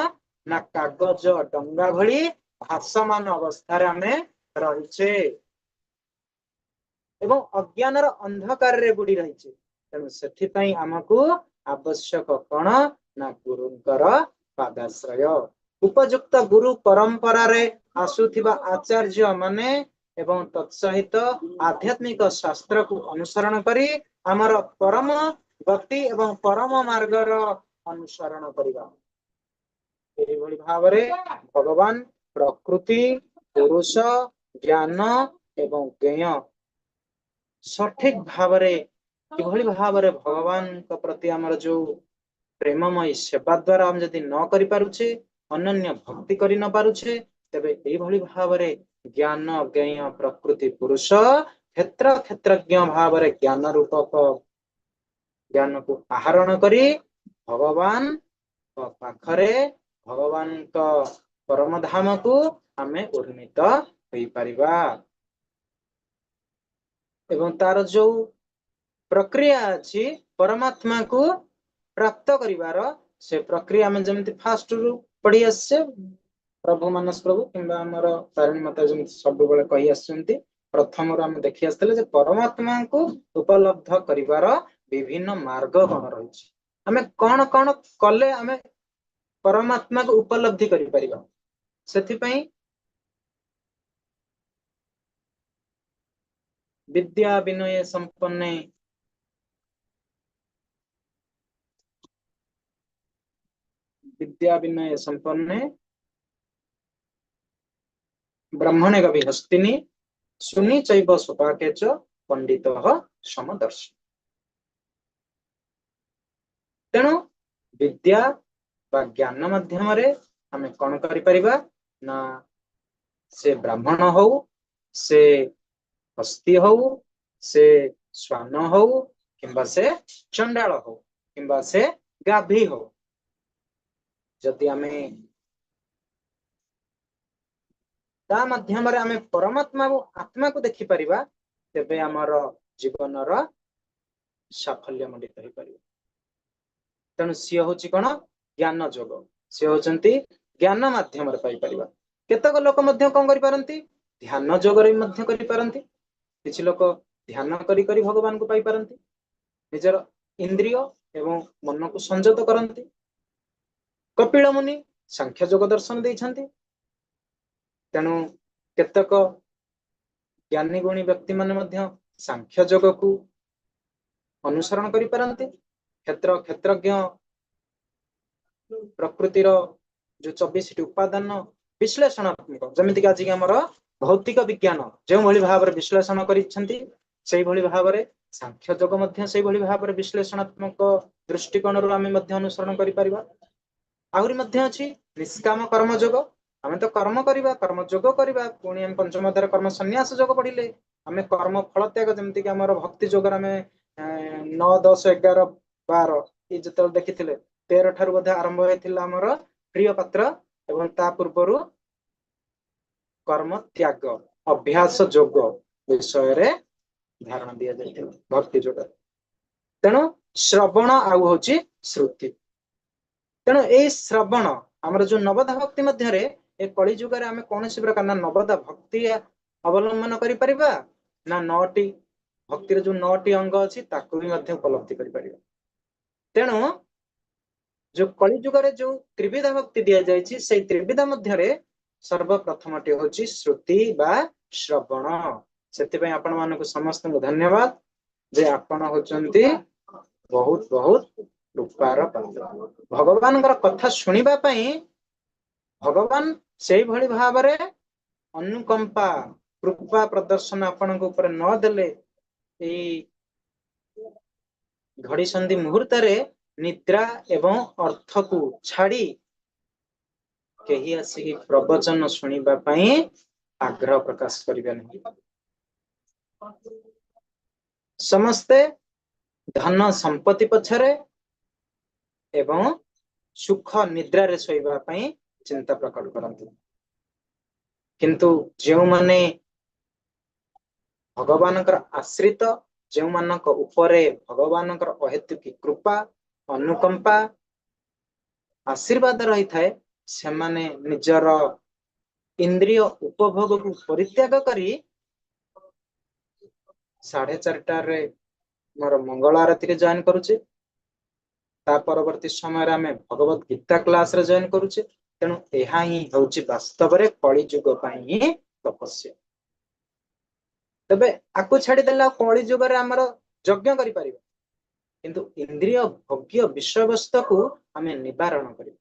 ନା କାଗଜ ଡଙ୍ଗା ଭଳି ଭାସମାନ ଅବସ୍ଥାରେ ଆମେ ରହିଛେ ଏବଂ ଅଜ୍ଞାନର ଅନ୍ଧକାରରେ ବୁଡି ରହିଛେ। ତେଣୁ ସେଥିପାଇଁ ଆମକୁ ଆବଶ୍ୟକ କଣ ନା ଗୁରୁଙ୍କର ପାଦାଶ୍ରୟ। ଉପଯୁକ୍ତ ଗୁରୁ ପରମ୍ପରାରେ ଆସୁଥିବା ଆଚାର୍ଯ୍ୟ ମାନେ ଏବଂ ତତ୍ସହିତ ଆଧ୍ୟାତ୍ମିକ ଶାସ୍ତ୍ରକୁ ଅନୁସରଣ କରି ଆମର ପରମ ଗତି ଏବଂ ପରମ ମାର୍ଗର ଅନୁସରଣ କରିବା। ଏହିଭଳି ଭାବରେ ଭଗବାନ ପ୍ରକୃତି, ପୁରୁଷ, ଜ୍ଞାନ ଏବଂ ଜ୍ଞେୟ ସଠିକ ଭାବରେ କିଭଳି ଭାବରେ ଭଗବାନଙ୍କ ପ୍ରତି ଆମର ଯୋଉ ପ୍ରେମମୟୀ ସେବା ଦ୍ଵାରା ଆମେ ଯଦି ନ କରିପାରୁଛେ, ଅନନ୍ୟ ଭକ୍ତି କରି ନ ପାରୁଛେ, ତେବେ ଏଇଭଳି ଭାବରେ ଜ୍ଞାନ ଜ୍ଞେୟ ପ୍ରକୃତି ପୁରୁଷ କ୍ଷେତ୍ର କ୍ଷେତ୍ରଜ୍ଞ ଭାବରେ ଜ୍ଞାନ ରୂପକ ଜ୍ଞାନକୁ ଆହରଣ କରି ଭଗବାନଙ୍କ ପାଖରେ ଭଗବାନଙ୍କ ପରମ ଧାମକୁ ଆମେ ଉନ୍ନୀତ ହେଇପାରିବା। ଏବଂ ତାର ଯୋଉ ପ୍ରକ୍ରିୟା ଅଛି ପରମାତ୍ମାକୁ ପ୍ରାପ୍ତ କରିବାର, ସେ ପ୍ରକ୍ରିୟା ଆମେ ଯେମିତି ଫାଷ୍ଟ ରୁ ପଢି ଆସିଛେ, ପ୍ରଭୁ ମାନସ ପ୍ରଭୁ କିମ୍ବା ଆମର ତାରିଣୀ ମାତା ଯେମିତି ସବୁବେଳେ କହି ଆସୁଛନ୍ତି, ପ୍ରଥମରୁ ଆମେ ଦେଖି ଆସିଥିଲେ ଯେ ପରମାତ୍ମାଙ୍କୁ ଉପଲବ୍ଧ କରିବାର ବିଭିନ୍ନ ମାର୍ଗ କଣ ରହିଛି, ଆମେ କଣ କଣ କଲେ ଆମେ ପରମାତ୍ମାକୁ ଉପଲବ୍ଧି କରିପାରିବା। ସେଥିପାଇଁ ବିଦ୍ୟା ବିନୟ ସମ୍ପନ୍ନେ ବିଦ୍ୟା ବିନୟ ସମ୍ପନ୍ନେ ବ୍ରାହ୍ମଣେ କବି ହସ୍ତିନି ସୁନି ଚୈବ ସୁପାକେ ଚ ପଣ୍ଡିତଃ ସମଦର୍ଶୀ। ତେଣୁ ବିଦ୍ୟା ବା ଜ୍ଞାନ ମାଧ୍ୟମରେ ଆମେ କଣ କରିପାରିବା ନା ସେ ବ୍ରାହ୍ମଣ ହଉ, ସେ ହସ୍ତି ହଉ, ସେ ଶ୍ୱାନ ହଉ, କିମ୍ବା ସେ ଚଣ୍ଡାଳ ହଉ, କିମ୍ବା ସେ ଗାଭୀ ହଉ, ଯଦି ଆମେ ତା ମାଧ୍ୟମରେ ଆମେ ପରମାତ୍ମା ଓ ଆତ୍ମାକୁ ଦେଖିପାରିବା, ତେବେ ଆମର ଜୀବନର ସାଫଲ୍ୟ ମଣ୍ଡିତ ହେଇପାରିବ। ତେଣୁ ସିଏ ହଉଛି କଣ? ଜ୍ଞାନ ଯୋଗ। ସିଏ ହଉଛନ୍ତି ଜ୍ଞାନ ମାଧ୍ୟମରେ ପାଇପାରିବା। କେତେକ ଲୋକ ମଧ୍ୟ କଣ କରିପାରନ୍ତି? ଧ୍ୟାନ ଯୋଗରେ ମଧ୍ୟ କରିପାରନ୍ତି। କିଛି ଲୋକ ଧ୍ୟାନ କରି କରି ଭଗବାନଙ୍କୁ ପାଇପାରନ୍ତି, ନିଜର ଇନ୍ଦ୍ରିୟ ଏବଂ ମନକୁ ସଂଯତ କରନ୍ତି। କପିଳ ମୁନି ସାଂଖ୍ୟ ଯୋଗ ଦର୍ଶନ ଦେଇଛନ୍ତି। ତେଣୁ କେତେକ ଜ୍ଞାନୀ ଗୁଣୀ ବ୍ୟକ୍ତି ମାନେ ମଧ୍ୟ ସାଂଖ୍ୟ ଯୋଗକୁ ଅନୁସରଣ କରିପାରନ୍ତି। କ୍ଷେତ୍ର କ୍ଷେତ୍ରଜ୍ଞ ପ୍ରକୃତିର ଯୋଉ 24ଟି ଉପାଦାନ ବିଶ୍ଳେଷଣାତ୍ମକ, ଯେମିତିକି ଆଜିକି ଆମର ଭୌତିକ ବିଜ୍ଞାନ ଯେଉଁଭଳି ଭାବରେ ବିଶ୍ଳେଷଣ କରିଛନ୍ତି, ସେଇଭଳି ଭାବରେ ସାଂଖ୍ୟ ଯୋଗ ମଧ୍ୟ ସେଇଭଳି ଭାବରେ ବିଶ୍ଳେଷଣାତ୍ମକ ଦୃଷ୍ଟିକୋଣରୁ ଆମେ ମଧ୍ୟ ଅନୁସରଣ କରିପାରିବା। ଆହୁରି ମଧ୍ୟ ଅଛି ନିଷ୍କାମ କର୍ମ ଯୋଗ। ଆମେ ତ କର୍ମ କରିବା, କର୍ମ ଯୋଗ କରିବା, ପୁଣି ଆମେ ପଞ୍ଚମ ଅଧ୍ୟାୟରେ କର୍ମ ସନ୍ନ୍ୟାସ ଯୋଗ ପଢିଲେ, ଆମେ କର୍ମ ଫଳ ତ୍ୟାଗ, ଯେମିତିକି ଆମର ଭକ୍ତି ଯୋଗରେ ଆମେ 9 10 11 12 ଏ ଯେତେବେଳେ ଦେଖିଥିଲେ, 13 ଠାରୁ ବୋଧେ ଆରମ୍ଭ ହେଇଥିଲା ଆମର ପ୍ରିୟ ପାତ୍ର, ଏବଂ ତା ପୂର୍ବରୁ କର୍ମ ତ୍ୟାଗ ଅଭ୍ୟାସ ଯୋଗ ବିଷୟରେ ଧାରଣା ଦିଆଯାଇଥିଲା ଭକ୍ତି ଯୋଗରେ। ତେଣୁ ଶ୍ରବଣ ଆଉ ହଉଛି ଶ୍ରୁତି। ତେଣୁ ଏଇ ଶ୍ରବଣ ଆମର ଯୋଉ ନବଧା ଭକ୍ତି ମଧ୍ୟରେ ଏ କଳି ଯୁଗରେ ଆମେ କୌଣସି ପ୍ରକାର ନା ନବଧା ଭକ୍ତି ଅବଲମ୍ବନ କରିପାରିବା, ନା 9ଟି ଭକ୍ତିର ଯୋଉ 9ଟି ଅଙ୍ଗ ଅଛି ତାକୁ ବି ମଧ୍ୟ ଉପଲବ୍ଧି କରିପାରିବା। ତେଣୁ ଯୋଉ କଳି ଯୁଗରେ ଯୋଉ ତ୍ରିବିଧା ଭକ୍ତି ଦିଆଯାଇଛି, ସେଇ ତ୍ରିବିଧା ମଧ୍ୟରେ ସର୍ବପ୍ରଥମଟି ହଉଛି ଶ୍ରୁତି ବା ଶ୍ରବଣ। ସେଥିପାଇଁ ଆପଣ ମାନଙ୍କୁ ସମସ୍ତଙ୍କୁ ଧନ୍ୟବାଦ ଯେ ଆପଣ ହଉଛନ୍ତି ବହୁତ ବହୁତ କୃପାର ପାତ୍ର। ଭଗବାନଙ୍କର କଥା ଶୁଣିବା ପାଇଁ ଭଗବାନ ସେଇଭଳି ଭାବରେ ଅନୁକମ୍ପା କୃପା ପ୍ରଦର୍ଶନ ଆପଣଙ୍କ ଉପରେ ନ ଦେଲେ ଏଇ ଘଡ଼ିସନ୍ଧି ମୁହୂର୍ତ୍ତରେ ନିଦ୍ରା ଏବଂ ଅର୍ଥକୁ ଛାଡି କେହି ଆସିକି ପ୍ରବଚନ ଶୁଣିବା ପାଇଁ ଆଗ୍ରହ ପ୍ରକାଶ କରିବେ ନାହିଁ। ସମସ୍ତେ ଧନ ସମ୍ପତ୍ତି ପଛରେ ଏବଂ ସୁଖ ନିଦ୍ରାରେ ଶୋଇବା ପାଇଁ ଚିନ୍ତା ପ୍ରକଟ କରନ୍ତି। କିନ୍ତୁ ଯେଉଁମାନେ ଭଗବାନଙ୍କର ଆଶ୍ରିତ, ଯେଉଁମାନଙ୍କ ଉପରେ ଭଗବାନଙ୍କର ଅହେତୁକୀ କୃପା, ଅନୁକମ୍ପା, ଆଶୀର୍ବାଦ ରହିଥାଏ, ସେମାନେ ନିଜର ଇନ୍ଦ୍ରିୟ ଉପଭୋଗକୁ ପରିତ୍ୟାଗ କରି 4:30ରେ ଆମର ମଙ୍ଗଳ ଆରତୀରେ ଜଏନ କରୁଛେ, ତା ପରବର୍ତ୍ତୀ ସମୟରେ ଆମେ ଭଗବତ ଗୀତା କ୍ଲାସରେ ଜଏନ କରୁଛେ। ତେଣୁ ଏହା ହିଁ ହଉଛି ବାସ୍ତବରେ କଳି ଯୁଗ ପାଇଁ ହିଁ ତପସ୍ୟା। ତେବେ ଆକୁ ଛାଡିଦେଲେ ଆଉ କଳି ଯୁଗରେ ଆମର ଯଜ୍ଞ କରିପାରିବା, କିନ୍ତୁ ଇନ୍ଦ୍ରିୟ ଭୋଗ୍ୟ ବିଷୟବସ୍ତୁକୁ ଆମେ ନିବାରଣ କରିବା।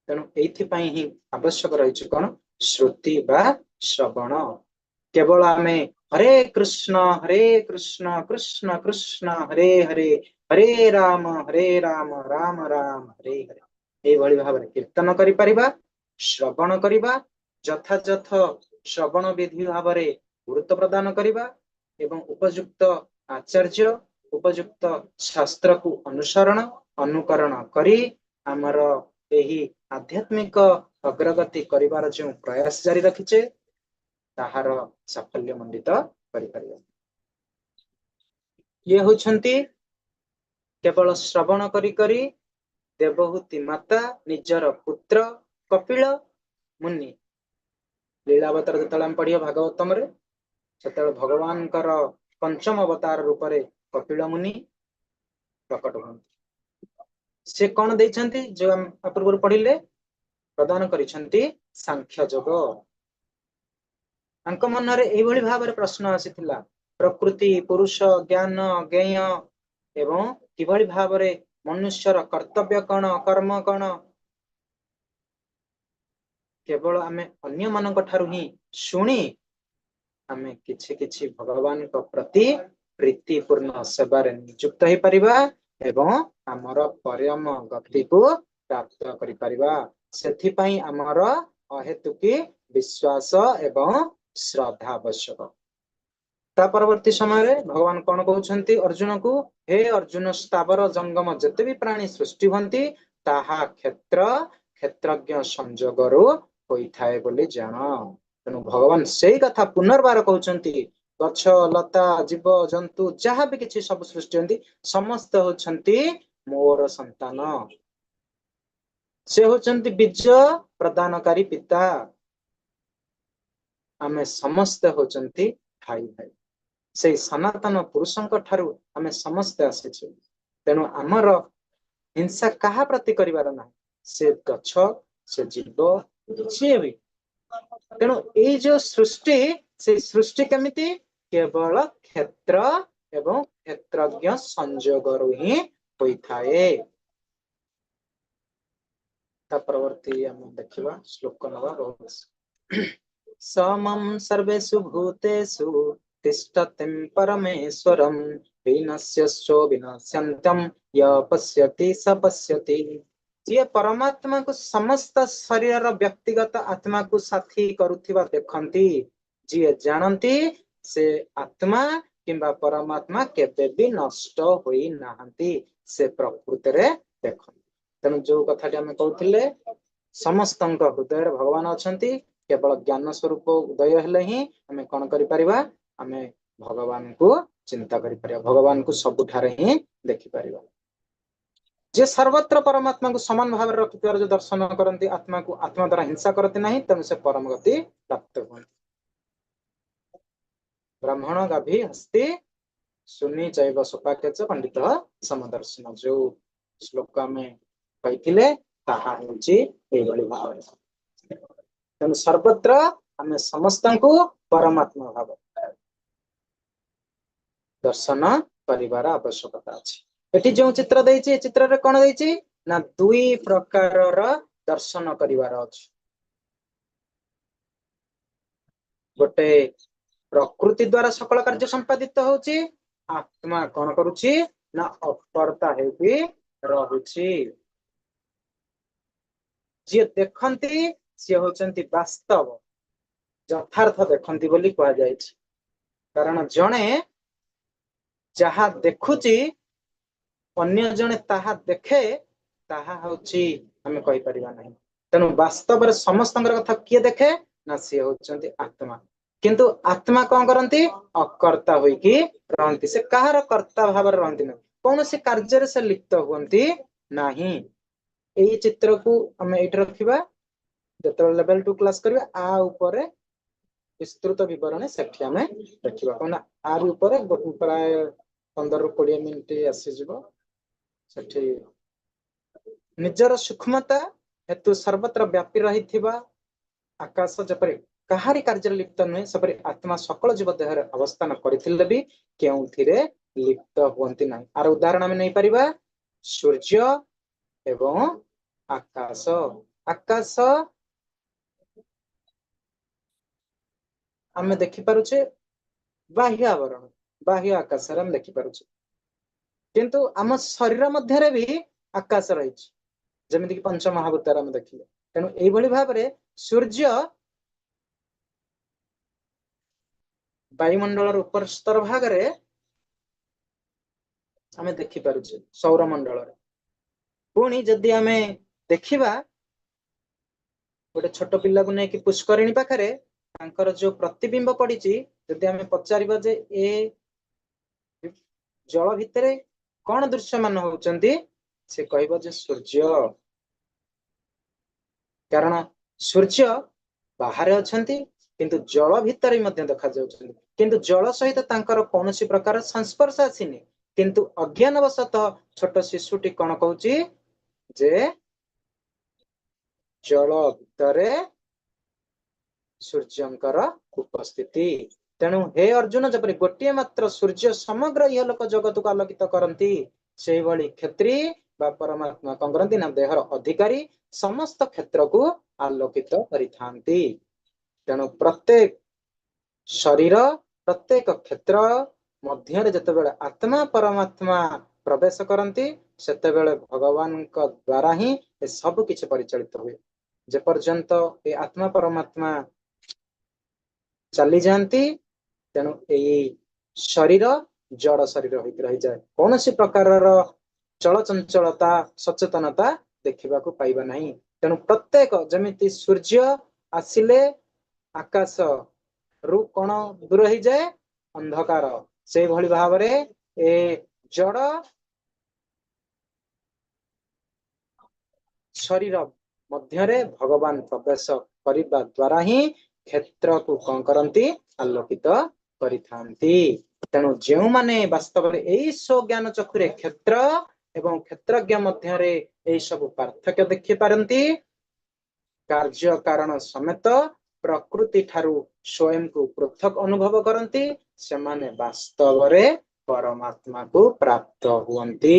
ତେଣୁ ଏଇଥିପାଇଁ ହିଁ ଆବଶ୍ୟକ ରହିଛି କଣ? ଶ୍ରୁତି ବା ଶ୍ରବଣ। କେବଳ ଆମେ ହରେ କୃଷ୍ଣ ହରେ କୃଷ୍ଣ କୃଷ୍ଣ କୃଷ୍ଣ ହରେ ହରେ ହରେ ରାମ ହରେ ରାମ ରାମ ରାମ ହରେ ହରେ ଏଇଭଳି ଭାବରେ କୀର୍ତ୍ତନ କରିପାରିବା, ଶ୍ରବଣ କରିବା, ଯଥାଯଥ ଶ୍ରବଣ ବିଧି ଭାବରେ ଗୁରୁତ୍ୱ ପ୍ରଦାନ କରିବା ଏବଂ ଉପଯୁକ୍ତ ଆଚାର୍ଯ୍ୟ, ଉପଯୁକ୍ତ ଶାସ୍ତ୍ରକୁ ଅନୁସରଣ ଅନୁକରଣ କରି ଆମର ଏହି ଆଧ୍ୟାତ୍ମିକ ଅଗ୍ରଗତି କରିବାର ଯେଉଁ ପ୍ରୟାସ ଜାରି ରଖିଛେ ତାହାର ସାଫଲ୍ୟ ମଣ୍ଡିତ କରିପାରିବା। ଇଏ ହଉଛନ୍ତି କେବଳ ଶ୍ରବଣ କରି କରି ଦେବହୂତି ମାତା ନିଜର ପୁତ୍ର କପିଳ ମୁନି। ଲୀଳାବତାର ଯେତେବେଳେ ଆମେ ପଢିବା ଭାଗବତମରେ, ସେତେବେଳେ ଭଗବାନଙ୍କର ପଞ୍ଚମ ଅବତାର ରୂପରେ କପିଳ ମୁନି ପ୍ରକଟ ହୁଅନ୍ତି। ସେ କଣ ଦେଇଛନ୍ତି? ଯୋଉ ଆମେ ପୂର୍ବରୁ ପଢିଲେ, ପ୍ରଦାନ କରିଛନ୍ତି ସାଂଖ୍ୟ ଯୋଗ। ତାଙ୍କ ମନରେ ଏଇଭଳି ଭାବରେ ପ୍ରଶ୍ନ ଆସିଥିଲା, ପ୍ରକୃତି, ପୁରୁଷ, ଜ୍ଞାନ, ଜ୍ଞେୟ ଏବଂ କିଭଳି ଭାବରେ ମନୁଷ୍ୟର କର୍ତ୍ତବ୍ୟ କଣ, କର୍ମ କଣ, କେବଳ ଆମେ ଅନ୍ୟମାନଙ୍କ ଠାରୁ ହିଁ ଶୁଣି ଆମେ କିଛି କିଛି ଭଗବାନଙ୍କ ପ୍ରତି ପ୍ରୀତିପୂର୍ଣ୍ଣ ସେବାରେ ନିଯୁକ୍ତ ହେଇପାରିବା ଏବଂ ଆମର ପରମ ଗତିକୁ ପ୍ରାପ୍ତ କରିପାରିବା। ସେଥିପାଇଁ ଆମର ଅହେତୁକି ବିଶ୍ୱାସ ଏବଂ ଶ୍ରଦ୍ଧା ଆବଶ୍ୟକ। ତା ପରବର୍ତ୍ତୀ ସମୟରେ ଭଗବାନ କଣ କହୁଛନ୍ତି ଅର୍ଜୁନକୁ? ହେ ଅର୍ଜୁନ, ସ୍ଥାବର ଜଙ୍ଗମ ଯେତେ ବି ପ୍ରାଣୀ ସୃଷ୍ଟି ହୁଅନ୍ତି, ତାହା କ୍ଷେତ୍ର କ୍ଷେତ୍ରଜ୍ଞ ସଂଯୋଗରୁ ହୋଇଥାଏ ବୋଲି ଜାଣ। ତେଣୁ ଭଗବାନ ସେଇ କଥା ପୁନର୍ବାର କହୁଛନ୍ତି, ଗଛ ଲତା ଜୀବ ଜନ୍ତୁ ଯାହା ବି କିଛି ସବୁ ସୃଷ୍ଟି ହୁଅନ୍ତି, ସମସ୍ତେ ହଉଛନ୍ତି ମୋର ସନ୍ତାନ। ସେ ହଉଛନ୍ତି ବୀଜ ପ୍ରଦାନକାରୀ ପିତା। ଆମେ ସମସ୍ତେ ହଉଛନ୍ତି ଭାଇ ଭାଇ। ସେଇ ସନାତନ ପୁରୁଷଙ୍କ ଠାରୁ ଆମେ ସମସ୍ତେ ଆସିଛୁ। ତେଣୁ ଆମର ହିଂସା କାହା ପ୍ରତି କରିବାର ନାହିଁ, ସେ ଗଛ, ସେ ଜୀବ, ସିଏ ବି। ତେଣୁ ଏଇ ଯୋଉ ସୃଷ୍ଟି, ସେଇ ସୃଷ୍ଟି କେମିତି? କେବଳ କ୍ଷେତ୍ର ଏବଂ କ୍ଷେତ୍ରଜ୍ଞ ସଂଯୋଗରୁ ହିଁ ହୋଇଥାଏ। ତା ପରବର୍ତ୍ତୀ ଆମେ ଦେଖିବା ଶ୍ଲୋକ ନବା ବହୁତ। ସମಂ ସର୍ବେଷୁ ଭୂତେଷୁ ତିଷ୍ଠତିಂ ପରମେଶ୍ୱରಂ ବିନଶ୍ୟସ୍ୱ ବିନଶ୍ୟନ୍ତಂ ୟ ପଶ୍ୟତି ସ ପଶ୍ୟତି। ଯିଏ ପରମାତ୍ମାକୁ ସମସ୍ତ ଶରୀରର ବ୍ୟକ୍ତିଗତ ଆତ୍ମାକୁ ସାଥୀ କରୁଥିବା ଦେଖନ୍ତି, ଯିଏ ଜାଣନ୍ତି ସେ ଆତ୍ମା କିମ୍ବା ପରମାତ୍ମା କେବେ ବି ନଷ୍ଟ ହୋଇ ନାହାନ୍ତି, ସେ ପ୍ରକୃତିରେ ଦେଖନ୍ତି। ତେଣୁ ଯୋଉ କଥାଟି ଆମେ କହୁଥିଲେ, ସମସ୍ତଙ୍କ ହୃଦୟରେ ଭଗବାନ ଅଛନ୍ତି। କେବଳ ଜ୍ଞାନ ସ୍ୱରୂପ ଉଦୟ ହେଲେ ହିଁ ଆମେ କଣ କରିପାରିବା? ଆମେ ଭଗବାନଙ୍କୁ ଚିନ୍ତା କରିପାରିବା, ଭଗବାନଙ୍କୁ ସବୁଠାରେ ହିଁ ଦେଖିପାରିବା। ଯିଏ ସର୍ବତ୍ର ପରମାତ୍ମାକୁ ସମାନ ଭାବରେ ରଖିଥିବାର ଯୋଉ ଦର୍ଶନ କରନ୍ତି, ଆତ୍ମାକୁ ଆତ୍ମା ଦ୍ୱାରା ହିଂସା କରନ୍ତି ନାହିଁ, ତେଣୁ ସେ ପରମ ଗତି ପ୍ରାପ୍ତ ହୁଅନ୍ତି। ବ୍ରାହ୍ମଣ ଗାଭୀ ହସ୍ତି ସୁନି ଚୈବ ସୋପାକେଚ ପଣ୍ଡିତ ସମଦର୍ଶନ, ଯୋଉ ଶ୍ଲୋକ ଆମେ କହିଥିଲେ ତାହା ହେଉଛି ଏଇଭଳି ଭାବରେ। ତେଣୁ ସର୍ବତ୍ର ଆମେ ସମସ୍ତଙ୍କୁ ପରମାତ୍ମା ଭାବ ଦର୍ଶନ କରିବାର ଆବଶ୍ୟକତା ଅଛି। ଏଠି ଯୋଉ ଚିତ୍ର ଦେଇଛି, ଏ ଚିତ୍ରରେ କଣ ଦେଇଛି ନା ଦୁଇ ପ୍ରକାରର ଦର୍ଶନ କରିବାର ଅଛି। ଗୋଟେ ପ୍ରକୃତି ଦ୍ଵାରା ସକଳ କାର୍ଯ୍ୟ ସମ୍ପାଦିତ ହଉଛି, ଆତ୍ମା କଣ କରୁଛି ନା ଅକର୍ତ୍ତା ହେଇକି ରହୁଛି। ଯିଏ ଦେଖନ୍ତି ସିଏ ହଉଛନ୍ତି ବାସ୍ତବ ଯଥାର୍ଥ ଦେଖନ୍ତି ବୋଲି କୁହାଯାଇଛି। କାରଣ ଜଣେ ଯାହା ଦେଖୁଛି ଅନ୍ୟ ଜଣେ ତାହା ଦେଖେ, ତାହା ହଉଛି ଆମେ କହିପାରିବା ନାହିଁ। ତେଣୁ ବାସ୍ତବରେ ସମସ୍ତଙ୍କର କଥା କିଏ ଦେଖେ ନା ସିଏ ହଉଛନ୍ତି ଆତ୍ମା। କିନ୍ତୁ ଆତ୍ମା କଣ କରନ୍ତି? ଅକର୍ତ୍ତା ହୋଇକି ରହନ୍ତି। ସେ କାହାର କର୍ତ୍ତା ଭାବରେ ରହନ୍ତି ନାହିଁ, କୌଣସି କାର୍ଯ୍ୟରେ ସେ ଲିପ୍ତ ହୁଅନ୍ତି ନାହିଁ। ଏଇ ଚିତ୍ରକୁ ଆମେ ଏଇଠି ରଖିବା, ଯେତେବେଳେ ଲେଭେଲ 2 କ୍ଲାସ କରିବା ଆ ଉପରେ ବିସ୍ତୃତ ବିବରଣୀ ସେଠି ଆମେ ଦେଖିବା। କାରଣ ଆରି ଉପରେ ପ୍ରାୟ 15ରୁ 20 ମିନିଟ ଆସିଯିବ। ସେଠି ନିଜର ସୂକ୍ଷ୍ମତା ହେତୁ ସର୍ବତ୍ର ବ୍ୟାପୀ ରହିଥିବା ଆକାଶ ଯେପରି କାହାରି କାର୍ଯ୍ୟରେ ଲିପ୍ତ ନୁହେଁ, ସେପରି ଆତ୍ମା ସକଳ ଜୀବ ଦେହରେ ଅବସ୍ଥାନ କରିଥିଲେ ବି କେଉଁଥିରେ ଲିପ୍ତ ହୁଅନ୍ତି ନାହିଁ। ଆର ଉଦାହରଣ ଆମେ ନେଇପାରିବା ସୂର୍ଯ୍ୟ ଏବଂ ଆକାଶ। ଆକାଶ ଆମେ ଦେଖିପାରୁଛେ ବାହ୍ୟ ଆବରଣ, ବାହ୍ୟ ଆକାଶରେ ଆମେ ଦେଖିପାରୁଛେ, କିନ୍ତୁ ଆମ ଶରୀର ମଧ୍ୟରେ ବି ଆକାଶ ରହିଛି, ଯେମିତିକି ପଞ୍ଚମହାଭୂତରେ ଆମେ ଦେଖିଲେ। ତେଣୁ ଏଇଭଳି ଭାବରେ ସୂର୍ଯ୍ୟ ବାୟୁମଣ୍ଡଳର ଉପର ସ୍ତର ଭାଗରେ ଆମେ ଦେଖିପାରୁଛେ ସୌରମଣ୍ଡଳରେ। ପୁଣି ଯଦି ଆମେ ଦେଖିବା ଗୋଟେ ଛୋଟ ପିଲାକୁ ନେଇକି ପୁଷ୍କରିଣୀ ପାଖରେ ତାଙ୍କର ଯୋଉ ପ୍ରତିବିମ୍ବ ପଡିଛି, ଯଦି ଆମେ ପଚାରିବା ଯେ ଏ ଜଳ ଭିତରେ କଣ ଦୃଶ୍ୟମାନ ହଉଛନ୍ତି, ସେ କହିବ ଯେ ସୂର୍ଯ୍ୟ। କାରଣ ସୂର୍ଯ୍ୟ ବାହାରେ ଅଛନ୍ତି, କିନ୍ତୁ ଜଳ ଭିତରେ ମଧ୍ୟ ଦେଖାଯାଉଛନ୍ତି, କିନ୍ତୁ ଜଳ ସହିତ ତାଙ୍କର କୌଣସି ପ୍ରକାର ସଂସ୍ପର୍ଶ ଆସିନି। କିନ୍ତୁ ଅଜ୍ଞାନବଶତଃ ଛୋଟ ଶିଶୁଟି କଣ କହୁଛି ଯେ ଜଳ ଭିତରେ ସୂର୍ଯ୍ୟଙ୍କର ଉପସ୍ଥିତି। ତେଣୁ ହେ ଅର୍ଜୁନ, ଯେପରି ଗୋଟିଏ ମାତ୍ର ସୂର୍ଯ୍ୟ ସମଗ୍ର ଇହଲୋକ ଜଗତକୁ ଆଲୋକିତ କରନ୍ତି, ସେଇଭଳି କ୍ଷତ୍ରି ବା ପରମାତ୍ମା କଣ କରନ୍ତି ନା ଦେହର ଅଧିକାରୀ ସମସ୍ତ କ୍ଷେତ୍ରକୁ ଆଲୋକିତ କରିଥାନ୍ତି। ତେଣୁ ପ୍ରତ୍ୟେକ ଶରୀର, ପ୍ରତ୍ୟେକ କ୍ଷେତ୍ର ମଧ୍ୟରେ ଯେତେବେଳେ ଆତ୍ମା ପରମାତ୍ମା ପ୍ରବେଶ କରନ୍ତି, ସେତେବେଳେ ଭଗବାନଙ୍କ ଦ୍ଵାରା ହିଁ ଏ ସବୁ କିଛି ପରିଚାଳିତ ହୁଏ। ଯେପର୍ଯ୍ୟନ୍ତ ଏ ଆତ୍ମା ପରମାତ୍ମା ଚାଲିଯାଆନ୍ତି, ତେଣୁ ଏଇ ଶରୀର ଜଡ ଶରୀର ହୋଇକି ରହିଯାଏ, କୌଣସି ପ୍ରକାରର ଚଳଚଞ୍ଚଳତା, ସଚେତନତା ଦେଖିବାକୁ ପାଇବା ନାହିଁ। ତେଣୁ ପ୍ରତ୍ୟେକ, ଯେମିତି ସୂର୍ଯ୍ୟ ଆସିଲେ ଆକାଶ ରୁ କଣ ଦୂର ହେଇଯାଏ ଅନ୍ଧକାର, ସେଇଭଳି ଭାବରେ ଏ ଜଡ ଶରୀର ମଧ୍ୟରେ ଭଗବାନ ପ୍ରବେଶ କରିବା ଦ୍ଵାରା ହିଁ କ୍ଷେତ୍ରକୁ କଣ କରନ୍ତି, ଆଲୋକିତ କରିଥାନ୍ତି। ତେଣୁ ଯେଉଁମାନେ ବାସ୍ତବରେ ଏଇ ସ୍ୱଜ୍ଞାନ ଚକ୍ଷୁରେ କ୍ଷେତ୍ର ଏବଂ କ୍ଷେତ୍ରଜ୍ଞ ମଧ୍ୟରେ ଏଇ ସବୁ ପାର୍ଥକ୍ୟ ଦେଖିପାରନ୍ତି, କାର୍ଯ୍ୟ କାରଣ ସମେତ ପ୍ରକୃତି ଠାରୁ ସ୍ୱୟଂକୁ ପୃଥକ ଅନୁଭବ କରନ୍ତି, ସେମାନେ ବାସ୍ତବରେ ପରମାତ୍ମାକୁ ପ୍ରାପ୍ତ ହୁଅନ୍ତି।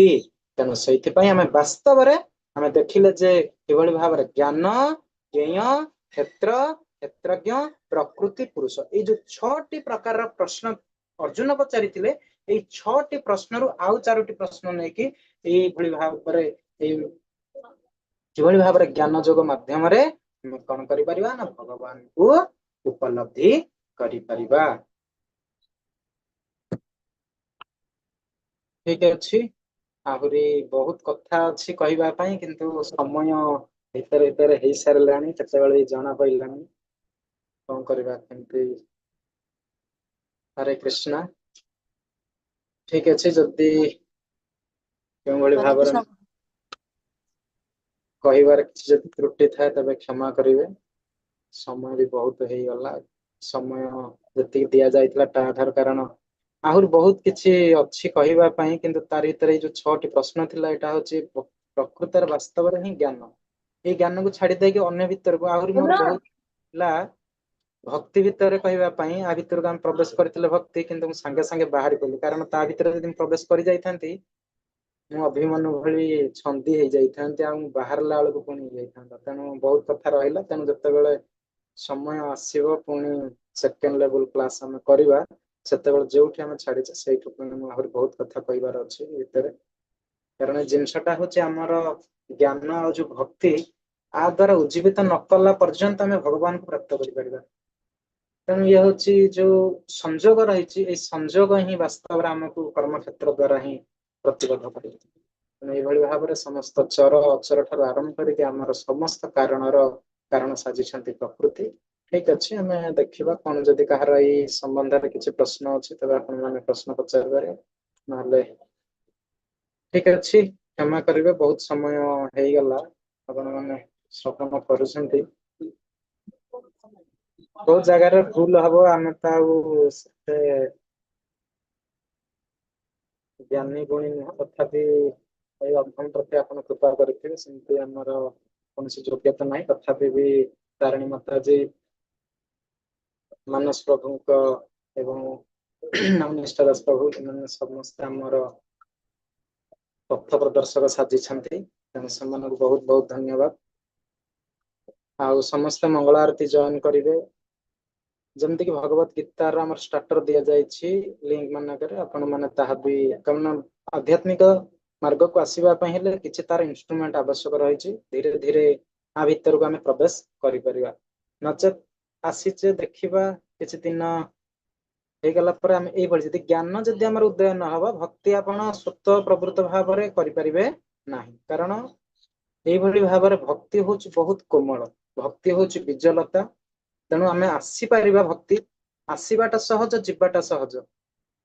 ତେଣୁ ସେଇଥିପାଇଁ ଆମେ ବାସ୍ତବରେ ଆମେ ଦେଖିଲେ ଯେ କିଭଳି ଭାବରେ ଜ୍ଞାନ, ଜ୍ଞେୟ, କ୍ଷେତ୍ର, କ୍ଷେତ୍ରଜ୍ଞ, ପ୍ରକୃତି, ପୁରୁଷ, ଏଇ ଯୋଉ 6ଟି ପ୍ରକାରର ପ୍ରଶ୍ନ ଅର୍ଜୁନ ପଚାରିଥିଲେ, ଏଇ 6ଟି ପ୍ରଶ୍ନରୁ ଆଉ 4ଟି ପ୍ରଶ୍ନ ନେଇକି ଏଇଭଳି ଭାବରେ ଏଇ କିଭଳି ଭାବରେ ଜ୍ଞାନ ଯୋଗ ମାଧ୍ୟମରେ ଆମେ କଣ କରିପାରିବା ନା ଭଗବାନଙ୍କୁ ଉପଲବ୍ଧି କରିପାରିବା। ଠିକ ଅଛି, ଆହୁରି ବହୁତ କଥା ଅଛି କହିବା ପାଇଁ, କିନ୍ତୁ ସମୟ ଭିତରେ ଭିତରେ ହେଇସାରିଲାଣି, କେତେବେଳେ ଜଣା ପଡ଼ିଲାଣି, କଣ କରିବା କେମିତି। ହରେ କୃଷ୍ଣ। ଠିକ ଅଛି, ଯଦି କେଉଁଭଳି ହରେ ଭାବରେ କୃଷ୍ଣ। କହିବାର କିଛି ଯଦି ତ୍ରୁଟି ଥାଏ ତେବେ କ୍ଷମା କରିବେ। ସମୟ ବି ବହୁତ ହେଇଗଲା, ସମୟ ଯେତିକି ଦିଆଯାଇଥିଲା ତାଠାରୁ, କାରଣ ଆହୁରି ବହୁତ କିଛି ଅଛି କହିବା ପାଇଁ, କିନ୍ତୁ ତାର ଭିତରେ ଏଇ ଯୋଉ 6ଟି ପ୍ରଶ୍ନ ଥିଲା, ଏଇଟା ହଉଛି ପ୍ରକୃତରେ ବାସ୍ତବରେ ହିଁ ଜ୍ଞାନ। ଏଇ ଜ୍ଞାନକୁ ଛାଡି ଦେଇକି ଅନ୍ୟ ଭିତରକୁ ଆହୁରି ମୋର ବହୁତ ଥିଲା ଭକ୍ତି ଭିତରେ କହିବା ପାଇଁ, ଆ ଭିତରକୁ ଆମେ ପ୍ରବେଶ କରିଥିଲେ ଭକ୍ତି, କିନ୍ତୁ ମୁଁ ସାଙ୍ଗେ ସାଙ୍ଗେ ବାହାରି ପଡିଲି, କାରଣ ତା ଭିତରେ ଯଦି ମୁଁ ପ୍ରବେଶ କରି ଯାଇଥାନ୍ତି ମୁଁ ଅଭିମନ୍ୟୁ ଭଳି ଛନ୍ଦି ହେଇଯାଇଥାନ୍ତି, ଆଉ ମୁଁ ବାହାରିଲା ବେଳକୁ ପୁଣି ହେଇଯାଇଥାନ୍ତା। ତେଣୁ ବହୁତ କଥା ରହିଲା। ତେଣୁ ଯେତେବେଳେ ସମୟ ଆସିବ ପୁଣି ସେକେଣ୍ଡ ଲେବୁଲ କ୍ଲାସ ଆମେ କରିବା, ସେତେବେଳେ ଯୋଉଠି ଆମେ ଛାଡିଛେ ସେଇଠୁ ପୁଣି ମୁଁ ଆହୁରି ବହୁତ କଥା କହିବାର ଅଛି ଭିତରେ। କାରଣ ଏ ଜିନିଷଟା ହଉଛି ଆମର ଜ୍ଞାନ ଆଉ ଯୋଉ ଭକ୍ତି, ଆ ଦ୍ଵାରା ଉଜ୍ଜୀବିତ ନ କଲା ପର୍ଯ୍ୟନ୍ତ ଆମେ ଭଗବାନଙ୍କୁ ପ୍ରାପ୍ତ କରିପାରିବା। ତେଣୁ ଇଏ ହଉଛି ଯୋଉ ସଂଯୋଗ ରହିଛି, ଏଇ ସଂଯୋଗ ହିଁ ବାସ୍ତବରେ ଆମକୁ କର୍ମକ୍ଷେତ୍ର ଦ୍ଵାରା ହିଁ ପ୍ରତିବଦ୍ଧ କରିବ। ତେଣୁ ଏଇଭଳି ଭାବରେ ସମସ୍ତ ଚର ଅଚର ଠାରୁ ଆରମ୍ଭ କରିକି ଆମର ସମସ୍ତ କାରଣର କାରଣ ସାଜିଛନ୍ତି ପ୍ରକୃତି। ଠିକ ଅଛି, ଆମେ ଦେଖିବା କଣ ଯଦି କାହାର ଏଇ ସମ୍ବନ୍ଧରେ କିଛି ପ୍ରଶ୍ନ ଅଛି ତେବେ ଆପଣ ମାନେ ପ୍ରଶ୍ନ ପଚାରିପାରିବେ, ନହେଲେ ଠିକ ଅଛି, କ୍ଷମା କରିବେ, ବହୁତ ସମୟ ହେଇଗଲା, ଆପଣ ମାନେ ଶ୍ରବଣ କରୁଛନ୍ତି, ବହୁତ ଜାଗାରେ ଭୁଲ ହବ, ଆମେ ତ ଆଉ ସେତେ ଜ୍ଞାନୀ ଗୁଣୀ ନୁହଁ, ତଥାପି ଏଇ ଅଧମ ପ୍ରତି ଆପଣ କୃପା କରିଥିବେ, ସେମିତି ଆମର କୌଣସି ଯୋଗ୍ୟତା ନାହିଁ, ତଥାପି ବି ତାରିଣୀ ମାତାଜୀ, ମାନସ ପ୍ରଭୁଙ୍କ ଏବଂ ନିଷ୍ଠା ଦାସ ପ୍ରଭୁ, ଏମାନେ ସମସ୍ତେ ଆମର ପଥ ପ୍ରଦର୍ଶକ ସାଜିଛନ୍ତି, ତେଣୁ ସେମାନଙ୍କୁ ବହୁତ ବହୁତ ଧନ୍ୟବାଦ। ଆଉ ସମସ୍ତେ ମଙ୍ଗଳ ଆରତୀ ଜଏନ କରିବେ, ଯେମିତିକି ଭଗବତ ଗୀତାର ଆମର ଷ୍ଟାର୍ଟର ଦିଆଯାଇଛି ଲିଙ୍କ ମାନଙ୍କରେ, ଆପଣ ମାନେ ତାହା ବି, କାରଣ ଆଧ୍ୟାତ୍ମିକ ମାର୍ଗକୁ ଆସିବା ପାଇଁ ହେଲେ କିଛି ତାର ଇନଷ୍ଟ୍ରୁମେଣ୍ଟ ଆବଶ୍ୟକ ରହିଛି, ଧୀରେ ଧୀରେ ଆ ଭିତରକୁ ଆମେ ପ୍ରବେଶ କରିପାରିବା, ନଚେତ ଆସିଛେ ଦେଖିବା କିଛି ଦିନ ହେଇଗଲା ପରେ ଆମେ ଏଇଭଳି ଯଦି ଜ୍ଞାନ ଯଦି ଆମର ଉଦୟ ନ ହବ, ଭକ୍ତି ଆପଣ ସ୍ୱତଃ ପ୍ରବୃତ୍ତ ଭାବରେ କରିପାରିବେ ନାହିଁ। କାରଣ ଏଇଭଳି ଭାବରେ ଭକ୍ତି ହଉଛି ବହୁତ କୋମଳ, ଭକ୍ତି ହଉଛି ବୀଜଲତା। ତେଣୁ ଆମେ ଆସିପାରିବା, ଭକ୍ତି ଆସିବାଟା ସହଜ, ଯିବାଟା ସହଜ,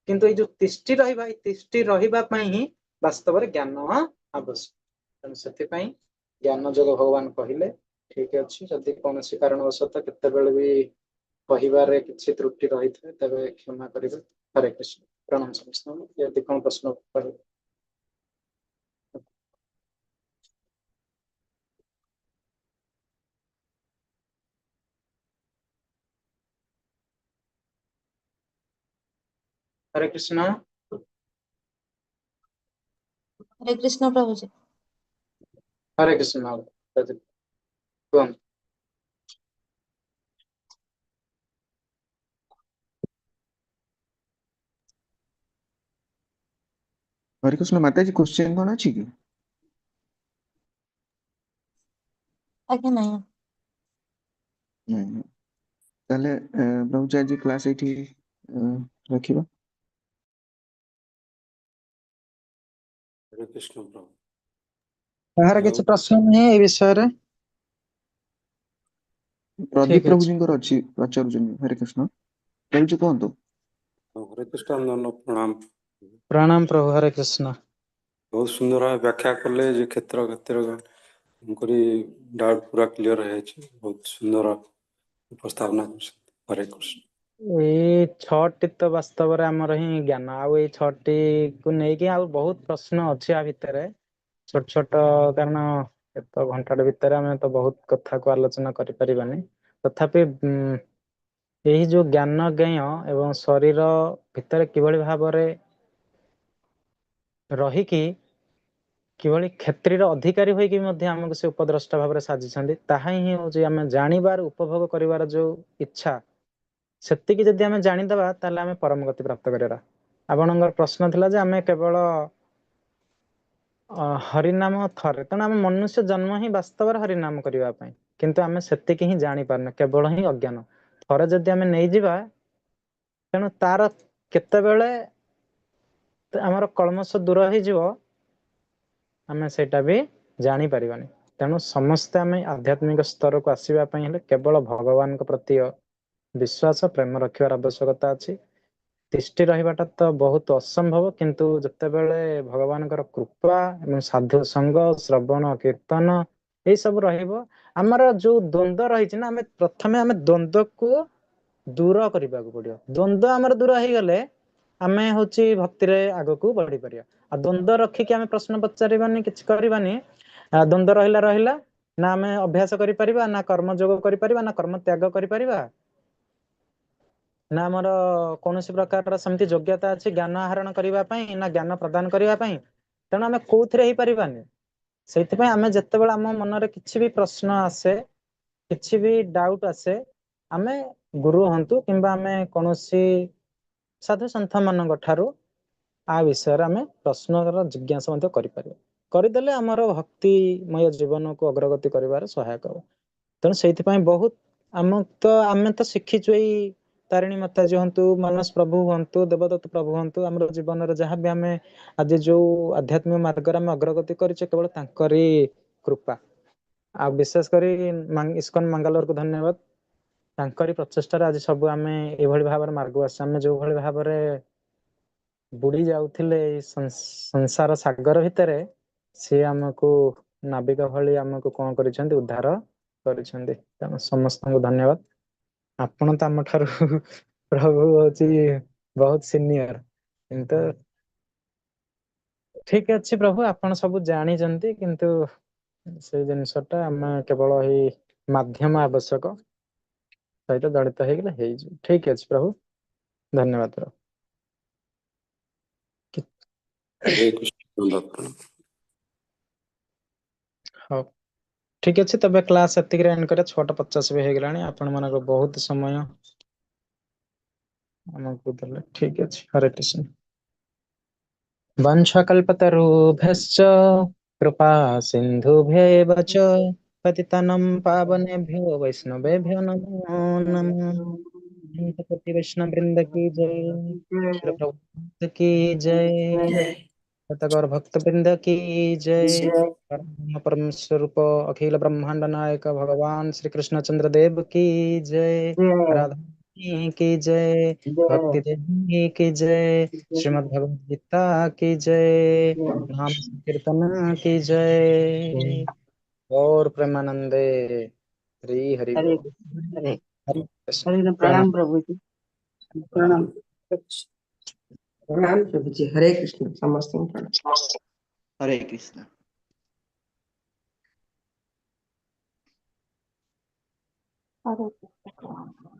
କିନ୍ତୁ ଏଇ ଯୋଉ ତିଷ୍ଠି ରହିବା, ଏଇ ତିଷ୍ଠି ରହିବା ପାଇଁ ହିଁ ବାସ୍ତବରେ ଜ୍ଞାନ ଆବଶ୍ୟକ। ତେଣୁ ସେଥିପାଇଁ ଜ୍ଞାନ ଯୋଗ ଭଗବାନ କହିଲେ। ଠିକ ଅଛି, ଯଦି କୌଣସି କାରଣବଶତଃ କେତେବେଳେ ବି କହିବାରେ କିଛି ତ୍ରୁଟି ରହିଥାଏ ତେବେ କ୍ଷମା କରିବେ। ହରେ କୃଷ୍ଣ। ପ୍ରଣାମ ସମସ୍ତଙ୍କୁ। ଯଦି କଣ ପ୍ରଶ୍ନ କହିବେ। ହରେ କୃଷ୍ଣ। ହରେ କୃଷ୍ଣ ପ୍ରଭୁଜୀ। ହରେ କୃଷ୍ଣ। କୁହନ୍ତୁ। ହରେ କୃଷ୍ଣ ମାତାଜୀ, କ୍ୱେଶ୍ଚନ କଣ ଅଛି କି? ଆଜ୍ଞା ନାଇଁ। ନାଇଁ, ତାହେଲେ ପ୍ରଭୁଜୀ ଆଜି କ୍ଲାସ ଏଇଠି ରଖିବା। ହରେ କୃଷ୍ଣ ପ୍ରଭୁ। କାହାର ଆଉ କିଛି ପ୍ରଶ୍ନ ନାହିଁ ଏଇ ବିଷୟରେ? ପ୍ରଦୀପ ଠିକ ଅଛି। ପ୍ରଭୁଜୀଙ୍କର ଅଛି, ପଚାରୁଛନ୍ତି। ହରେ କୃଷ୍ଣ ପ୍ରଭୁଜୀ, କୁହନ୍ତୁ। ହରେ କୃଷ୍ଣ, ପ୍ରଣାମ। ପ୍ରଣାମ ପ୍ରଭୁ, ହରେ କୃଷ୍ଣ। ବହୁତ ସୁନ୍ଦର ଭାବେ ବ୍ୟାଖ୍ୟା କଲେ ଯେ କ୍ଷେତ୍ର କ୍ଷେତ୍ର କରି ଡାଉଟ ପୁରା କ୍ଲିୟର ହେଇଯାଇଛି। ବହୁତ ସୁନ୍ଦର ଉପସ୍ଥାପନା କରୁଛନ୍ତି। ହରେ କୃଷ୍ଣ। ଏଇ 6ଟି ତ ବାସ୍ତବରେ ଆମର ହିଁ ଜ୍ଞାନ, ଆଉ ଏଇ 6ଟି କୁ ନେଇକି ଆଉ ବହୁତ ପ୍ରଶ୍ନ ଅଛି ଆ ଭିତରେ, ଛୋଟ ଛୋଟ, କାରଣ ଏକ ଘଣ୍ଟାଟେ ଭିତରେ ଆମେ ତ ବହୁତ କଥାକୁ ଆଲୋଚନା କରିପାରିବାନି। ତଥାପି ଏହି ଯୋଉ ଜ୍ଞାନ ଜ୍ଞେୟ ଏବଂ ଶରୀର ଭିତରେ କିଭଳି ଭାବରେ ରହିକି କିଭଳି କ୍ଷେତ୍ରୀର ଅଧିକାରୀ ହୋଇକି ମଧ୍ୟ ଆମକୁ ସେ ଉପଦ୍ରଷ୍ଟା ଭାବରେ ସାଜିଛନ୍ତି, ତାହା ହିଁ ହଉଛି ଆମେ ଜାଣିବାର ଉପଭୋଗ କରିବାର ଯୋଉ ଇଚ୍ଛା, ସେତିକି ଯଦି ଆମେ ଜାଣିଦବା ତାହେଲେ ଆମେ ପରମ ଗତି ପ୍ରାପ୍ତ କରିବା। ଆପଣଙ୍କର ପ୍ରଶ୍ନ ଥିଲା ଯେ ଆମେ କେବଳ ହରିନାମ ଥରେ, ତେଣୁ ଆମ ମନୁଷ୍ୟ ଜନ୍ମ ହିଁ ବାସ୍ତବରେ ହରିନାମ କରିବା ପାଇଁ, କିନ୍ତୁ ଆମେ ସେତିକି ହିଁ ଜାଣିପାରୁନେ, କେବଳ ହିଁ ଅଜ୍ଞାନ। ଥରେ ଯଦି ଆମେ ନେଇଯିବା, ତେଣୁ ତାର କେତେବେଳେ ଆମର କଳମସ ଦୂର ହେଇଯିବ ଆମେ ସେଇଟା ବି ଜାଣିପାରିବାନି। ତେଣୁ ସମସ୍ତେ ଆମେ ଆଧ୍ୟାତ୍ମିକ ସ୍ତରକୁ ଆସିବା ପାଇଁ ହେଲେ କେବଳ ଭଗବାନଙ୍କ ପ୍ରତି ବିଶ୍ୱାସ ପ୍ରେମ ରଖିବାର ଆବଶ୍ୟକତା ଅଛି। ତିଷ୍ଠି ରହିବାଟା ତ ବହୁତ ଅସମ୍ଭବ, କିନ୍ତୁ ଯେତେବେଳେ ଭଗବାନଙ୍କର କୃପା ଏବଂ ସାଧୁ ସଙ୍ଗ, ଶ୍ରବଣ କୀର୍ତ୍ତନ ଏଇ ସବୁ ରହିବ, ଆମର ଯୋଉ ଦ୍ୱନ୍ଦ୍ୱ ରହିଛି ନା, ଆମେ ପ୍ରଥମେ ଆମେ ଦ୍ୱନ୍ଦ୍ୱକୁ ଦୂର କରିବାକୁ ପଡିବ। ଦ୍ୱନ୍ଦ୍ୱ ଆମର ଦୂର ହେଇଗଲେ ଆମେ ହଉଛି ଭକ୍ତିରେ ଆଗକୁ ବଢିପାରିବା। ଆଉ ଦ୍ୱନ୍ଦ୍ୱ ରଖିକି ଆମେ ପ୍ରଶ୍ନ ପଚାରିବାନି, କିଛି କରିବାନି, ଦ୍ୱନ୍ଦ୍ୱ ରହିଲା ରହିଲା ନା ଆମେ ଅଭ୍ୟାସ କରିପାରିବା, ନା କର୍ମ ଯୋଗ କରିପାରିବା, ନା କର୍ମ ତ୍ୟାଗ କରିପାରିବା, ନା ଆମର କୌଣସି ପ୍ରକାରର ସେମିତି ଯୋଗ୍ୟତା ଅଛି ଜ୍ଞାନ ଆହରଣ କରିବା ପାଇଁ, ନା ଜ୍ଞାନ ପ୍ରଦାନ କରିବା ପାଇଁ। ତେଣୁ ଆମେ କୋଉଥିରେ ହେଇପାରିବାନି। ସେଇଥିପାଇଁ ଆମେ ଯେତେବେଳେ ଆମ ମନରେ କିଛି ବି ପ୍ରଶ୍ନ ଆସେ, କିଛି ବି ଡାଉଟ ଆସେ, ଆମେ ଗୁରୁ ହୁଅନ୍ତୁ କିମ୍ବା ଆମେ କୌଣସି ସାଧୁ ସନ୍ଥ ମାନଙ୍କ ଠାରୁ ଆ ବିଷୟରେ ଆମେ ପ୍ରଶ୍ନର ଜିଜ୍ଞାସା ମଧ୍ୟ କରିପାରିବା। କରିଦେଲେ ଆମର ଭକ୍ତିମୟ ଜୀବନକୁ ଅଗ୍ରଗତି କରିବାରେ ସହାୟକ ହବ। ତେଣୁ ସେଇଥିପାଇଁ ବହୁତ ଆମେ ତ ଶିଖିଛୁ ଏଇ ତାରିଣୀ ମାତାଜୀ ହୁଅନ୍ତୁ, ମାନସ ପ୍ରଭୁ ହୁଅନ୍ତୁ, ଦେବଦତ୍ତ ପ୍ରଭୁ ହୁଅନ୍ତୁ, ଆମର ଜୀବନରେ ଯାହାବି ଆମେ ଆଜି ଯୋଉ ଆଧ୍ୟାତ୍ମିକ ମାର୍ଗରେ ଆମେ ଅଗ୍ରଗତି କରିଛେ କେବଳ ତାଙ୍କରି କୃପା। ଆଉ ବିଶେଷ କରି ଇସ୍କନ ମାଙ୍ଗାଲୋରକୁ ଧନ୍ୟବାଦ, ତାଙ୍କରି ପ୍ରଚେଷ୍ଟାରେ ଆଜି ସବୁ ଆମେ ଏଇଭଳି ଭାବରେ ମାର୍ଗକୁ ଆସିଛୁ। ଆମେ ଯୋଉଭଳି ଭାବରେ ବୁଡି ଯାଉଥିଲେ ଏଇ ସଂସାର ସାଗର ଭିତରେ, ସିଏ ଆମକୁ ନାବିକ ଭଳି ଆମକୁ କଣ କରିଛନ୍ତି, ଉଦ୍ଧାର କରିଛନ୍ତି। ତେଣୁ ସମସ୍ତଙ୍କୁ ଧନ୍ୟବାଦ। ଆପଣ ତ ଆମ ଠାରୁ ପ୍ରଭୁ ହଉଛି ବହୁତ ସିନିୟର, କିନ୍ତୁ ଠିକ ଅଛି ପ୍ରଭୁ, ଆପଣ ସବୁ ଜାଣିଛନ୍ତି, କିନ୍ତୁ ସେଇ ଜିନିଷଟା ଆମେ କେବଳ ଏଇ ମାଧ୍ୟମ ଆବଶ୍ୟକ ସହିତ ଜଡ଼ିତ ହେଇଗଲେ ହେଇଯିବ। ଠିକ ଅଛି ପ୍ରଭୁ, ଧନ୍ୟବାଦ ପ୍ରଭୁ। ହରେ କୃଷ୍ଣ। ହଉ ଠିକ ଅଛି, ତେବେ କ୍ଲାସ ଏତିକିରେ ଏଣ୍ଡ କରିବା। 6:50 ବି ହେଇଗଲାଣି, ଆପଣ ମାନଙ୍କ ବହୁତ ସମୟ ଆମକୁ ଦେଲେ। ଠିକ ଅଛି, ହରେ କୃଷ୍ଣ। वंशकल्पतरुभ्यश्च कृपा सिन्धुभ्येव च पतितानां पावनेभ्यो वैष्णवेभ्यो नमो नमः। वैष्णव वृंद की जय, श्री प्रभुपाद की जय, गौर भक्त वृंद की जय, परम परम स्वरूप अखिल ब्रह्मांड नायक भगवान श्री कृष्ण चंद्र देव की जय, राधा की जय, भक्ति देवी की जय, श्रीमद् भगवद गीता की जय, नाम संकीर्तन की जय, और प्रेमानंदे। ହରି ହରି ହରେ ବୋଲ। କୃଷ୍ଣ ହରେ। ହରେ କୃଷ୍ଣ। ହରେ କୃଷ୍ଣ। ପ୍ରଣାମ। ପ୍ରଣାମ ପ୍ରଭୁଜୀ, ପ୍ରଣାମ। ପ୍ରଣାମ ପ୍ରଭୁଜୀ, ହରେ କୃଷ୍ଣ, ସମସ୍ତଙ୍କୁ ପ୍ରଣାମ। ହରେ କୃଷ୍ଣ। ହରେ କୃଷ୍ଣ।